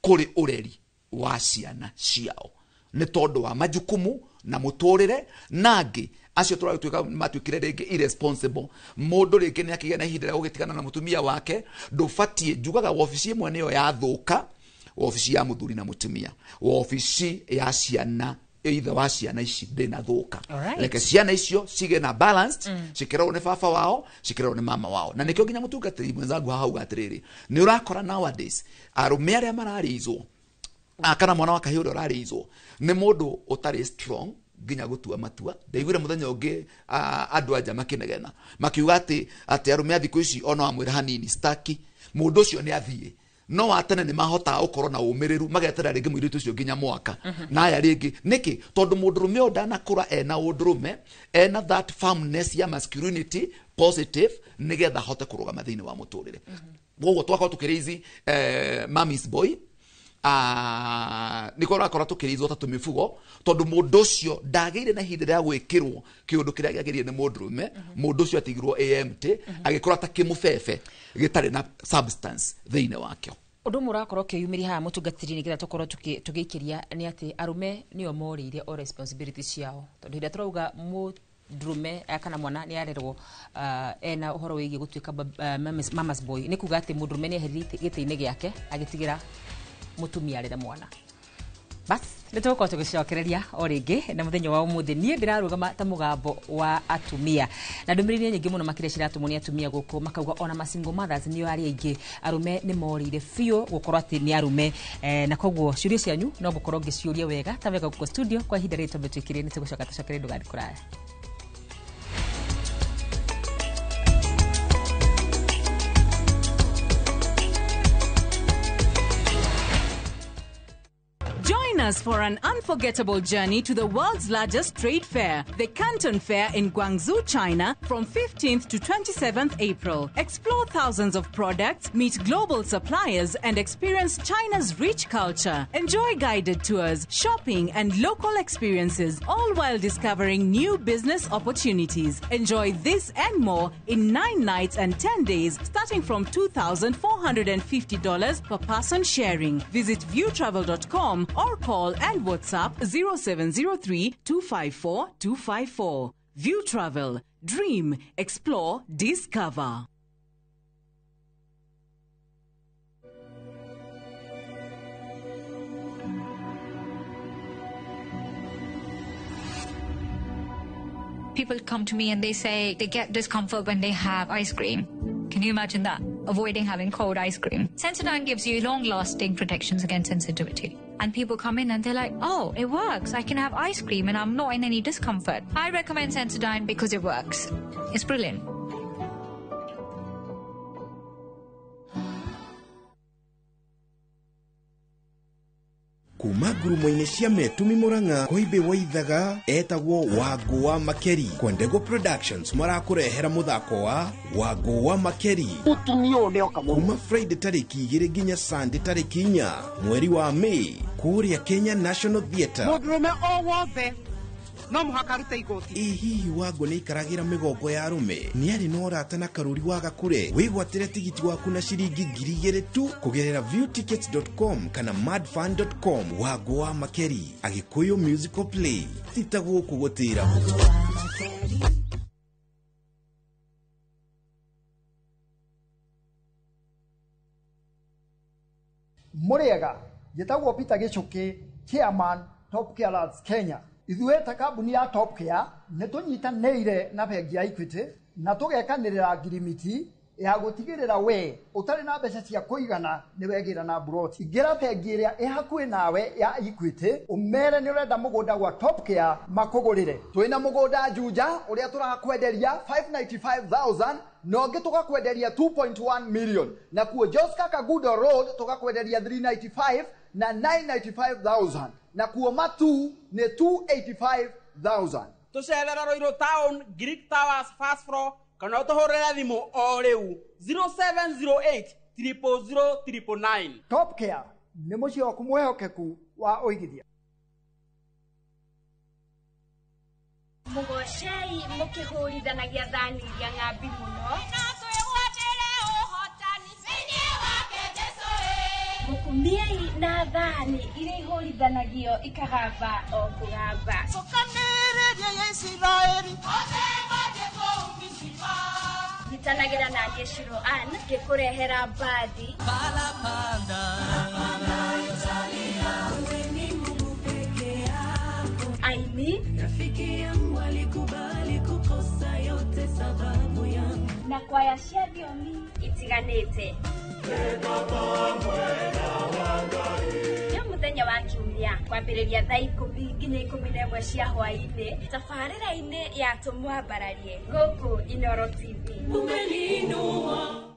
S17: kũrĩ ũreri wa ciana ciao nĩ tondũ wa majukumu na mũtũrĩre, na angĩ acio tũratuĩka matuĩkire rĩngĩ irresponsible. Mũndũ rĩngĩ nĩ akĩgĩa na ihinda rĩa gũgĩtigana na mũtumia wake. Ndũbatiĩ, njugaga wabici ĩmwe nĩyo yathũka, wabici ya mũthuri na mũtumia, wabici ya ciana, ithe wa ciana ici ndĩnathũka. Reke ciana icio cigĩe na balanced, cikĩrerwo nĩ baba wao, cikĩrerwo nĩ mama wao. Na nĩkĩo nginya mũtungatĩri mwenzangu haha auga atĩrĩrĩ, nĩ ũrakora nowadays arũme arĩa mararĩizwo kana mwana wa kahĩĩ ũrĩa ũrarĩizwo nĩ mũndũ ũtarĩ strong nginya gũtua matua. Ndaiguire mũthenya ũngĩ andũ anja makĩnegena makiuga atĩ arũme a thikũ ici ona wamwĩra hanini staki, mũndũ ũcio nĩ athiĩ. No wa tene nĩ mahotaga gũkorwo na ũmĩrĩru mageterera rĩngĩ mũirĩtu ũcio nginya mwaka na aya rĩngĩ. Nĩkĩ? Tondũ mũndũrũme ũyũ ndanakũra ena ũndũrũme, ena that firmness ya masculinity positive, nĩgetha ahote kũrũgama thĩinĩ wa mũtũrĩre. Koguo twakorwo tũkĩraise mommy's boy, nĩkĩo ũrakora tũkĩrĩithwo ta tũmĩbugo, tondũ mũndũ ũcio ndagĩire na ihinda rĩa gwĩkĩrwo kĩũndũ kĩrĩa gĩagĩrĩire nĩ mũndũrũme. Mũndũ ũcio atigirwo AMT agĩkũra ta kĩmũbebe gĩtarĩ na substance thĩinĩ wakĩo.
S1: Ũndũ ũmwe ũrakorwo ũkĩyumĩria haha mũtungatĩri nĩgetha tũkorwo tũgĩikĩria nĩ atĩ arũme nĩo morĩire o responsibility ciao, tondũ hĩndĩ ĩrĩa tũrauga mũndũrũme kana mwana nĩ arerwo ena ũhoro wĩgiĩ gũtuĩka mama's boy, nĩ kuga atĩ mũndũrũme nĩ eheririe gĩtĩ-inĩ gĩake agĩtigĩra mũtumia arere mwana. Bas nĩ tũgũkorwo tũgĩcokereria o rĩngĩ na mũthenya wa ũmũthĩ niĩ ndĩrarũgama ta mũgambo wa atumia, na ndũmĩrĩri nĩ nyingĩ mũno makĩria ciratũmwo nĩ atumia gũkũ, makauga ona ma single mothers nĩo arĩa aingĩ arũme nĩ morĩire biũ gũkorwo atĩ nĩ arũme, na koguo ciũria cianyu no ngũkorwo ngĩciũria wega ta wega gũkũ studio kwa ihinda rĩrĩ twambe twĩkĩrĩre, nĩ tũgũcoka tũcokere ndũgathiĩ kũraya.
S28: Join us for an unforgettable journey to the world's largest trade fair, the Canton Fair in Guangzhou, China, from 15th to 27th April. Explore thousands of products, meet global suppliers, and experience China's rich culture. Enjoy guided tours, shopping, and local experiences, all while discovering new business opportunities. Enjoy this and more in 9 nights and 10 days, starting from $2,450 per person sharing. Visit viewtravel.com or call and WhatsApp 0703 254 254. View Travel. Dream, explore, discover.
S5: People come to me and they say they get discomfort when they have ice cream. Can you imagine that? Avoiding having cold ice cream. Sensodyne gives you long-lasting protections against sensitivity. And people come in and they're like, oh, it works. I can have ice cream and I'm not in any discomfort. I recommend Sensodyne because it works. It's brilliant.
S6: Kuma ngurumo-inĩ cia Metumi Murang'a Koimbĩ Waithaga etagwo Wangũ wa Makeri. Kwendego Productions marakũrehera mũthako wa Wangũ wa Makeri
S4: Mũtumia ũyũ nĩoka mũno.
S6: Kuma Friday tarĩki 2 nginya Sunday tarĩki 4 mweri wa May kũrĩa Kenya National Theatre.
S7: Mũndũrũme o wothe no mũhaka arute igoti.
S6: Ĩ hihi Wangũ nĩ aikaragĩra mĩgongo ya arũme? Nĩ arĩ na ũrata na Karũri wa Gakure? Wĩgwatĩre tigiti waku na ciringi 2,000 tu kũgerera viewtickets.com kana madfun.com. Wangũ wa Makeri, Agĩkũyũ musical play. Ti ta gũkũ gũtĩra.
S8: Mũrĩega, njĩtagwo Peter Gĩchũkĩ, chairman Top Care Lads Kenya. Ithuĩ ta kambuni ya Top Care nĩ tũnyitanĩire na bengi ya Equity na tũgekanĩrĩra ngirimiti Ya gũtigĩrĩra we ũtarĩ na mbeca cia kũigana nĩ wegĩra na mburoti. Ingĩra bengi ĩrĩa ĩ hakuhĩ nawe ya Equity, ũmere nĩ ũrenda mũgũnda gwa Top Care makũgũrĩre. Twĩna mũgũnda Juja ũrĩa tũrakwenderia 595,000 na ũngĩ tũgakwenderia 2.1 million, nakuo Joska Kagudo Road tũgakwenderia 395 na 995,000, nakuo Matu nĩ 285,000.
S9: Tũcerera Ruiru Town, Greek Towers first floor, kana ũtũhũrĩre thimũ o rĩu 0708 000 999.
S8: Top Care nĩ mũciĩ waku mwĩhokeku wa ũigithia.
S10: Mũgocei mũkĩhũrithanagia thani iria ng'ambi mũno. Mũkumiei na thani iria ihũrithanagio ikagamba o kũgamba. Nyitanagĩra na niĩ Shiro Ann ngĩkũrehera mbathi. Aini
S11: Rafiki yangu alikubali kukosa yote sababu yangu.
S10: Na kwaya cia thiomi itiganĩte. Nĩ mũthenya wa kiumia kwambĩrĩria thaa 10 nginya 11 cia hwaĩ-inĩ tabarĩra-inĩ ya Tũmwambararie gũkũ Inoro TV.
S11: Umeniinua.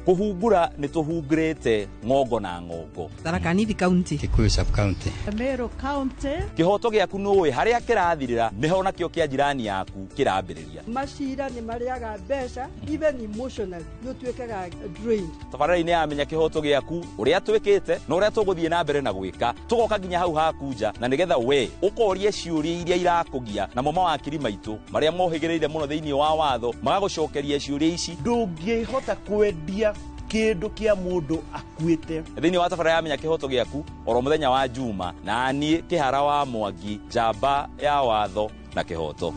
S12: Kũhungura nĩ tũhungurĩte ng'ongo na ng'ongo.
S7: Tharaka Nithi County,
S16: Kikuyu sub county,
S7: Meru County.
S12: Kĩhoto gĩaku nũĩ harĩa kĩrathirĩra nĩho nakĩo kĩa jirani yaku kĩrambĩrĩria.
S7: Macira nĩ marĩaga mbeca, even emotionally nĩ ũtuĩkaga drained.
S12: Tabarĩra-inĩ ya Menya Kĩhoto Gĩaku, ũrĩa twĩkĩte na ũrĩa tũgũthiĩ na mbere na gwĩka, tũgoka nginya hau haku nja na nĩgetha we ũkorie ciũria iria irakũgia, namo mawakiri maitũ marĩa mohĩgĩrĩire mũno thĩinĩ wa watho magagũcokeria ciũria ici.
S13: Ndũngĩhota kwendia kĩndũ kĩa mũndũ akuĩte.
S12: Thĩinĩ wa tabarĩra ya Menya Kĩhoto Gĩaku oro mũthenya wa Juma, na niĩ Kĩhara wa Mwangi, njamba ya watho na kĩhoto.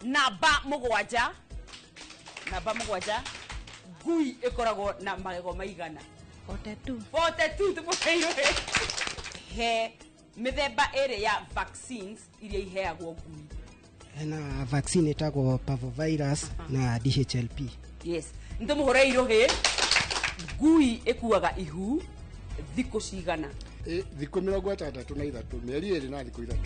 S9: Namba 7, namba 7, ngui ĩkoragwo na magego maigana?
S14: 42.
S9: 42 tũmũheirwe. He mĩthemba ĩrĩ ya vaccines iria iheagwo ngui.
S15: Hena vaccine ĩtagwo parvovirus na DHLP.
S9: Yes, nĩtũmũhũre irũhĩ. Ngui ĩkuaga ihu thikũ cigana?
S4: Thikũ 63, mĩeri 2 na thikũ 3.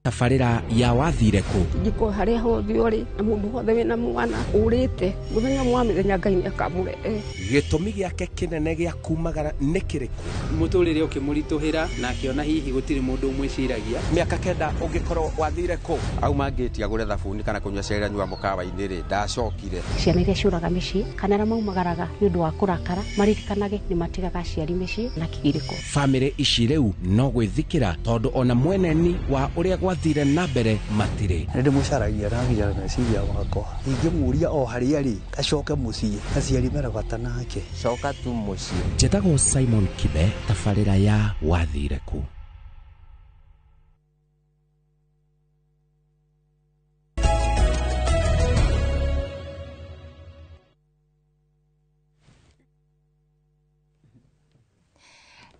S22: Tabarĩra ya wathire kũ?
S29: Njiko harĩa hothe ũrĩ na mũndũ wothe wĩna mwana ũrĩte mũthenya mwa mĩthenya Ngai nĩakamũrehe.
S22: Gĩtũmi gĩake kĩnene gĩa kumagara nĩ kĩrĩkũ?
S30: Mũtũrĩre ũkĩmũritũhĩra na akĩona hihi gũtirĩ mũndũ ũmwĩciragia.
S31: Mĩaka 9 ũngĩkorwo wathire kũ? Auma ngĩti agũre thabuni kana kũnyua cai anyua mũkawa-inĩ rĩ, ndacokire.
S32: Ciana iria ciũraga mĩciĩ kana arĩa maumagaraga nĩ ũndũ wa kũrakara maririkanage nĩ matigaga aciari mĩciĩ na kĩgirĩko.
S22: Bamĩrĩ ici rĩu no gwĩthikĩra tondũ ona mweneni wa ũrĩa gwathire na mbere matirĩ.
S33: Nĩ ndĩmũcaragia na nginya meciria makwa, ingĩmũria o harĩa arĩ acoke mũciĩ, aciari mena bata nake.
S31: Coka tu mũciĩ.
S22: Njĩtagwo Simon Kibe, tabarĩra ya wathire kũ.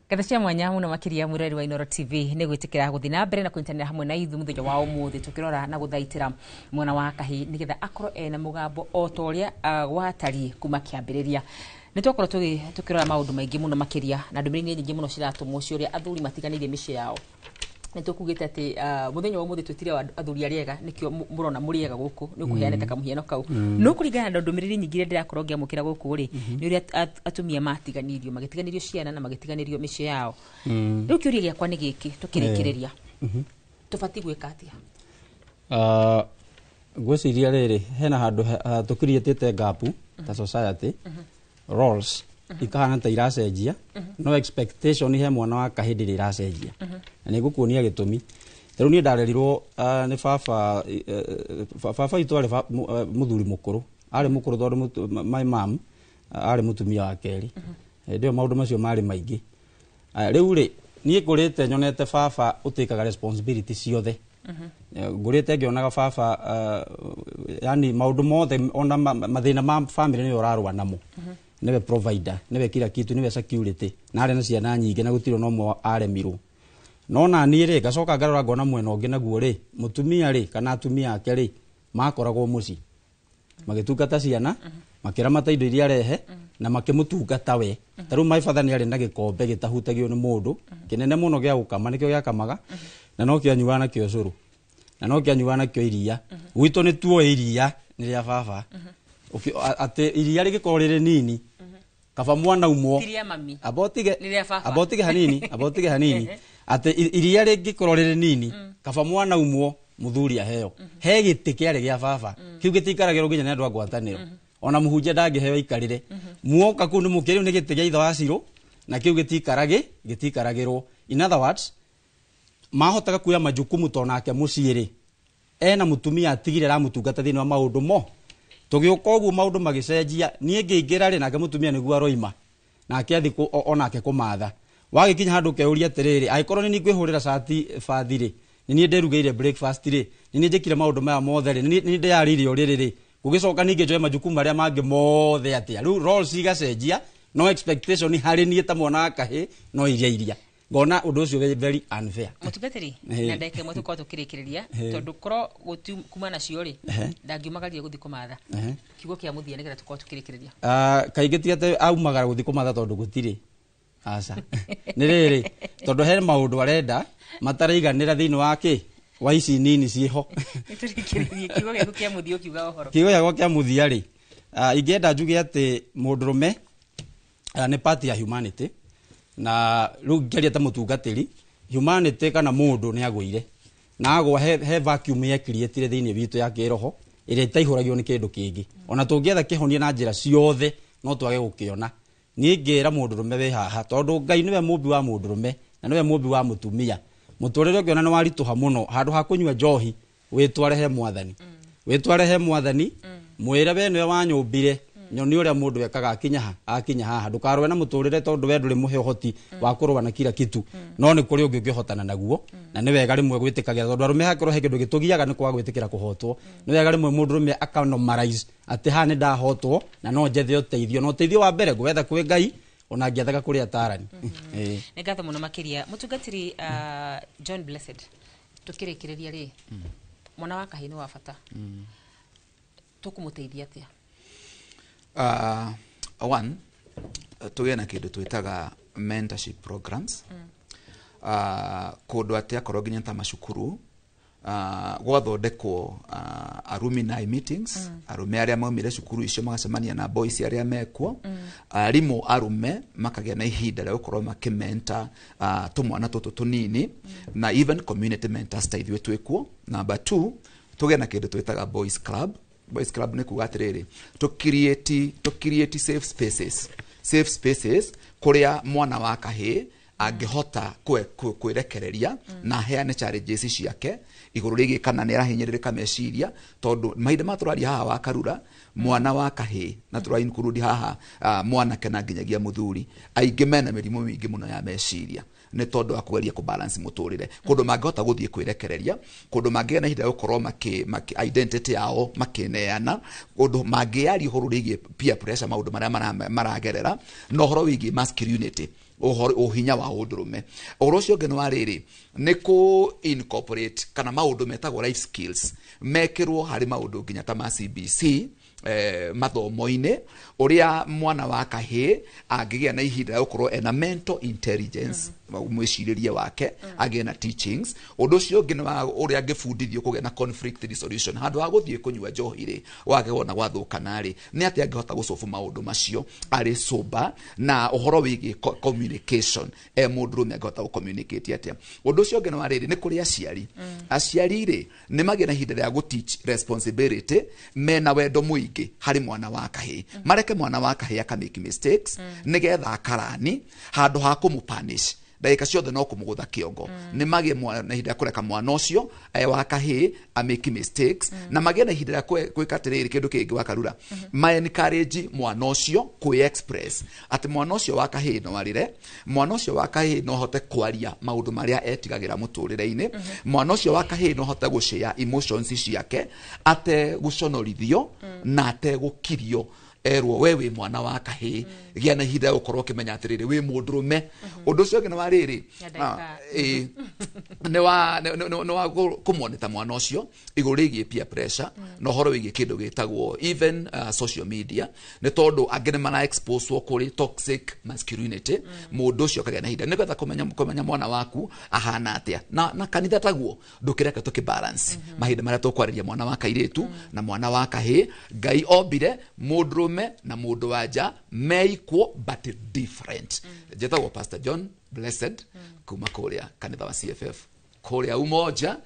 S1: Ngatho cia mwanya muno makiria mwirori wa Inoro TV nĩ gwĩtĩkĩra gũthiĩ na mbere na kũnyitanĩra hamwe na ithuĩ mũthenya wa ũmũthĩ tũkĩrora na gũthaitĩra mwana wa kahĩĩ nĩgetha akorwo ena mũgambo o ta ũrĩa gwatariĩ kuma kĩambĩrĩria. Nĩ twakorwo tũkĩrora maũndũ maingĩ mũno makĩria na ndũmĩrĩri nyingĩ mũno ciratũmwo cia ũrĩa athuri matiganĩirie mĩciĩ yao. Nĩ tũkugĩte atĩ mũthenya wa ũmũthĩ twĩtire athuri arĩa ega, nĩkĩo mũrona mũrĩ ega gũkũ, nĩ ũkũheanĩte kamũhiano kau. No kũringana na ndũmĩrĩri nyingĩ iria ndĩrakorwo ngĩamũkĩra gũkũ rĩ, nĩ ũrĩa atumia matiganĩirio, magĩtiganĩrio ciana na magĩtiganĩrio mĩciĩ yao. Rĩu kĩũria gĩakwa nĩ gĩkĩ tũkĩrĩkĩrĩria, tũbatiĩ gwĩka atĩa?
S16: Ngwĩciria rĩrĩ, hena handũ tũkiriĩtĩte gap ta society roles ikahana ta iracenjia, no expectation he mwana wa kahĩĩ ndĩrĩ iracenjia. Na nĩ ngũkuonia gĩtũmi. Ta rĩu niĩ ndarerirwo nĩ baba, baba witũ arĩ mũthuri mũkũrũ, arĩ mũkũrũ tondũ my mom arĩ mũtumia wa kerĩ. Hĩndĩ ĩyo maũndũ macio marĩ maingĩ. Rĩu rĩ, niĩ ngũrĩte nyonete baba ũtĩkaga responsibility ciothe Ngũrĩte ngĩonaga baba, yani maũndũ mothe, ona mathĩna ma family nĩwe ũrarũa namo, nĩwe provider, nĩwe kila kitu, nĩwe security, na arĩ na ciana nyingĩ na gũtirĩ ona ũmwe aremirwo. No na niĩ rĩ, ngacoka ngarora ngona mwena ũngĩ naguo rĩ, mũtumia rĩ, kana atumia ake rĩ, makoragwo mũciĩ magĩtungata ciana, makĩramata indo iria arehe na makĩmũtungata we. Ta rĩu my father nĩ arĩ na gĩkombe gĩtahutagio nĩ mũndũ, kĩnene mũno gĩa gũkama, nĩkĩo gĩakamaga, na no kĩanyuaga nakĩo ũcũrũ, na no kĩanyuaga nakĩo iria. Gwitũ nĩ tuoĩ iria nĩ rĩa baba. Atĩ iria rĩngĩkorwo rĩrĩ nini, kaba mwana umwo
S1: Ti rĩa mami.
S16: Amba ũtige.
S1: Nĩ rĩa baba.
S16: Amba ũtige hanini, amba ũtige hanini. Atĩ iria rĩngĩkorwo rĩrĩ nini, kaba mwana umwo mũthuri aheo. He gĩtĩ kĩarĩ gĩa baba, kĩu gĩtiikaragĩrwo nginya nĩ andũ a ngwatanĩro, ona mũhunjia ndangĩheo aikarĩre. Muoka kũu nĩ mũkĩrĩu nĩ gĩtĩ gĩa ithe wa Cirũ, na kĩu gĩtiikaragĩrwo. In other words, mahotaga kuoya majukumu to nake mũciĩ rĩ, ena mũtumia atigire aramũtungata thĩinĩ wa maũndũ mo. Tũgĩũka ũguo maũndũ magĩcenjia, niĩ ngĩingĩra rĩ, nake mũtumia nĩguo aroima, nake athi onake kũmatha. Wagĩkinya handũ ũkeyũria atĩrĩrĩ, angĩkorwo nĩ niĩ ngwĩhũrĩra cati bathi rĩ, nĩ niĩ ndĩrugĩire breakfast rĩ, nĩ niĩ njĩkire maũndũ maya mothe rĩ, nĩ niĩ ndĩyarĩirie ũrĩrĩ rĩ, gũgĩcoka ningĩ njoe majukumu marĩa mangĩ mothe atĩa? Rĩu roles igacenjia, no expectation harĩ niĩ ta mwana wa kahĩ no iria iria ngona ũndũ ũcio wĩ very unfair.
S1: Mũtungatĩri, na ndagĩka ĩmwe tũkorwo tũkĩrĩkĩrĩria, tondũ korwo gũti kuma nacio rĩ, ndangiumagaririe gũthiĩ kũmatha. Kiugo kĩa mũthia nĩgetha tũkorwo tũkĩrĩkĩrĩria.
S16: Ah, kaingĩ ti atĩ aumagara gũthiĩ kũmatha tondũ gũtirĩ, aca, nĩ rĩrĩ, tondũ he maũndũ arenda mataraiganĩra thĩinĩ wa kĩ wa ici nini ciĩho.
S1: Nĩtũrĩkĩrĩrie, kiugo gĩaku kĩa mũthia ũkiuga ũhoro.
S16: Kiugo gĩakwa kĩa mũthia rĩ, ingĩenda njuge atĩ mũndũrũme nĩ part ya humanity, na rĩu ngĩaria ta mũtungatĩri, humanity kana mũndũ nĩ agũire na agwa he vacuum yekiriĩtire thĩinĩ witũ ya kĩroho ĩrĩa ĩtaihũragio nĩ kĩndũ kĩngĩ. Ona tũngĩetha kĩhonia na njĩra ciothe, no twage gũkĩona. Niĩ ngĩra mũndũrũme wĩ haha, tondũ Ngai nĩwe mũmbi wa mũndũrũme na nĩwe mũmbi wa mũtumia, mũtũrĩre ũngĩona nĩ waritũha mũno, handũ ha kũnyua njohi, wĩtware he Mwathani, wĩtware he Mwathani, mwĩre we nĩwe wanyũmbire, nyoni ũrĩa mũndũ ekaga akinya ha akinya haha. Ndũkarũe na mũtũrĩre tondũ we ndũrĩ mũhe ũhoti wa kũrũa na kila kitu, no nĩ kũrĩ ũngĩ ũngĩhotana naguo. Na nĩ wega rĩmwe gwĩtĩkagĩra, tondũ arũme hakorwo he kĩndũ gĩtũgiaga nĩ kwaga gwĩtĩkĩra kũhotwo. Nĩ wega rĩmwe mũndũrũme akanormalize atĩ haha nĩ ndahotwo na no njethe ũteithio, na ũteithio wa mbere ngwetha kwĩ Ngai, ona ngĩethaga kũrĩ atarani. Ĩĩ.
S1: Nĩ ngatho mũno makĩria, mũtungatĩri John Blessed. Tũkĩrĩkĩrĩria rĩ, mwana wa kahĩĩ nĩ wa bata, tũkũmũteithia atĩa?
S2: One, tũgĩe na kĩndũ twĩtaga mentorship programs kũndũ atĩ akorwo nginya ta macukuru, gwathondekwo alumni meetings, arũme arĩa maumire cukuru icio magacemania na boys arĩa mekuo, arimũ arũme makagĩa na ihinda rĩa gũkorwo makĩmenta tũmwana tũtũ tũnini, na even community mentors ta ithuĩ twĩkuo. Number two, tũgĩe na kĩndũ twĩtaga boys club. Boys club nĩ kuga atĩrĩrĩ, tũ create safe spaces kũrĩa mwana wa kahĩĩ angĩhota kwĩrekereria na aheane challenges ciake igũrũ rĩgiĩ kana nĩ arahinyĩrĩrĩka meciria, tondũ mahinda ma tũraria haha wa Karura, mwana wa kahĩĩ na tũra include haha mwanake na nginyagia mũthuri, aingĩ mena mĩrimũ mĩingĩ mũno ya meciria nĩ tondũ wa kũgeria kũbalance mũtũrĩre. Kũndũ mangĩhota gũthiĩ kwĩrekereria, kũndũ mangĩgĩa na ihinda rĩa gũkorwo makĩ identity yao makĩneana, kũndũ mangĩaria ũhoro rĩgiĩ peer pressure, maũndũ marĩa maragerera, na ũhoro wĩgiĩ masculinity, ũhoro ũhinya wa ũndũrũme. Ũhoro ũcio ũngĩ nĩ wa rĩrĩ, nĩ kũ incorporate kana maũndũ metagwo life skills mekĩrwo harĩ maũndũ nginya ta ma CBC, mathomo-inĩ, ũrĩa mwana wa kahĩĩ angĩgĩa na ihinda rĩa gũkorwo ena mental intelligence, mwĩcirĩrie wake agĩe na teachings. Ũndũ ũcio ũngĩ nĩ wa ũrĩa angĩbundithio kũgĩa na conflict resolution. Handũ ha gũthiĩ kũnyua njohi rĩ, wage wona gwathũkana rĩ, nĩ atĩa angĩhota gũcobu maũndũ macio arĩ sober, na ũhoro wĩgiĩ communication, mũndũrũme angĩhota gũ-communicate atĩa. Ũndũ ũcio ũngĩ nĩ wa rĩrĩ, nĩ kũrĩ aciari. Aciari rĩ, nĩ magĩe na ihinda rĩa gũ teach responsibility mena wendo mũingĩ harĩ mwana wa kahĩĩ, mareke mwana wa kahĩĩ aka make mistakes nĩgetha akarani handũ ha kũmũ punish. Ndagĩka ciothe no kũmũgũtha kĩongo. Nĩ magĩe na ihinda rĩa kũreka mwana ũcio wa kahĩĩ amake mistakes, na magĩe na ihinda rĩa gwĩka atĩrĩrĩ, kĩndũ kĩngĩ wa Karura, ma encourage mwana ũcio kwĩ express atĩ mwana ũcio wa kahĩĩ no arĩre, mwana ũcio wa kahĩĩ no ahote kwaria maũndũ marĩa etigagĩra mũtũrĩre-inĩ, mwana ũcio wa kahĩĩ no ahote gũshare emotions ciake ategũconorithio na ategũkirio, erwo we wĩ mwana wa kahĩĩ, gĩa na ihinda rĩa gũkorwo ũkĩmenya atĩrĩrĩ wĩ mũndũrũme. Ũndũ ũcio ũngĩ nĩ wa rĩrĩ,
S1: Ya ndagĩka.
S2: Ĩĩ, nĩ wa nĩ wa kũmonita mwana ũcio igũrũ rĩgiĩ peer pressure na ũhoro wĩgiĩ kĩndũ gĩtagwo even social media, nĩ tondũ angĩ nĩ mara exposwo kũrĩ toxic masculinity. Mũndũ ũcio akagĩa na ihinda nĩgetha kũmenya mwana waku ahana atĩa, na kanitha taguo ndũkĩreke tũkĩ balance mahinda marĩa tũkwarĩria mwana wa kairĩtu na mwana wa kahĩĩ. Ngai ombire mũndũrũme na mũndũ wa nja me equal but different. Njĩtagwo Pastor John Blessed kuma kũrĩa kanitha wa CFF kũrĩa Umoja.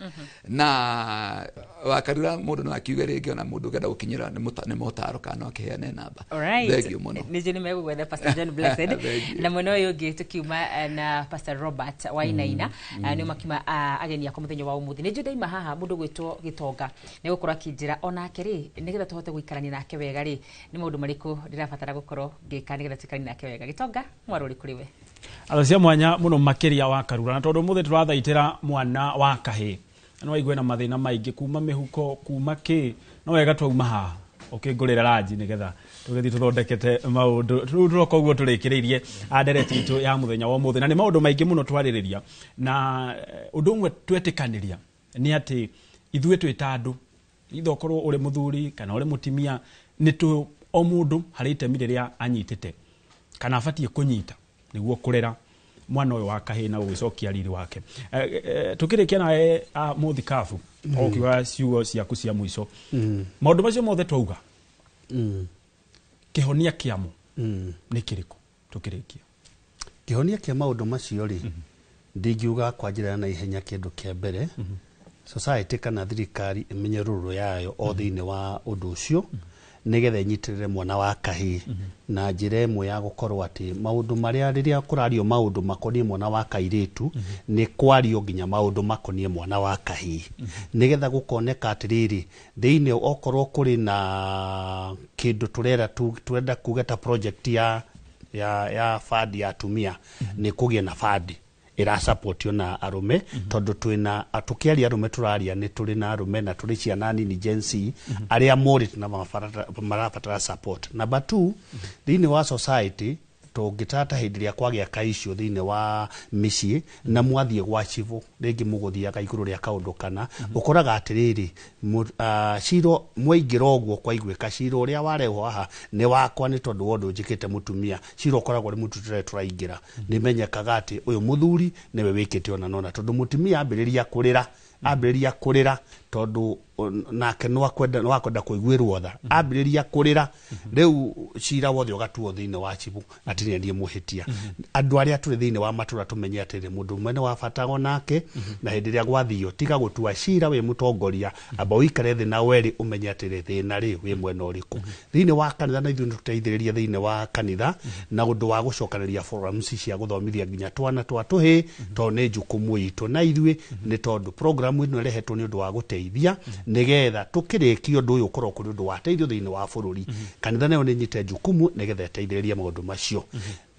S2: Na Wakarura, mũndũ no akiuge rĩngĩ ona mũndũ ũngĩenda gũkinyĩra nĩ motaro kana no akĩheane namba.
S1: Alright.
S2: Thengiũ mũno.
S1: Nĩnjũĩ nĩ megũgwetha, Pastor John Blessed.
S2: Thank you.
S1: Na mwena ũyũ ũngĩ tũkiuma na Pastor Robert Wainaina, nĩo makiuma ageni akwa mũthenya wa ũmũthĩ. Nĩnjũĩ ndaima haha mũndũ gwĩtwo Gĩtonga nĩ gũkorwo akĩnjĩra onake rĩ, nĩgetha tũhote gũikarania nake wega rĩ, nĩ maũndũ marĩkũ ndĩrabatara gũkorwo ngĩka nĩgetha tũikaranie nake wega. Gĩtonga, mwaro ũrĩ kũrĩ we.
S3: Atho cia mwanya muno makiria wa Karura, na tondu muthi turathaitira mwana wa kahĩ no aigue na mathĩna maingĩ kuma mĩhuko kuma kĩ, no wega twauma haha ũkĩngũrĩra ranji nĩgetha tũgĩthiĩ tũthondekete maũndũ. Rĩu tũroka ũguo tũrĩkĩrĩirie ndereti itũ ya mũthenya wa ũmũthĩ, na nĩ maũndũ maingĩ mũno twarĩrĩria, na ũndũ ũmwe twetĩkanĩria nĩ atĩ ithuĩ twĩ ta andũ, ithe ũkorwo ũrĩ mũthuri kana ũrĩ mũtimia, nĩ tũ o mũndũ harĩ itemi rĩrĩa anyitĩte kana abatiĩ kũnyita nĩguo kũrera mwana ũyũ wa kahĩĩ na gũgĩcokia riri wake. Tũkĩrĩkia nawe mũthikabu, ũkiuga ciugo ciaku cia mũico, maũndũ macio mothe twauga, kĩhonia kĩamo nĩ kĩrĩkũ tũkĩrĩkia?
S33: Kĩhonia kĩa maũndũ macio rĩ, ndingiuga kwa njĩra ya naihenya. Kĩndũ kĩa mbere, society kana thirikari ĩmenye rũrũ yayo o thĩinĩ wa ũndũ ũcio, nĩgetha ĩnyitĩrĩre mwana wa kahĩĩ na njĩra ĩmwe ya gũkorwo atĩ maũndũ marĩa rĩrĩa kũrario maũndũ makoniĩ mwana wa kairĩtu, nĩ kwario nginya maũndũ makoniĩ mwana wa kahĩĩ, nĩgetha gũkoneka atĩrĩrĩ, thĩinĩ okorwo kũrĩ na kĩndũ tũrera tũrenda kuga ta project ya fund ya atumia, nĩ kũgĩe na fund ĩrasupportio na arũme, tondũ twĩna tũkĩaria arũme tũraria nĩ tũrĩ na arũme na tũrĩ ciana nini Gen Z arĩa morĩte na marabatara support. Number 2, thĩinĩ wa society tũngĩtata hĩndĩ ĩrĩa kwagĩa ka issue thĩinĩ wa mĩciĩ na mwathiĩ gwa cibũ, rĩngĩ mũgũthiaga igũrũ rĩa kaũndũ kana ũkoraga atĩrĩrĩ, cira mwaingĩra ũguo kwaiguĩka cira ũrĩa warehwo haha nĩ wakwa, nĩ tondũ wa ũndũ njĩkĩte mũtumia, cira ũkoragwo ũrĩ mũtutĩre tũraingĩra, nĩ menyekaga atĩ ũyũ mũthuri nĩwe wĩkĩte ona nona, tondũ mũtumia ambĩrĩria kũrĩra tondũ nake no akwenda kũiguĩrwo tha, ambĩrĩria kũrĩra rĩu cira wothe ũgatuo thĩinĩ wa cibũ atĩ nĩ niĩ mũhĩtia. Andũ arĩa tũrĩ thĩinĩ wa matũra tũmenye atĩrĩ, mũndũ ũmwe nĩ wa bata onake, na hĩndĩ ĩrĩa gwathio tiga gũtua cira wĩ mũtongoria, amba ũikare thĩ na werĩ ũmenye atĩrĩ, thĩna rĩ wĩ mwena ũrĩkũ thĩinĩ wa kanitha, na ithuĩ nĩ tũteithĩrĩrie thĩinĩ wa kanitha na ũndũ wa gũcokanĩria forums cia gũthomithia nginya twana twa tũhĩĩ, tondũ nĩ jukumu itũ na ithuĩ, nĩ tondũ program ĩno ĩrehetwo nĩ ũndũ wa gũteithia nĩgetha tũkĩrĩkia ũndũ ũyũ ũkorwo kũrĩ ũndũ wa teithio thĩinĩ wa bũrũri. Kanitha nayo nĩ nyite jukumu nĩgetha ĩteithĩrĩrie maũndũ macio.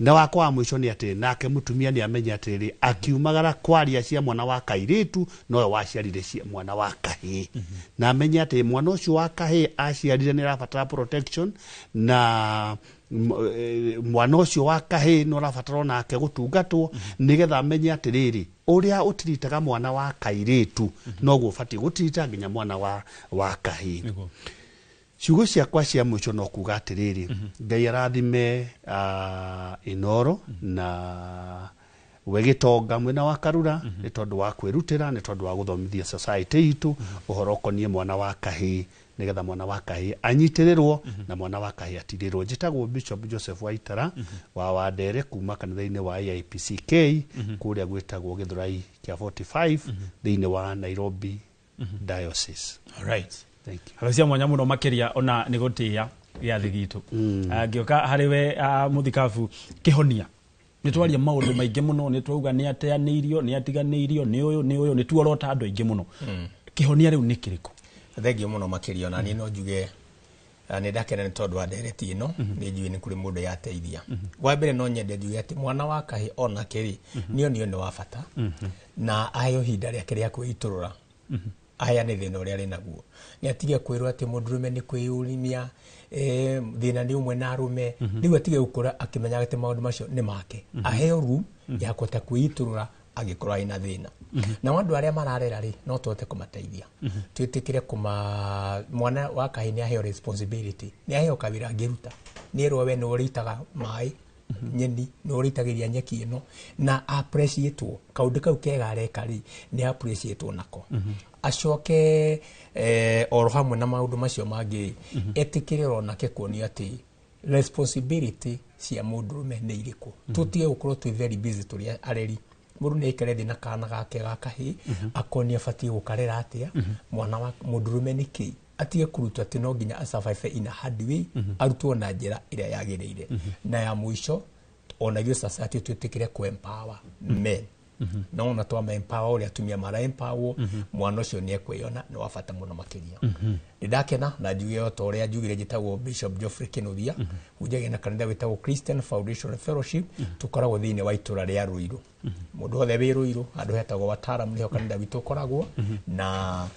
S33: Na wakwa wa mũico nĩ atĩ nake mũtumia nĩ amenye atĩrĩrĩ, akiumagara kwaria cia mwana wa kairĩtu nowe waciarire cia mwana wa kahĩĩ, na amenye atĩ mwana ũcio wa kahĩĩ aciarire nĩ arabatara protection, na mwana ũcio wa kahĩĩ nĩ ũrabatara onake gũtungatwo, nĩgetha amenye atĩrĩrĩ, ũrĩa ũtiritaga mwana wa kairĩtu noguo ũbatiĩ gũtirita nginya mwana wa kahĩĩ. Ciugo ciakwa cia mũico no kuga atĩrĩrĩ, Ngai arathime Inoro na we Gĩtonga mwena wa Karura, nĩ tondũ wa kwĩrutĩra, nĩ tondũ wa gũthomithia society itũ ũhoro ũkoniĩ mwana wa kahĩĩ, nĩgetha mwana wa kahĩĩ anyitĩrĩrwo na mwana wa kahĩĩ atirĩrwo. Njĩtagwo Bishop Joseph Waitara wa Wandere kuma kanitha-inĩ wa AIPCK kũrĩa gwĩtagwo Gĩthũrai kĩa 45 thĩinĩ wa Nairobi Diocese.
S3: Alright.
S33: Thank you.
S3: Hatho cia mwanya mũno makĩria ona nĩ gũtĩĩa gĩathĩ gitũ. Ngĩũka harĩ we mũthikabu, kĩhonia Nĩ twaria maũndũ maingĩ mũno, nĩ twauga nĩ ateanĩirio, nĩ atiganĩirio, nĩ ũyũ nĩ ũyũ, nĩ tuorota andũ aingĩ mũno. Kĩhonia rĩu nĩ kĩrĩkũ?
S5: Thengiũ mũno makĩria. Ona niĩ no njuge nĩ ndakena nĩ tondũ wa ndereti ĩno. Nĩ njũĩ nĩ kũrĩ mũndũ yateithia. Wa mbere, no nyende njuge atĩ mwana wa kahĩ onake rĩ, nĩ onio nĩ wa bata na aheo ihinda rĩake rĩa kwĩitũrũra, aheane thĩna ũrĩa arĩ naguo. Nĩ atige kwĩrwo atĩ mũndũrũme nĩ kwĩyũrimia, thĩna nĩ ũmwe na arũme. Rĩu atige gũkũra akĩmenyaga atĩ maũndũ macio nĩ make. Aheo room ya kũhota kwĩitũrũra angĩkorwo arĩ na thĩna. Nao andũ arĩa mararera rĩ, no tũhote kũmateithia. Twĩtĩkĩre kũma mwana wa kahĩ nĩ aheo responsibility, nĩ aheo kawĩra angĩruta, nĩ erwo we nĩ ũrĩitaga maĩ nyeni, nĩ ũrĩitagĩria nyeki ĩno, na appreciatewo kaũndũ kau kega areka rĩ, nĩ appreciatewo nako. Acoke oro hamwe na maũndũ macio mangĩ, etĩkĩre onake kuonio atĩ responsibility cia mũndũrũme nĩ irĩkũ. Tũtige gũkorwo twĩ very busy tũrĩ areri. Mũndũ nĩ aikare thĩ na kana gake ga kahĩ, akonia abatiĩ gũkarera atĩa, mwana wa mũndũrũme nĩ kĩ, atige kũrutwo atĩ no nginya asurvive in a hard way. Arutwo na njĩra ĩrĩa yagĩrĩire. Na ya mũico, ona ithuĩ society twĩtĩkĩre kũ empower men. No ona twama empower ũrĩa atumia mara empower, mwana ũcio nĩ ekwĩyona nĩ wa bata mũno makĩria. Nĩ ndakena na njuge o ta ũrĩa njugire, njĩtagwo Bishop Geoffrey Kinuthia, hunjagia na kanitha wĩtagwo Christian Foundation Fellowship. Tũkoragwo thĩinĩ wa itũra rĩa Ruiru. Mũndũ wothe wĩ Ruiru, handũ hetagwo Wataram, nĩho kanitha witũ ũkoragwo, na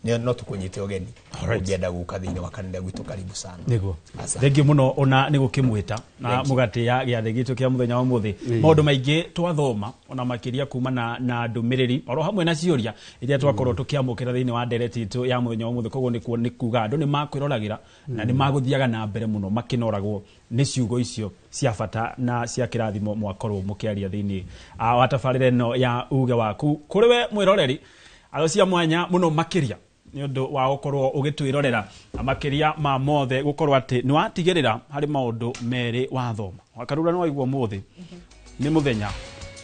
S5: no tũkũnyite ũgeni ũngĩenda gũka thĩinĩ wa kanitha gwitũ. Karibu sana.
S3: Nĩguo.
S5: Asante.
S3: Thengiũ mũno ona nĩ gũkĩmwĩta na
S5: Thank you.
S3: mũgatĩa gĩathĩ gitũ kĩa mũthenya wa ũmũthĩ. Maũndũ maingĩ twathoma ona makĩria kumana na ndũmĩrĩri oro hamwe na ciũria iria twakorwo tũkĩamũkĩra thĩinĩ wa ndereti itũ ya mũthenya wa ũmũthĩ. Koguo nĩ kuga andũ nĩ makwĩroragĩra na nĩ magũthiaga na mbere mũno makĩnoragwo nĩ ciugo icio cia bata na cia kĩrathimo mwakorwo mũkĩaria thĩinĩ wa tabarĩra ĩno ya uge waku. Kũrĩ we mwĩroreri, atho cia mwanya mũno makĩria nĩ ũndũ wa gũkorwo ũgĩtwĩrorera, na makĩria ma mothe gũkorwo atĩ nĩ watigĩrĩra harĩ maũndũ merĩ wathoma. Wakarura, nĩ waigua ũmũthĩ nĩ mũthenya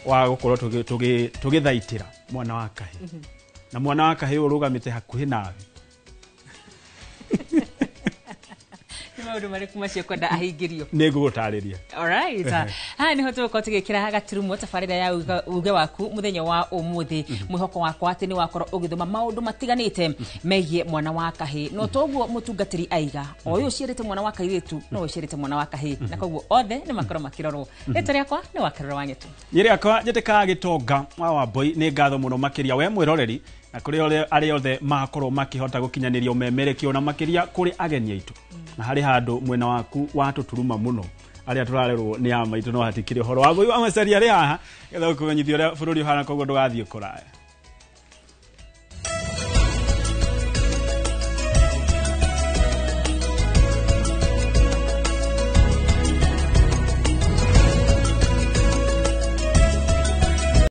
S3: wa gũkorwo tũgĩthaitĩra mwana wa kahĩ, na mwana wa kahĩ ũyũ ũrũgamĩte hakuhĩ nawe.
S1: Nĩ maũndũ marĩkũ macio kwenda ahingĩrio?
S3: Nĩ ngũgũtarĩria.
S1: Alright. Haha niho tũgũkorwo tũgĩkĩra gaturumo tabarĩra ya uge waku mũthenya wa ũmũthĩ. Mwĩhoko wakwa atĩ nĩ wakorwo ũgĩthoma maũndũ matiganĩte megiĩ mwana wa kahĩ. No toguo mũtungatĩri aiga, o ũyũ ũciarĩte mwana wa kairĩtu no ũciarĩte mwana wa kahĩ, na koguo othe nĩ makorwo makĩrorwo. Rĩtwa rĩakwa nĩ Wakarura wa Ngetu.
S3: Niĩ rĩakwa njĩtĩkaga Gĩtonga wa Wambui. Nĩ ngatho mũno makĩria we mwĩroreri, na kũrĩ arĩa othe makorwo makĩhota gũkinyanĩria ũmemerekio, na makĩria kũrĩ ageni aitũ. Na harĩ handũ mwena waku watũturuma mũno, arĩa tũrarerwo nĩ a maitũ, no hatikĩrĩ ũhoro wa Wambui wa Macaria arĩ haha getha gũkũmenyithia ũrĩa bũrũri ũhana, koguo ndũgathiĩ kũraya.